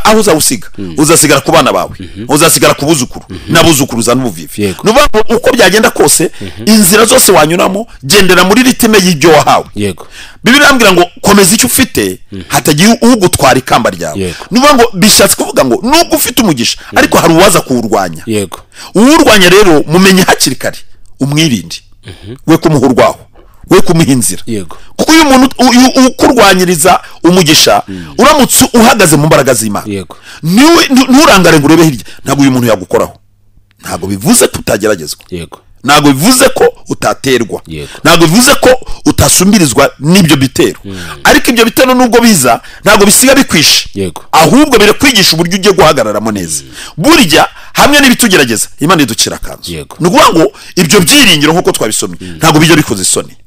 [SPEAKER 2] aho uzawusiga, uzasigara ku bana bawe, uzasigara ku buzukuru, n'abuzukuruza n'ubuvivi. Nuvuga ngo uko byagenda kose, inzira zose wanyuramo gendera muri ritime y'ibyo wahawe.
[SPEAKER 1] Yego.
[SPEAKER 2] Bibiliya irambwira ngo komeza icyo ufite hatagiye ugutwara ikamba ryawe. Nuvuga ngo bishatse kuvuga ngo nubwo ufite umugisha ariko hari uwaza kuwurwanya.
[SPEAKER 1] Yego.
[SPEAKER 2] Uwurwanya rero mumenye hakiri kare, umwirinde. We kumuhurwaho, we kumuha inzira. Kuko uyu muntu ukurwanyiriza umugisha, uramutse uhagaze mu mbaraga z'Imana, nturangare ngo urebe hirya, ntabwo uyu muntu yagukoraho. Ntabwo bivuze ko utageragezwa. Ntabwo bivuze ko utaterwa. Ntabwo bivuze ko utasumbirizwa n'ibyo bitero. Ariko ibyo bitero nubwo biza ntabwo bisiga bikwishe, ahubwo birakwigisha uburyo ugiye guhagararamo neza. Burya hamwe n'ibitugerageza Imana idukira akanzu. Ni ukuvuga ngo ibyo byiringiro nkuko twabisomye ntabwo bijya bikoze isoni.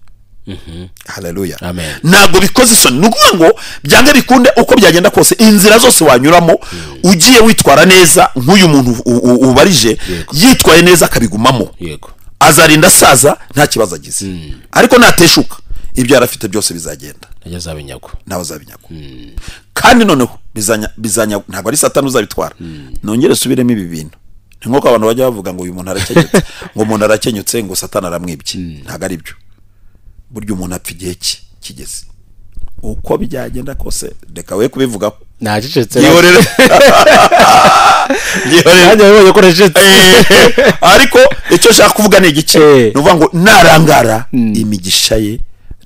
[SPEAKER 2] Haleluya. Ntabwo bikoze isoni. Ni ukuvuga ngo byange bikunde uko byagenda kose, inzira zose wanyuramo ugiye witwara neza nk'uyu muntu ubarije yitwaye neza akabigumamo, azarinda asaza nta kibazo agize. Ariko nateshuka ibyo yarafite byose bizagenda, nawe azabinyagwa. Kandi noneho bizanya ntabwo ari Satani uzabitwara. Nongere subiremo ibi bintu. Ni nkuko abantu bajya bavuga ngo uyu muntu arakenyutse, ngo umuntu arakenyutse ngo Satani aramwibye. Ntabwo ari byo. Burya umuntu apfa igihe kigeze. Uko byagenda kose reka we kubivugaho.
[SPEAKER 1] Nacecetse.
[SPEAKER 2] Yihorere. Ariko icyo nshaka kuvuga ni igice. Ni ukuvuga ngo narangara imigisha ye,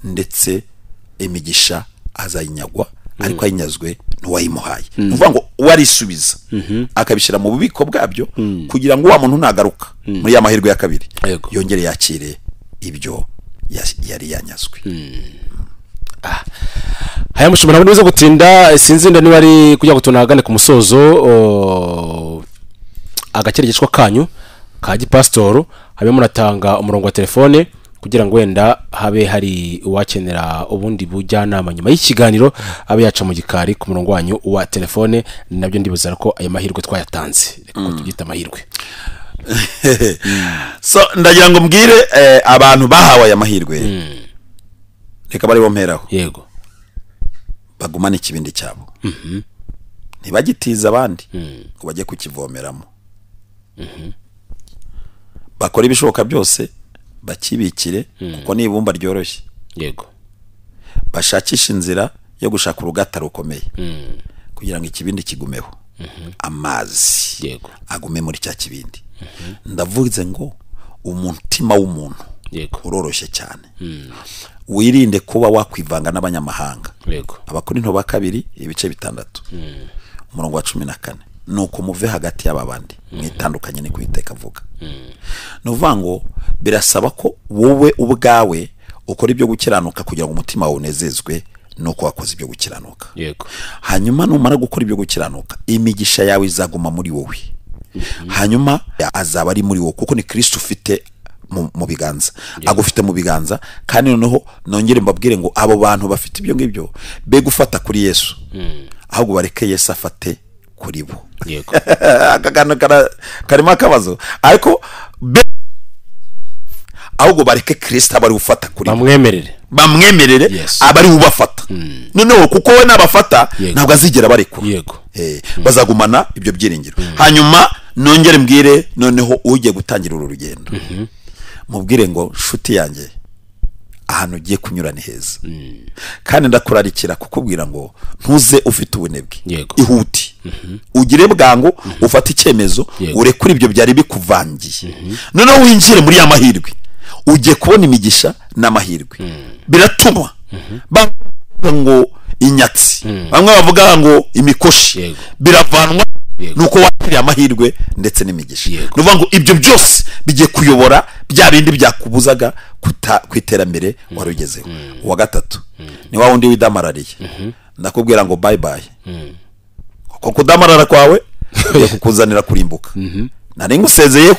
[SPEAKER 2] ndetse imigisha azayinyagwa, ariko ayinyazwe n'uwayimuhaye. Ni ukuvuga ngo warisubiza akabishyira mu bubiko bwabyo kugira ngo wa muntu nagaruka muri ya mahirwe ya kabiri yongere yakire ibyo yari yanyazwe.
[SPEAKER 1] Haya mushobora ntabwo gutinda, sinzi nda niba ari kujya gutunagane ku musozo. agakeregeshwa kanyu ka gipasitoro, habe munatanga umurongo wa telefone kugira ngo wenda habe hari uwakenera ubundi bujyanama nyuma y'ikiganiro abe yaca mu gikari ku murongo wanyu wa telefone. Nabyo ndibuzara ko aya mahirwe twayatanze, reka ko tubyita amahirwe.
[SPEAKER 2] So ndagira ngo mbwire abantu bahawe aya mahirwe, reka bari bomperaho.
[SPEAKER 1] Yego.
[SPEAKER 2] Bagumane ikibindi cyabo, ntibagitiza abandi ngo bajye kukivomeramo. Bakora ibishoboka byose bakibikire, kuko ni ibumba ryoroshye.
[SPEAKER 1] Yego.
[SPEAKER 2] Bashakisha inzira yo gushaka urugata rukomeye kugira ngo ikibindi kigumeho, amazi
[SPEAKER 1] Yego.
[SPEAKER 2] agume muri cya kibindi. Ndavuze ngo umutima w'umuntu
[SPEAKER 1] Yego.
[SPEAKER 2] uroroshye cyane. Wirinde kuba wakwivanga n'abanyamahanga.
[SPEAKER 1] Yego.
[SPEAKER 2] Abakorinto ba 2 ibice 6 umurongo wa 14, nuko muve hagati y'aba bandi mwitandukanye, ni kwiteka avuga. Nuvuga ngo birasaba ko wowe ubwawe ukora ibyo gukiranuka kugira ngo umutima wawe unezezwe nuko wakoze ibyo gukiranuka.
[SPEAKER 1] Yego.
[SPEAKER 2] Hanyuma numara gukora ibyo gukiranuka, imigisha yawe izaguma muri wowe. Hanyuma azaba ari muri wowe, kuko ni Kristo ufite mu biganza, agufite mu biganza. Kandi noneho nongere mbabwire ngo abo bantu bafite ibyo ngibyo be gufata kuri Yesu, ahubwo bareke Yesu afate kuri bo.
[SPEAKER 1] Yego.
[SPEAKER 2] Aka kantu karimo akabazo, ariko ahubwo bareke Kristo abari gufata kuri bo,
[SPEAKER 1] bamwemerere
[SPEAKER 2] bamwemerere abari ubafata. Noneho kuko we nabafata ntabwo azigera barekura.
[SPEAKER 1] Yego.
[SPEAKER 2] Bazagumana ibyo byiringiro. Hanyuma nongere mbwire noneho ugiye gutangira uru rugendo, mubwire ngo nshuti yanjye, ahantu ugiye kunyura ni heza. Kandi ndakurarikira kukubwira ngo ntuze ufite ubunebwe, ihuti, ugire bwangu, ufate icyemezo, urekure ibyo byari bikuvangiye, noneho winjire muri ya mahirwe. Ugiye kubona imigisha n'amahirwe. Biratuma bavuga ngo inyatsi, bamwe bavuga ngo imikoshi, biravanwa nuko wakiriye amahirwe ndetse n'imigisha. Nuvuga ngo ibyo byose bigiye kuyobora bya bindi byakubuzaga ku iterambere wari ugezeho. Uwa gatatu ni wa wundi widamarariye, ndakubwira ngo bye bye, kuko kudamarara kwawe kukuzanira kurimbuka. Nari ngusezeyeho,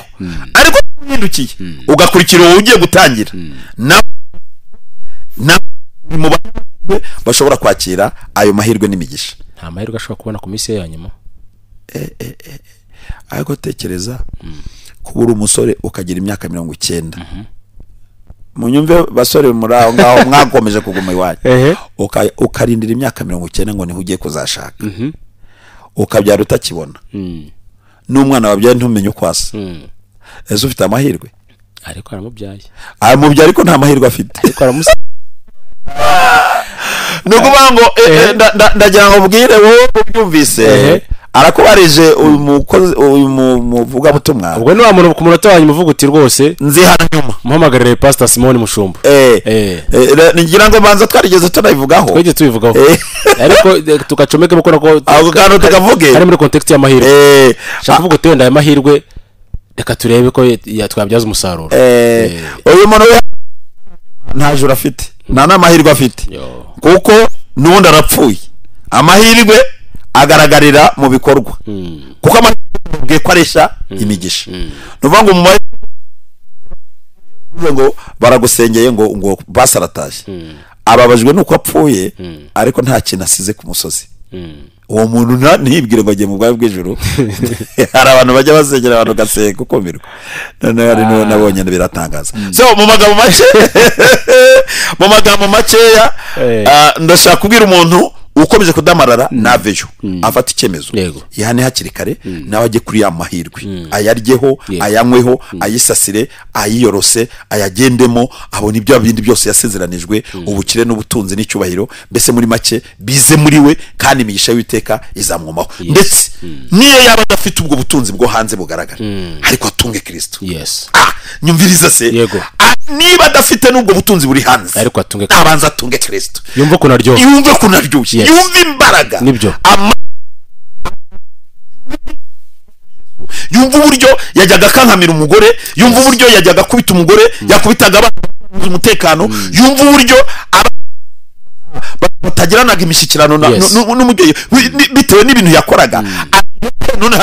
[SPEAKER 2] ariko uhindukiye ugakurikira uwo ugiye gutangira, na mu bashobora kwakira ayo mahirwe n'imigisha.
[SPEAKER 1] Nta mahirwe ashobora kubona ku minsi ya nyuma.
[SPEAKER 2] Ariko tekereza kuba uri umusore ukagira imyaka 90. Munyumve basore muri aho ngaho mwakomeje kuguma iwanyu, ukarindira imyaka 90 ngo niho ugiye kuzashaka, ukabyara utakibona, n'umwana wabyaye ntumenye uko asa. Ese ufite amahirwe?
[SPEAKER 1] Ariko aramubyaye,
[SPEAKER 2] aramubyaye ariko nta mahirwe afite.
[SPEAKER 1] Ariko aramusa.
[SPEAKER 2] Nukuvuga ngo ndagira ngo ubwire wowe ubyumvise, arakubarije uyu mukozi, uyu muvuga butumwa.
[SPEAKER 1] Ubwo ni wa muntu ku munota wanyu muvuga uti rwose
[SPEAKER 2] nzi hanyuma
[SPEAKER 1] muhamagarire Pastor Simon Mushumba.
[SPEAKER 2] Ngira ngo banza twarigeze tunabivugaho,
[SPEAKER 1] twigeze tubivugaho, ariko tukacomeka muko nako
[SPEAKER 2] ako kantu tukavuge
[SPEAKER 1] ari muri context y'amahirwe. Shaka kuvuga uti wenda aya mahirwe reka turebe ko twabyaza umusaruro.
[SPEAKER 2] Uyu muntu nta juru afite, nta n'amahirwe afite, kuko n'ubundi arapfuye. Amahirwe agaragarira mu bikorwa, kuko amahirwe ko aresha imigisha. Nuvuga ngo ngo baragusengeye ngo basarataje, ababajwe nuko apfuye, ariko nta kintu asize ku musozi. Uwo muntu ntibwire ngo agiye mu bwawe bw'ijuru. Hari abantu bajya basengera abantu gasenga kukumirwa. Noneho hari nabonye biratangaza. So mu magambo make, mu magambo makeya, ndashaka kubwira umuntu ukomeje kudamarara naveyo afata icyemezo, yihane hakiri kare, nawe ajye kuri ya mahirwe, ayaryeho, ayanyweho, ayisasire, ayiyorose, ayagendemo, abone ibyo bindi byose yasezeranijwe, ubukire n'ubutunzi n'icyubahiro, mbese muri make bize muri we, kandi imigisha y'Uwiteka izamwomaho. Ndetse niyo yaba adafite ubwo butunzi bwo hanze bugaragara, ariko atunge Kristo. Nyumviriza se, niba adafite n'ubwo butunzi buri hanze,
[SPEAKER 1] ariko atunge,
[SPEAKER 2] abanza atunge Kristo,
[SPEAKER 1] yumve ko naryoshye,
[SPEAKER 2] yumve ko naryoshye, yumve imbaraga, yumva uburyo yajyaga akankamira umugore, yumva uburyo yajyaga akubita umugore, yakubitaga umutekano, yumva uburyo batagiranaga imishyikirano n'umubyeyi bitewe n'ibintu yakoraga. None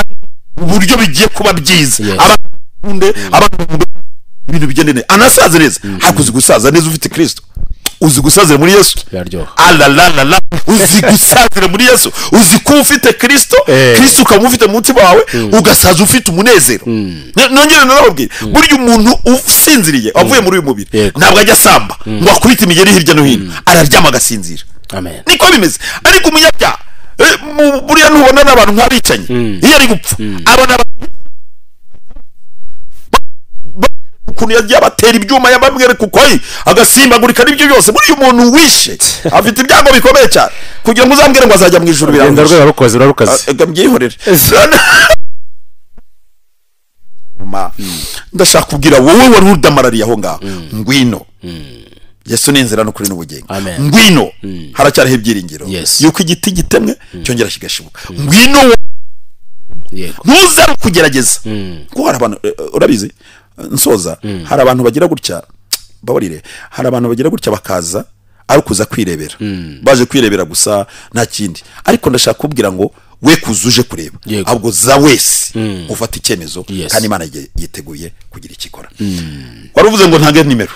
[SPEAKER 2] Uburyo bigiye kuba byiza, abakunde abantu, ibintu bigende neza, anasaze neza. Ariko uzi gusaza neza ufite Kristo? Uzi gusazira muri Yesu?
[SPEAKER 1] Biraryoha.
[SPEAKER 2] Alalalala, uzi gusazira muri Yesu? Uzi ko ufite Kristo, Kristo ukaba ufite mu mutima wawe, ugasaza ufite umunezero. Nongere narababwira, burya umuntu usinziriye wavuye muri uyu mubiri ntabwo ajya asamba ngo akubite imigeri hirya no hino, araryama agasinzira.
[SPEAKER 1] Amen.
[SPEAKER 2] Niko bimeze. Ariko umunyabyaha, buriya ntubona n'abantu nk'abicanyi, iyo ari gupfa abona ukuntu yagiye abatera ibyuma, yabamwereka uko ari agasimbagurika n'ibyo byose. Buriya umuntu wishe afite ibyago bikomeye cyane kugira ngo uzambwire ngo azajya mu ijuru.
[SPEAKER 1] Urugendo
[SPEAKER 2] Birangusha.
[SPEAKER 1] Rwe rukoze rurarukaze.
[SPEAKER 2] Reka mbyihorere. Ndashaka kubwira wowe wari udamarariye aho ngaho, ngwino. Yesu ni inzira n'ukuri n'ubugingo.
[SPEAKER 1] Amen.
[SPEAKER 2] Ngwino, haracyariho ibyiringiro yuko igiti gitemwe cyongera kigashibuka. Ngwino wowe. Ntuzare kugerageza, kuko hari abantu, urabizi, nsoza, hari abantu bagira gutya, babarire, hari abantu bagira gutya bakaza ari ukuza kwirebera, baje kwirebera gusa nta kindi. Ariko ndashaka kubwira ngo we kuza uje kureba, ahubwo za wese ufata icyemezo, kandi Imana yiteguye kugira icyo ikora. Wari uvuze ngo ntange nimero.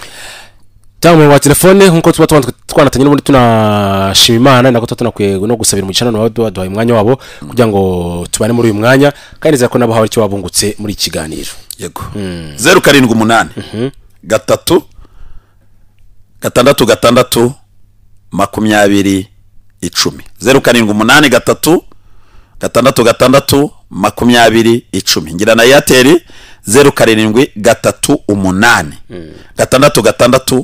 [SPEAKER 1] Cyangwa umurongo wa telefone, nk'uko tuba twanatanye n'ubundi tunashima Imana, nako tuba tunakwiye no gusabira umugisha noneho baduhaye umwanya wabo kugira ngo tubane muri uyu mwanya, kandi nizera ko nabo hari icyo babungutse muri iki kiganiro.
[SPEAKER 2] Yego, 0783 66 20 10, 0783 66 20 10. Ngira na Airtel, 0738 66 20.